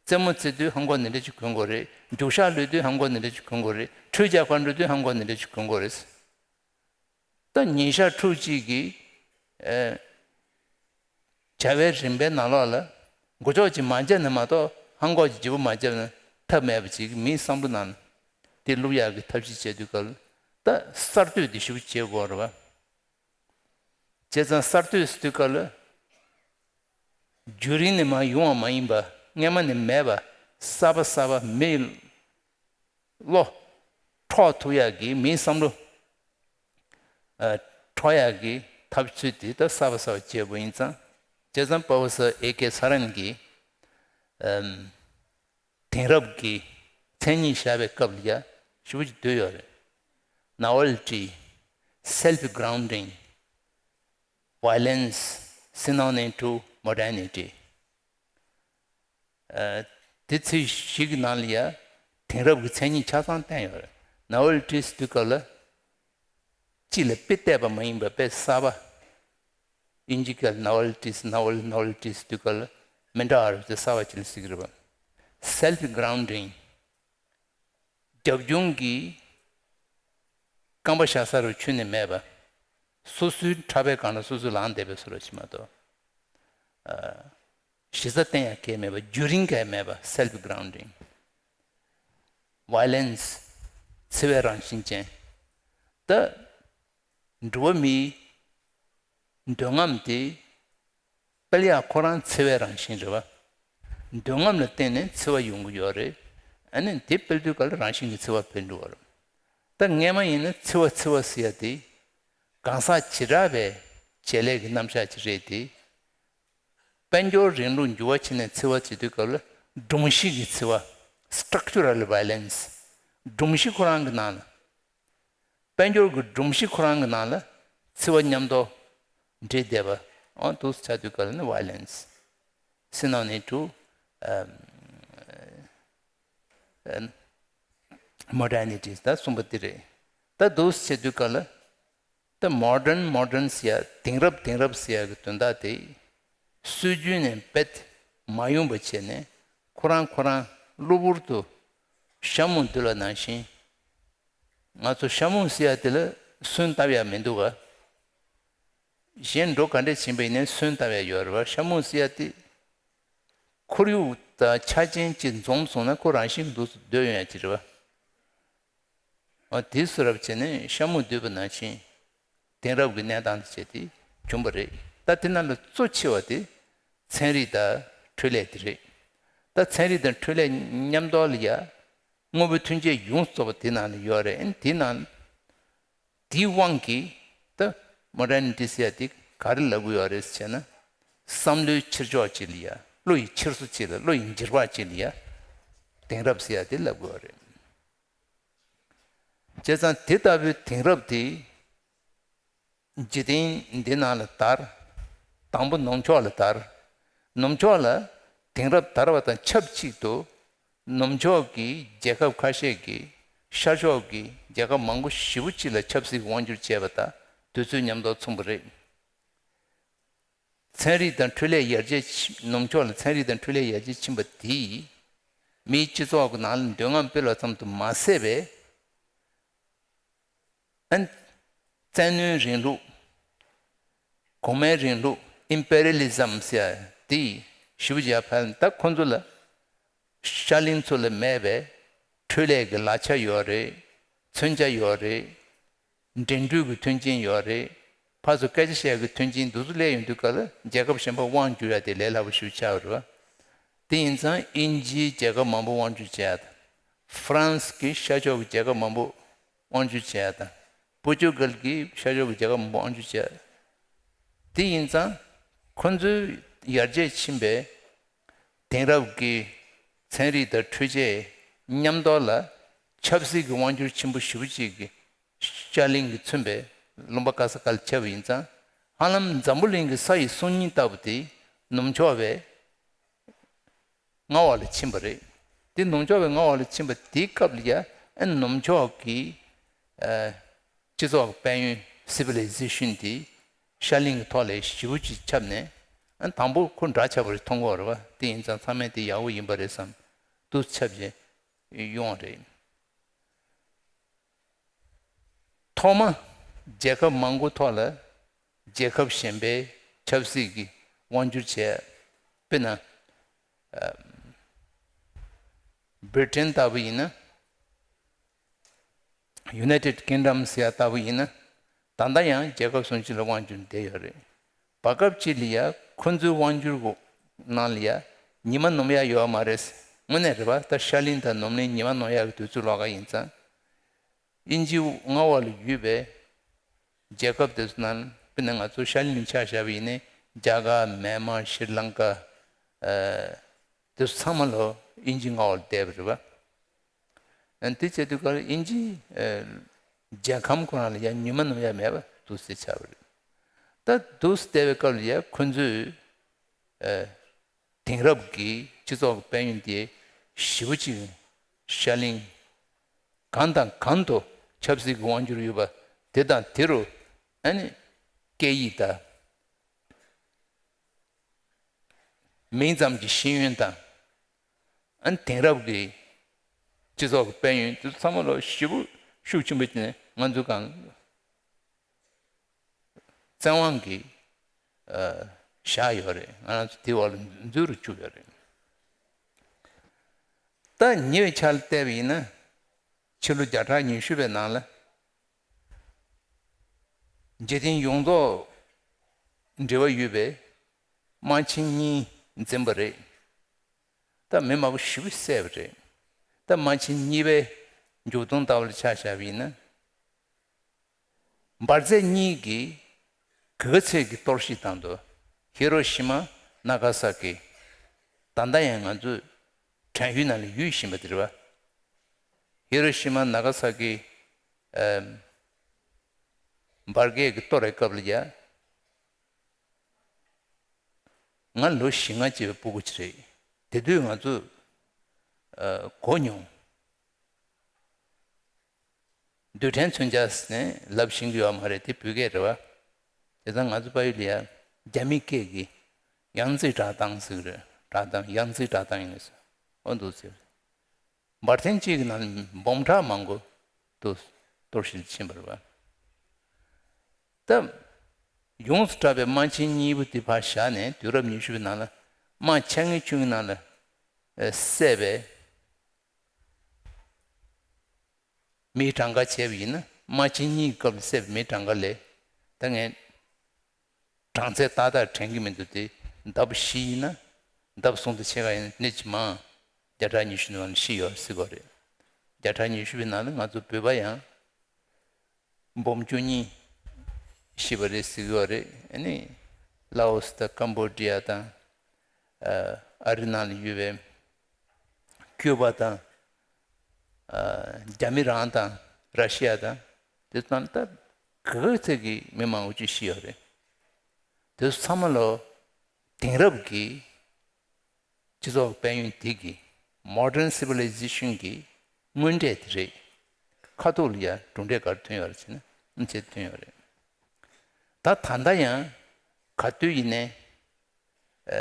རྩེད་མོ་རྩེ་དུས་ལྷམ་གོག་འདི་འདྲ་ཅིག་གོན་དགོས་རེད། རྒྱུག་ཤར་གློད་དུས་ལྷམ་གོག་འདི་འདྲ་ཅིག་གོན་དགོས་རེད། ཁྲུས་རྒྱག་གར་འགྲོ་དུས་ལྷམ་གོག་འདི་འདྲ་ཅིག་གོན་དགོས་རེད། ད་ཉིན་ཞག་ཕྲུགས་གཅིག་གི་ཨེ་བྱ་བའི་རིམ་པའི་ནང་ལོགས་ལ་མགོ་ལྕོག་ཅིག་མ་བརྗེས་ན་མ་གཏོགས་ལྷམ་གོག་ཅིག་ལྗིད་པོ་མ་བརྒྱབ་ན་ཐབས་མེད་པ་ཅིག་མིའི་བསམ་བློ་ནང་དེ་བླུག་ཡག་གི་ཐབས་ཤེས་བྱེད་དུས་སྐབས་ལ་ད་གསར་གཏོད་དེ་ཞེ་པོ་བྱེད་དགོས་རེད་པ། བྱས་ཙང་གསར་གཏོད་ཟེར་དུས་སྐབས་ལ་རྒྱུན་རིང་ནས་མར་ཡོང་བ་མ་ཡིན་པ། སྔས་མ་ནས་མེད་པ། གསར་པ་གསར་པ་མི་ཡི་བློ། འཕྲོག་ཐུབ་ཡག་གི་མིའི་བསམ་བློ་ཨ་འཕྲོག་ཡག་གི་ཐབས་ཚུལ་དེ་ད་གསར་པ་གསར་པ་བྱེད་དགོས་ཡིན་ཙང་། བྱས་ཙང་པོ་ཧྥེ་སར་ཨེ་ཀེ་ས་རན་གྱིས་ཨམ་དེང་རབས་ཀྱི་མཚན་ཉིད་བཞག་པའི་སྐབས་ལ་ཡ་ཞེ་པོ་ཅིག་འདོད་ཡོད་རེད། Novelty, self grounding, violence, synonym to modernity. ཨ་དེ་ཚིག་བཞི་གི་ནང་ལ་ཡ་དེང་རབས་ཀྱི་མཚན་ཉིད་ཆ་ཚང་བསྟན་ཡོད་རེད། Novelty ཟེར་དུས་སྐབས་ལ་སྤྱི་ལ་དཔེ་བལྟས་པ་མ་ཡིན་པ་དཔེ་གསར་པ། དབྱིན་ཇི་སྐད་novelties, novel, novelties ཟེར་དུས་སྐབས་ལ་མི་འདྲ་བ་རེད་དེ་གསར་པ་ཅིག་ལ་ཟེར་གྱི་རེད་པ། Self grounding, རྒྱབ་ལྗོངས་ཀྱི་རྐང་པ་བཞག་ས་རུ་ཁྱོན་ནས་མེད་པ། སོ་སོའི་ཕྲག་པའི་སྒང་ལ་སོ་སོ་ལངས་བསྡད་པའི་བཟོ་འདྲ་ཅིག་མ་གཏོགས། ཨ་གཞི་རྩ་བརྟེན་ཡག་གང་ཡང་མེད་པ། རྒྱུན་རིང་གང་ཡང་མེད་པ། Self grounding, violence, འཚེ་བའི་རང་བཞིན་ཅན། ད་འགྲོ་བ་མིའི་འདོད་རྔམ་དེ་སྤེལ་ཡག་ཁོ་རང་འཚེ་བའི་རང་བཞིན་རེད་པ། འདོད་རྔམ་ལ་བརྟེན་ནས་འཚེ་བ་ཡོང་གི་ཡོད་རེད། ཨ་ནི་དེ་སྤེལ་དུས་སྐབས་ལ་རང་བཞིན་གྱིས་འཚེ་བ་འཕེལ་འགྲོ་བ་རེད། ད་སྔས་མ་ཡིན་ན་འཚེ་བ་འཚེ་བ་ཟེར་ཡ་དེ་གང་ཟག་བྱེ་བྲག་པའི་བྱེད་ལས་ཀྱི་རྣམ་གཞག་ཅིག་རེད་དེ། དཔལ་འབྱོར་རིང་ལུགས་འགྱུར་བ་ཕྱིན་ནས་འཚེ་བ་བྱེད་དུས་སྐབས་ལ་སྒྲོམ་གཞི་གི་འཚེ་བ། Structural violence. སྒྲོམ་གཞི་ཁོ་རང་གི་ནང་ལ། དཔལ་འབྱོར་གྱི་སྒྲོམ་གཞི་ཁོ་རང་གི་ནང་ལ་འཚེ་བ་མཉམ་དུ་འདྲེས་བསྡད་པ། འོ་འདུག་སེ་ཆགས་དུས་སྐབས་ལ་ནི་violence, synonym to um, uh, modernity ད་གསུམ་པ་དེ་རེད། ད་འདུག་སེ་བྱེད་དུས་སྐབས་ལ་ད་modern, modern ཟེར་ཡ། དེང་རབས་དེང་རབས་ཟེར་ཡ་གི་དོན་དག་དེ་སྲོལ་རྒྱུན་ནས་རྦད་མ་ཡོང་བ་བྱས་ནས་ཁོ་རང་ཁོ་རང་གློ་བུར་དུ་ཤ་མོ་འདུལ་བ་ནང་བཞིན། ང་ཚོ་ཤ་མོ་ཟེར་ཡ་དེ་ལ་སོན་བཏབ་ཡ་མི་འདུག་ག་གཞན་འགྲོ་ག་འདྲས་ཕྱིན་པ་ཡིན་ནའི་སོན་བཏབ་ཡ་ཡོད་རེད་བ། ཤ་མོ་ཟེར་ཡ་དེ་ཁོར་ཡུག་དང་ཆ་རྐྱེན་གཅིག་འཛོམས་སོང་ན་ཁོ་རང་བཞིན་འདུག་སེ་སྡོད་ཡོང་ཡ་ཅིག་རེད་བ། འོ་དེ་བཟོ་འདྲ་བྱས་ནས་ཤ་མོ་འདུལ་བ་ནང་བཞིན་དེང་རབས་ཀྱི་གནས་སྟངས་དང་བཅས་ཏེ་བྱུང་བ་རེད། ད་དེ་ནང་ལ་གཙོ་ཆེ་བ་དེ་ཚན་རིག་དང་འཕྲུལ་ལས་དེ་རེད། ད་ཚན་རིག་དང་འཕྲུལ་ལས་མཉམ་དུ་ལ་ཡ་དངོས་པོའི་ཐོན་སྐྱེད་ཡོངས་རྫོགས་པ་དེ་ནང་ལ་ཡོད་རེད། དེ་ནང་དེའི་དབང་གིས་ད་མོ་ཌར་ནི་ཊི་ཟེར་ཡ་དེ་ག་རེ་ལབ་དགོས་ཡོད་རེད་ཟེར་ན། བསམ་བློའི་ཕྱིར་ཕྱོགས་གཅིག་ལ་ཡ། བློ་ཡི་འཁྱེར་སོ་གཅིག་ལ། བློ་ཡི་འགྱུར་བག་གཅིག་ལ་ཡ་དེང་རབས་ཟེར་ཡ་དེ་ལབ་དགོས་ཡོད་རེད། བྱས་ཙང་དེ་ལྟ་བུའི་དེང་རབས་དེ་འཇིག་རྟེན་འདི་ནང་ལ་དར། དང་པོ་ནུབ་ཕྱོགས་ལ་དར། ནུབ་ཕྱོགས་ལ་དེང་རབས་དར་བ་དང་ཆབས་ཅིག་ཏུ་ནུབ་ཕྱོགས་ཀྱི་རྒྱལ་ཁབ་ཁ་ཤས་ཀྱིས་ཤར་ཕྱོགས་ཀྱི་རྒྱལ་ཁབ་མང་པོ་ཞེ་པོ་ཅིག་ལ་ཆབ་སྲིད་ཀྱི་དབང་བསྒྱུར་བྱས་པ་དང་དུས་ཚོད་མཉམ་དུ་མཚུངས་པ་རེད། ཚན་རིག་དང་འཕྲུལ་ལས་ཡར་རྒྱས་ཕྱིན། ནུབ་ཕྱོགས་ལ་ཚན་རིག་དང་འཕྲུལ་ལས་ཡར་རྒྱས་ཕྱིན་པ་དེས་མིའི་སྤྱི་ཚོགས་ཀྱི་ནང་ལ་འདོད་རྔམ་སྤེལ་བ་ཙམ་དུ་མ་ཟད་པའི། ཨན། བཙན་གནོན་རིང་ལུགས། གོང་མའི་རིང་ལུགས། ཨིམ་པེ་རི་ཡལ་ཨི་ཛམ་ཟེར་ཡ་དེ་ཞེ་པོ་ཅིག་ཡར་འཕེལ། ད་ཁོ་ཚོ་ལ་ཤར་གླིང་ཚོ་ལ་མེད་པའི་འཕྲུལ་ལས་ཀྱི་ལག་ཆ་ཡོད་རེད། མཚོན་ཆ་ཡོད་རེད། འགྲན་བསྡུར་གྱི་མཐུན་རྐྱེན་ཡོད་རེད། ཕར་ཚུར་སྐད་ཆ་བཤད་ཀྱི་མཐུན་རྐྱེན་འདུག་ཚོ་སླེབས་ཡོང་དུས་སྐབས་ལ་རྒྱལ་ཁབ་གཞན་པ་དབང་བསྒྱུར་ཡ་དེ་ལས་སླ་པོ་ཞེ་པོ་ཆགས་ཡོད་རེད་བ། དེ་ཡིན་ཙང་དབྱིན་ཇིའི་རྒྱལ་ཁབ་མང་པོ་དབང་བསྒྱུར་བྱས་ཡ་དང་། ཧྥ་རན་སི་གི་ཤར་ཕྱོགས་ཀྱི་རྒྱལ་ཁབ་མང་པོ་དབང་བསྒྱུར་བྱས་ཡ་དང་། པོར་ཅུ་གལ་གྱི་ཤར་ཕྱོགས་ཀྱི་རྒྱལ་ཁབ་མང་པོ་དབང་བསྒྱུར་བྱས་ཡ། དེ་ཡིན་ཙང་ཁོ་ཚོའི་ཡར་རྒྱས་ཕྱིན་པའི་དེང་རབས་ཀྱི་ཚན་རིག་དང་འཕྲུལ་ཆས་མཉམ་དུ་ལ་ཆབ་སྲིད་ཀྱི་དབང་བསྒྱུར་ཆེན་པོ་ཞེ་པོ་ཅིག་གིས་ཤར་གླིང་གིས་མཚོན་པའི་ལུང་པ་ག་ས་ག་ལ་ཁྱབ་པ་ཡིན་ཙང་། ཧ་ལམ་འཛམ་བུ་གླིང་གི་ས་ཡི་སྲོག་སྙིང་ལྟ་བུ་དེ་ནུབ་ཕྱོགས་པས་མངའ་འོག་ལ་ཕྱིན་པ་རེད། དེ་ནུབ་ཕྱོགས་པས་མངའ་འོག་ལ་ཕྱིན་པ་དེའི་སྐབས་ལ་ཡ། ཨ། ནུབ་ཕྱོགས་ཀྱི་ཨ་སྤྱི་ཚོགས་དཔལ་ཡོན། སི་ཝི་ལི་ཛེ་ཤན་དེ་ཤར་གླིང་གི་ཐོག་ལ་ཞེ་པོ་ཅིག་ཁྱབ་ནས། ཨ། དང་པོ་ཁོ་འདྲ་ཆགས་པ་རེད་མཐོང་གི་ཡོད་རེད་བ། དེ་ཡིན་ཙང་ཚང་མས་དེ་ཡག་པོ་ཡིན་པ་རེད་བསམ་དུས་ཁྱབ་བྱས་ཡོང་བ་རེད། ཐོག་མ་རྒྱལ་ཁབ་མང་པོ་ཐོག་ལ་རྒྱལ་ཁབ་གཞན་པའི་ཆབ་སྲིད་ཀྱི་དབང་བསྒྱུར་བྱས། དཔེར་ན། ཨ། བྷི་རི་ཊན་ལྟ་བུ་ཡིན་ན། United Kingdom ཟེར་ཡ་ལྟ་བུ་ཡིན་ན། ད་ལྟ་ཡང་རྒྱལ་ཁབ་སུམ་ཅུ་ལ་དབང་བསྒྱུར་བསྡད་ཡོད་རེད། བར་སྐབས་ཅིག་ལ་ཡ་ཁོ་ཚོའི་དབང་བསྒྱུར་འོག་ནང་ལ་ཡ་ཉི་མ་ནུབ་ཡ་ཡོད་མ་རེད། དངོས་གནས་རེད་བ། ད་ཤར་གླིང་དང་ནུབ་གླིང་ཉི་མ་ནུབ་ཡ་གི་དུས་ཚོད་ལོགས་ཀ་ཡིན་ཙང་། དབྱིན་ཇི་མངའ་འོག་ལ་ཡོད་པའི་རྒྱལ་ཁབ་དེ་ཚོ་ནང་དཔེར་ན་ང་ཚོ་ཤར་གླིང་ཆ་བཞག་པ་ཡིན་ན་རྒྱ་གར། མེན་མར། ཤྲི་ལང་ཀ། ཨ་དེ་ཚོ་ཚང་མ་ལོ་དབྱིན་ཇི་མངའ་འོག་ལ་བསྡད་པ་རེད་པ། ཨ་དེ་བྱེད་དུས་སྐབས་ལ་དབྱིན་ཇི་ཨ་རྒྱལ་ཁམས་ཁོ་རང་ལ་ཡང་ཉི་མ་ནམ་ཡང་མེད་པ་འདུག་སེ་ཆགས་པ་རེད། ད་འདུག་སེ་བསྡད་པའི་སྐབས་ལ་ཡང་ཁོ་ཚོས་ཨ་དེང་རབས་ཀྱི་སྤྱི་ཚོགས་ཀྱི་དཔལ་ཡོན་དེ་ཞེ་པོ་ཅིག་ཤར་གླིང་གང་དང་གང་དུ་ཆབ་སྲིད་ཀྱི་དབང་སྒྱུར་ཡོད་པ་དེ་དང་དེ་རུ་ཨ་ནི་སྐད་ཡིག་དང་མིང་ཙམ་གྱི་ཤེས་ཡོན་དང་ཨ་ནི་དེང་རབས་ཀྱི་སྤྱི་ཚོགས་ཀྱི་དཔལ་ཡོན་དེ་ཚོ་ཚང་མ་ལོ་ཞེ་པོ་ཤུགས་ཆེན་པོ་བྱས་ནས་ང་ཚོ་གང་བཙན་དབང་གིས་ཨ་བཞག་ཡོད་རེད། ང་རང་ཚོ་དེ་འོག་ལ་འཛུལ་རུ་བཅུག་ཡོད་རེད། ད་ཉེ་བའི་ཆར་ལ་བལྟས་པ་ཡིན་ན་ཕྱི་ལོ་བརྒྱ་ཕྲག་ཉི་ཤུ་པའི་ནང་ལ་འཇིག་རྟེན་ཡོངས་རྫོགས་འབྲེལ་བ་ཡོད་པའི་དམག་ཆེན་གཉིས་འཛིན་པ་རེད། ད་མི་མང་པོ་ཞེ་པོ་བསད་པ་རེད། ད་དམག་ཆེན་གཉིས་པའི་མཇུག་སྡོམ་ལྟ་བུ་ལ་ཆ་བཞག་པ་ཡིན་ན། འབར་རྫས་གཉིས་ཀྱིས་ག་ཚོད་ཀྱི་གཏོར་བཤིག་བཏང་འདུག་ཧི་རོ་ཤི་མ། ན་ག་ས་ཀི། ད་ལྟ་ཡང་ང་ཚོས་དྲན་ཡུལ་ནང་ལ་ཡོད་བཞིན་པ་དེ་རེད་པ། ཧི་རོ་ཤི་མ། ན་ག་ས་ཀི། ཨམ། འབར་གས་ཀྱིས་གཏོར་བའི་སྐབས་ལ་ཡ། ང་ལོ་བཞི་ལྔ་བྱས་པའི་སྤུ་གུ་ཅིག་རེད། དེ་དུས་ང་ཚོས་ཨ་གོ་མྱོང་། རྡུལ་ཕྲན་མཚོན་ཆ་ཟེར་ནས་ལབ་ཤེས་ཀྱི་ཡོད་མ་རེད། དེ་བོད་སྐད་རེད་པ། དེ་ཙང་ང་ཚོ་ཕ་ཡུལ་ལ་ཡ་རྒྱ་མི་སྐད་ཀྱིས་ཡང་རྩིས་བསྒྲགས་སྟངས་ཟེར་གྱི་རེད། བསྒྲགས་སྟངས། ཡང་རྩིས་བསྒྲགས་སྟངས་ཡིན་ནས་ཟེར། ཨོ་འདུག་ཟེར། འབར་ཐེངས་གཅིག་གི་ནང་ལ་འབུམ་ཕྲག་མང་པོ་དུ་གཏོར་བཤིག་ཕྱིན་པ་རེད་པ། ད་ཡོངས་སུ་གྲགས་པའི་དམག་ཆེན་གཉིས་པོ་དེ་ཕར་བཞག་ནས་དུས་རབས་ཉི་ཤུ་པའི་ནང་ལ་དམག་ཆེན་ཆུང་གི་ནང་ལ་ཨ་བསད་པའི་མིའི་གྲངས་ཀ་བྱས་པ་ཡིན་ན། དམག་ཆེན་གཉིས་ཀྱི་སྐབས་ལ་བསད་པའི་མིའི་གྲངས་ཀ་ལས་ད་ངས་གྲངས་ཚད་ཏག་ཏག་དྲན་གྱི་མི་འདུག་དེ་ལྡབ་བཞི་ཡིན་ན་ལྡབ་གསུམ་དང་ཕྱེད་ཀ་ཡིན་ན་ནི་ཇི་མ་བརྒྱ་ཕྲག་ཉི་ཤུ་ནང་ལ་ཤི་ཡོད་ཟེར་གྱི་ཡོད་རེད། བརྒྱ་ཕྲག་ཉི་ཤུ་པའི་ནང་ལ་ང་ཚོ་བོད་པ་ཡང་འབུམ་བཅུ་གཉིས་ཤི་བ་རེད་ཟེར་གྱི་ཡོད་རེད། ཨ་ནི་ལའོ་སི་དང་ཀམ་བོ་ཌི་ཡ་དང་། ཨ་ཨ་རི་ནང་ལ་ཡོད་པའི་ཀྱུ་པ་དང་། ཨ་རྒྱ་མི་རང་དང་ར་ཤི་ཡ་དང་། དེ་ཚོ་ནང་ད་ག་ག་ཚད་ཀྱི་མི་མང་པོ་ཅིག་ཤི་ཡོད་རེད། དེ་ཚོ་ཚང་མ་ལོ་དེང་རབས་ཀྱི་སྤྱི་ཚོགས་དཔལ་ཡོན་དེ་གི་modern civilization གི་དངོས་འབྲས་དེ་རེད། ཁ་ཐུག་ལ་ཡ་གྲུབ་འབྲས་ག་རེ་ཐོན་ཡོད་རེད་ཟེར་ན་ཨ་ནི་ཚད་ཐོན་ཡོད་རེད། ད་ད་ལྟ་ཡང་ག་དུས་ཡིན་ནའི་ཨ་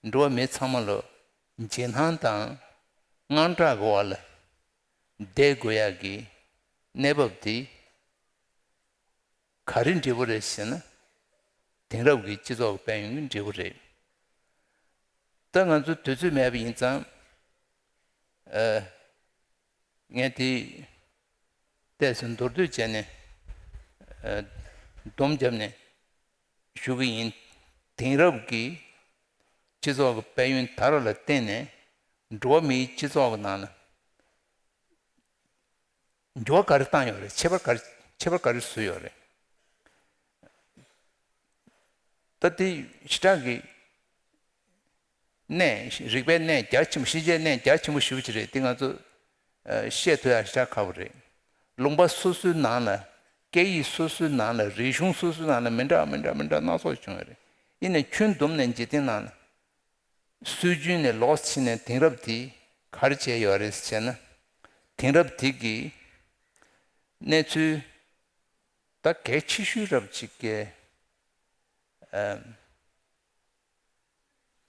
འགྲོ་བ་མི་ཚང་མ་ལོ་འཇིགས་སྣང་དང་དངངས་སྐྲག་གི་འོག་ལ་བསྡད་དགོས་ཡག་གི་གནས་བབ་དེ་ག་རེ་འབྲས་བུ་རེད་ཟེར་ན། དེང་རབས་ཀྱི་སྤྱི་ཚོགས་ཀྱི་དཔལ་ཡོན་གྱི་འབྲས་བུ་རེད། ད་ང་ཚོ་དུས་ཚོད་མེད་པ་ཡིན་ཙང་། ཨ་ངས་དེ་ཏོག་ཙམ་མདོར་བསྡུས་བྱས་ནས་ཨ་སྡོམ་བརྒྱབ་ནས་ཞུ་གི་ཡིན། དེང་རབས་ཀྱི་སྤྱི་ཚོགས་ཀྱི་དཔལ་ཡོན་དར་བ་ལ་བརྟེན་ནས་འགྲོ་བ་མིའི་སྤྱི་ཚོགས་ཀྱི་ནང་ལ་འགྱུར་བ་ག་རེ་བཏང་ཡོད་རེད། ཁྱད་པར་ག་རེ། ཁྱད་པར་ག་རེ་བཟོས་ཡོད་རེད། ད་དེ་ཞེ་དྲག་གི་གནད། རིག་པའི་གནད་རྒྱ་ཆེན་པོ། ཤེས་བྱའི་གནད་རྒྱ་ཆེན་པོ་ཞེ་པོ་ཅིག་རེད། དེ་ང་ཚོ་ཨ་བཤད་ཐུབ་ཡག་ཞེ་དྲག་ཁག་པོ་རེད། ལུང་པ་སོ་སོའི་ནང་ལ། སྐད་ཡིག་སོ་སོའི་ནང་ལ། རིག་གཞུང་སོ་སོའི་ནང་ལ་མི་འདྲ་མི་འདྲ་མི་འདྲ་སྣ་ཚོགས་བྱུང་ཡོད་རེད། ཡིན་ནའི་ཁྱོན་བསྡོམས་ནས་འཇིག་རྟེན་ནང་ལ་སྲོལ་རྒྱུན་ནས་ལོགས་ཕྱིན་ནས་དེང་རབས་དེ་ག་རེ་བྱས་ཡོད་རེད་ཟེར་ན། དེང་རབས་དེ་གི་གནས་ཚུལ་ད་གལ་ཆེ་ཤོས་རབ་ཅིག་གི་ཨ་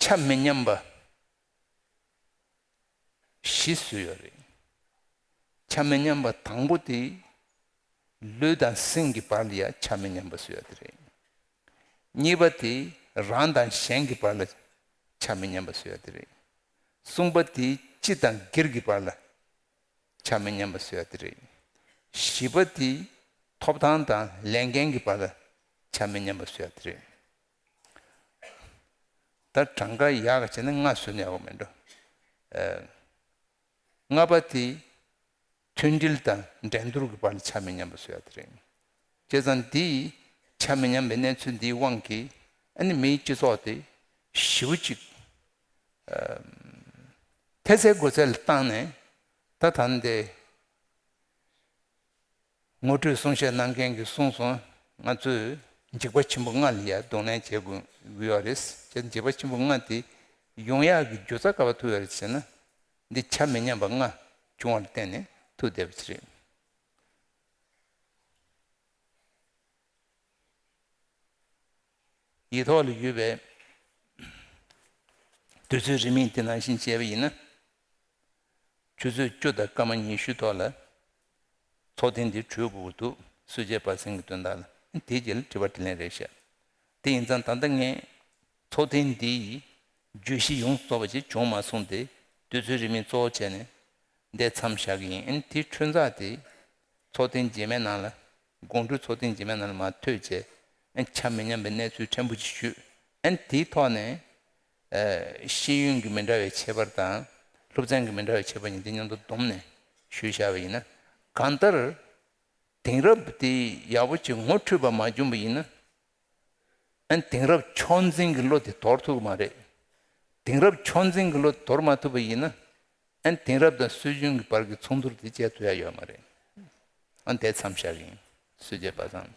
ཆ་མི་མཉམ་པ་བཞི་བཟོས་ཡོད་རེད། ཆ་མི་མཉམ་པ་དང་པོ་དེ་ལུས་དང་སེམས་ཀྱི་བར་ལ་ཡ་ཆ་མི་མཉམ་པ་བཟོས་ཡོད་དེ་རེད། གཉིས་པ་དེ་རང་དང་གཞན་གྱི་བར་ལ་ཆ་མི་མཉམ་པ་བཟོས་ཡོད་དེ་རེད། གསུམ་པ་དེ་སྤྱི་དང་སྒེར་གྱི་བར་ལ་ཆ་མི་མཉམ་པ་བཟོས་ཡོད་དེ་རེད། བཞི་པ་དེ་ཐོབ་ཐང་དང་ལས་འགན་གྱི་བར་ལ་ཆ་མི་མཉམ་པ་བཟོས་ཡོད་དེ་རེད། ད་གྲངས་ཀ་ཡག་ག་བྱས་ན་ལྔ་བཟོས་ན་ཡག་པོ་མེད་འགྲོ། ཨ་ལྔ་པ་དེ་ མཐུན་སྒྲིལ་དང་འགྲན་བསྡུར་གྱི་བར་ལ་ཆ་མི་མཉམ་པ་བཟོ་ཡ་དེ་རེད། བྱས་ཙང་འདིས་ཆ་མི་མཉམ་པའི་གནས་ཚུལ་འདིའི་དབང་གིས་ཨ་ནི་མིའི་སྤྱི་ཚོགས་དེ་ཞེ་པོ་ཅིག་ཨ་འཐད་ཚད་དགོས་ཚད་ལ་བཏང་ནས། ད་ད་འདི་ངོ་སྤྲོད་གསུང་བཤད་གནང་མཁན་གྱིས་གསུངས་སོང་། ང་ཚོས་འཇིགས་པ་ཆེན་པོ་ལྔ་ལ་ཡ་གདོང་ལེན་བྱེད་དགོས་ཀྱི་ཡོད་རེད། བྱས་ཙང་འཇིགས་པ་ཆེན་པོ་ལྔ་དེ་ཡོང་ཡག་གི་རྒྱུ་རྩ་ག་པར་ཐུག་ཡོད་རེད་ཟེར་ན། འདི་ཆ་མི་མཉམ་པ་ལྔ་བྱུང་བ་ལ་བརྟེན་ནས་ཐུག་བསྡད་པ་ཅིག་རེད། ཡིག་ཐོག་ལ་ཡོད་པའི་དུས་ཚོད་རིང་མིན་དེ་ནང་བཞིན་བྱས་པ་ཡིན་ན། ཆུ་ཚོད་བཅུ་དང་སྐར་མ་ཉི་ཤུ་ཐོག་ལ་ཚོགས་ཐེངས་འདི་གྲོལ་དགོས་ཀྱི་འདུག་སུ་བྱས་པ་སེང་གི་དོན་དག་ལ་དེའི་རྗེས་ལ་དྲི་བ་དྲིས་ལན་རེ་བཤད། དེ་ཡིན་ཙང་ད་ལྟ་ངས་ཚོགས་ཐེངས་འདིའི་བརྗོད་གཞི་ཡོངས་རྫོགས་པ་ཅིག་བྱུང་མ་སོང་སྟེ། དུས་ཚོད་རིང་མིན་གཙོ་བོ་བྱས་ནས་འདིར་མཚམས་བཞག་གི་ཡིན། ཨ་ནི་དེའི་འཕྲོས་ཚོགས་དེ་ཚོགས་ཐེངས་རྗེས་མའི་ནང་ལ། དགོང་དྲོའི་ཚོགས་ཐེངས་རྗེས་མའི་ནང་ལ་མར་ཐོན་བྱས། ཨ་ནི་ཆ་མི་མཉམ་པའི་གནས་ཚུལ་ཕྲན་བུ་ཅིག་ཞུས། ཨ་ནི་དེའི་ཐོག་ནས་ཨ་ཤེས་ཡོན་གྱི་མི་འདྲ་བའི་ཁྱད་པར་དང་། སློབ་ཚན་གྱི་མི་འདྲ་བའི་ཁྱད་པར་གཉིས་དེ་མཉམ་དུ་བསྡོམས་ནས་ཞུས་བཞག་པ་ཡིན་ན། གང་ལྟར་དེང་རབས་དེ་ཡག་པོ་ཅིག་ངོ་འཕྲོད་པ་མ་བྱུང་བ་ཡིན་ན། ཨ་ནི་དེང་རབས་ཕྱོགས་འཛིན་གྱི་བློ་དེ་དོར་ཐུབ་ཀྱི་མ་རེད། དེང་རབས་ཕྱོགས་འཛིན་གྱི་བློ་དོར་མ་ཐུབ་པ་ཡིན་ན། ཨ་ནི་དེང་རབས་དང་སྲོལ་རྒྱུན་གྱི་བར་གྱི་ཚོགས་འདུར་དེ་བྱེད་ཐུབ་ཡ་ཡོད་མ་རེད། ཨ་ནི་དེ་མཚམས་བཞག་གི་ཡིན། སུ་བྱས་པ་སེང་།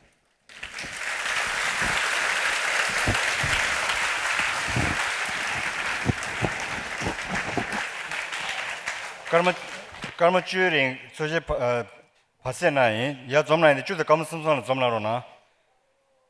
སྐར་མ་སྐར་མ་བཅུའི་རིང་ཚོགས་གཞི་ཕ- ཨ་བ་སེ་གནང་ཡིན། ཡར་འཛོམས་གནང་ཡིན་དེ་བཅུ་དང་སྐར་མ་སུམ་ཅུ་ལ་འཛོམས་གནང་རོགས་གནང་།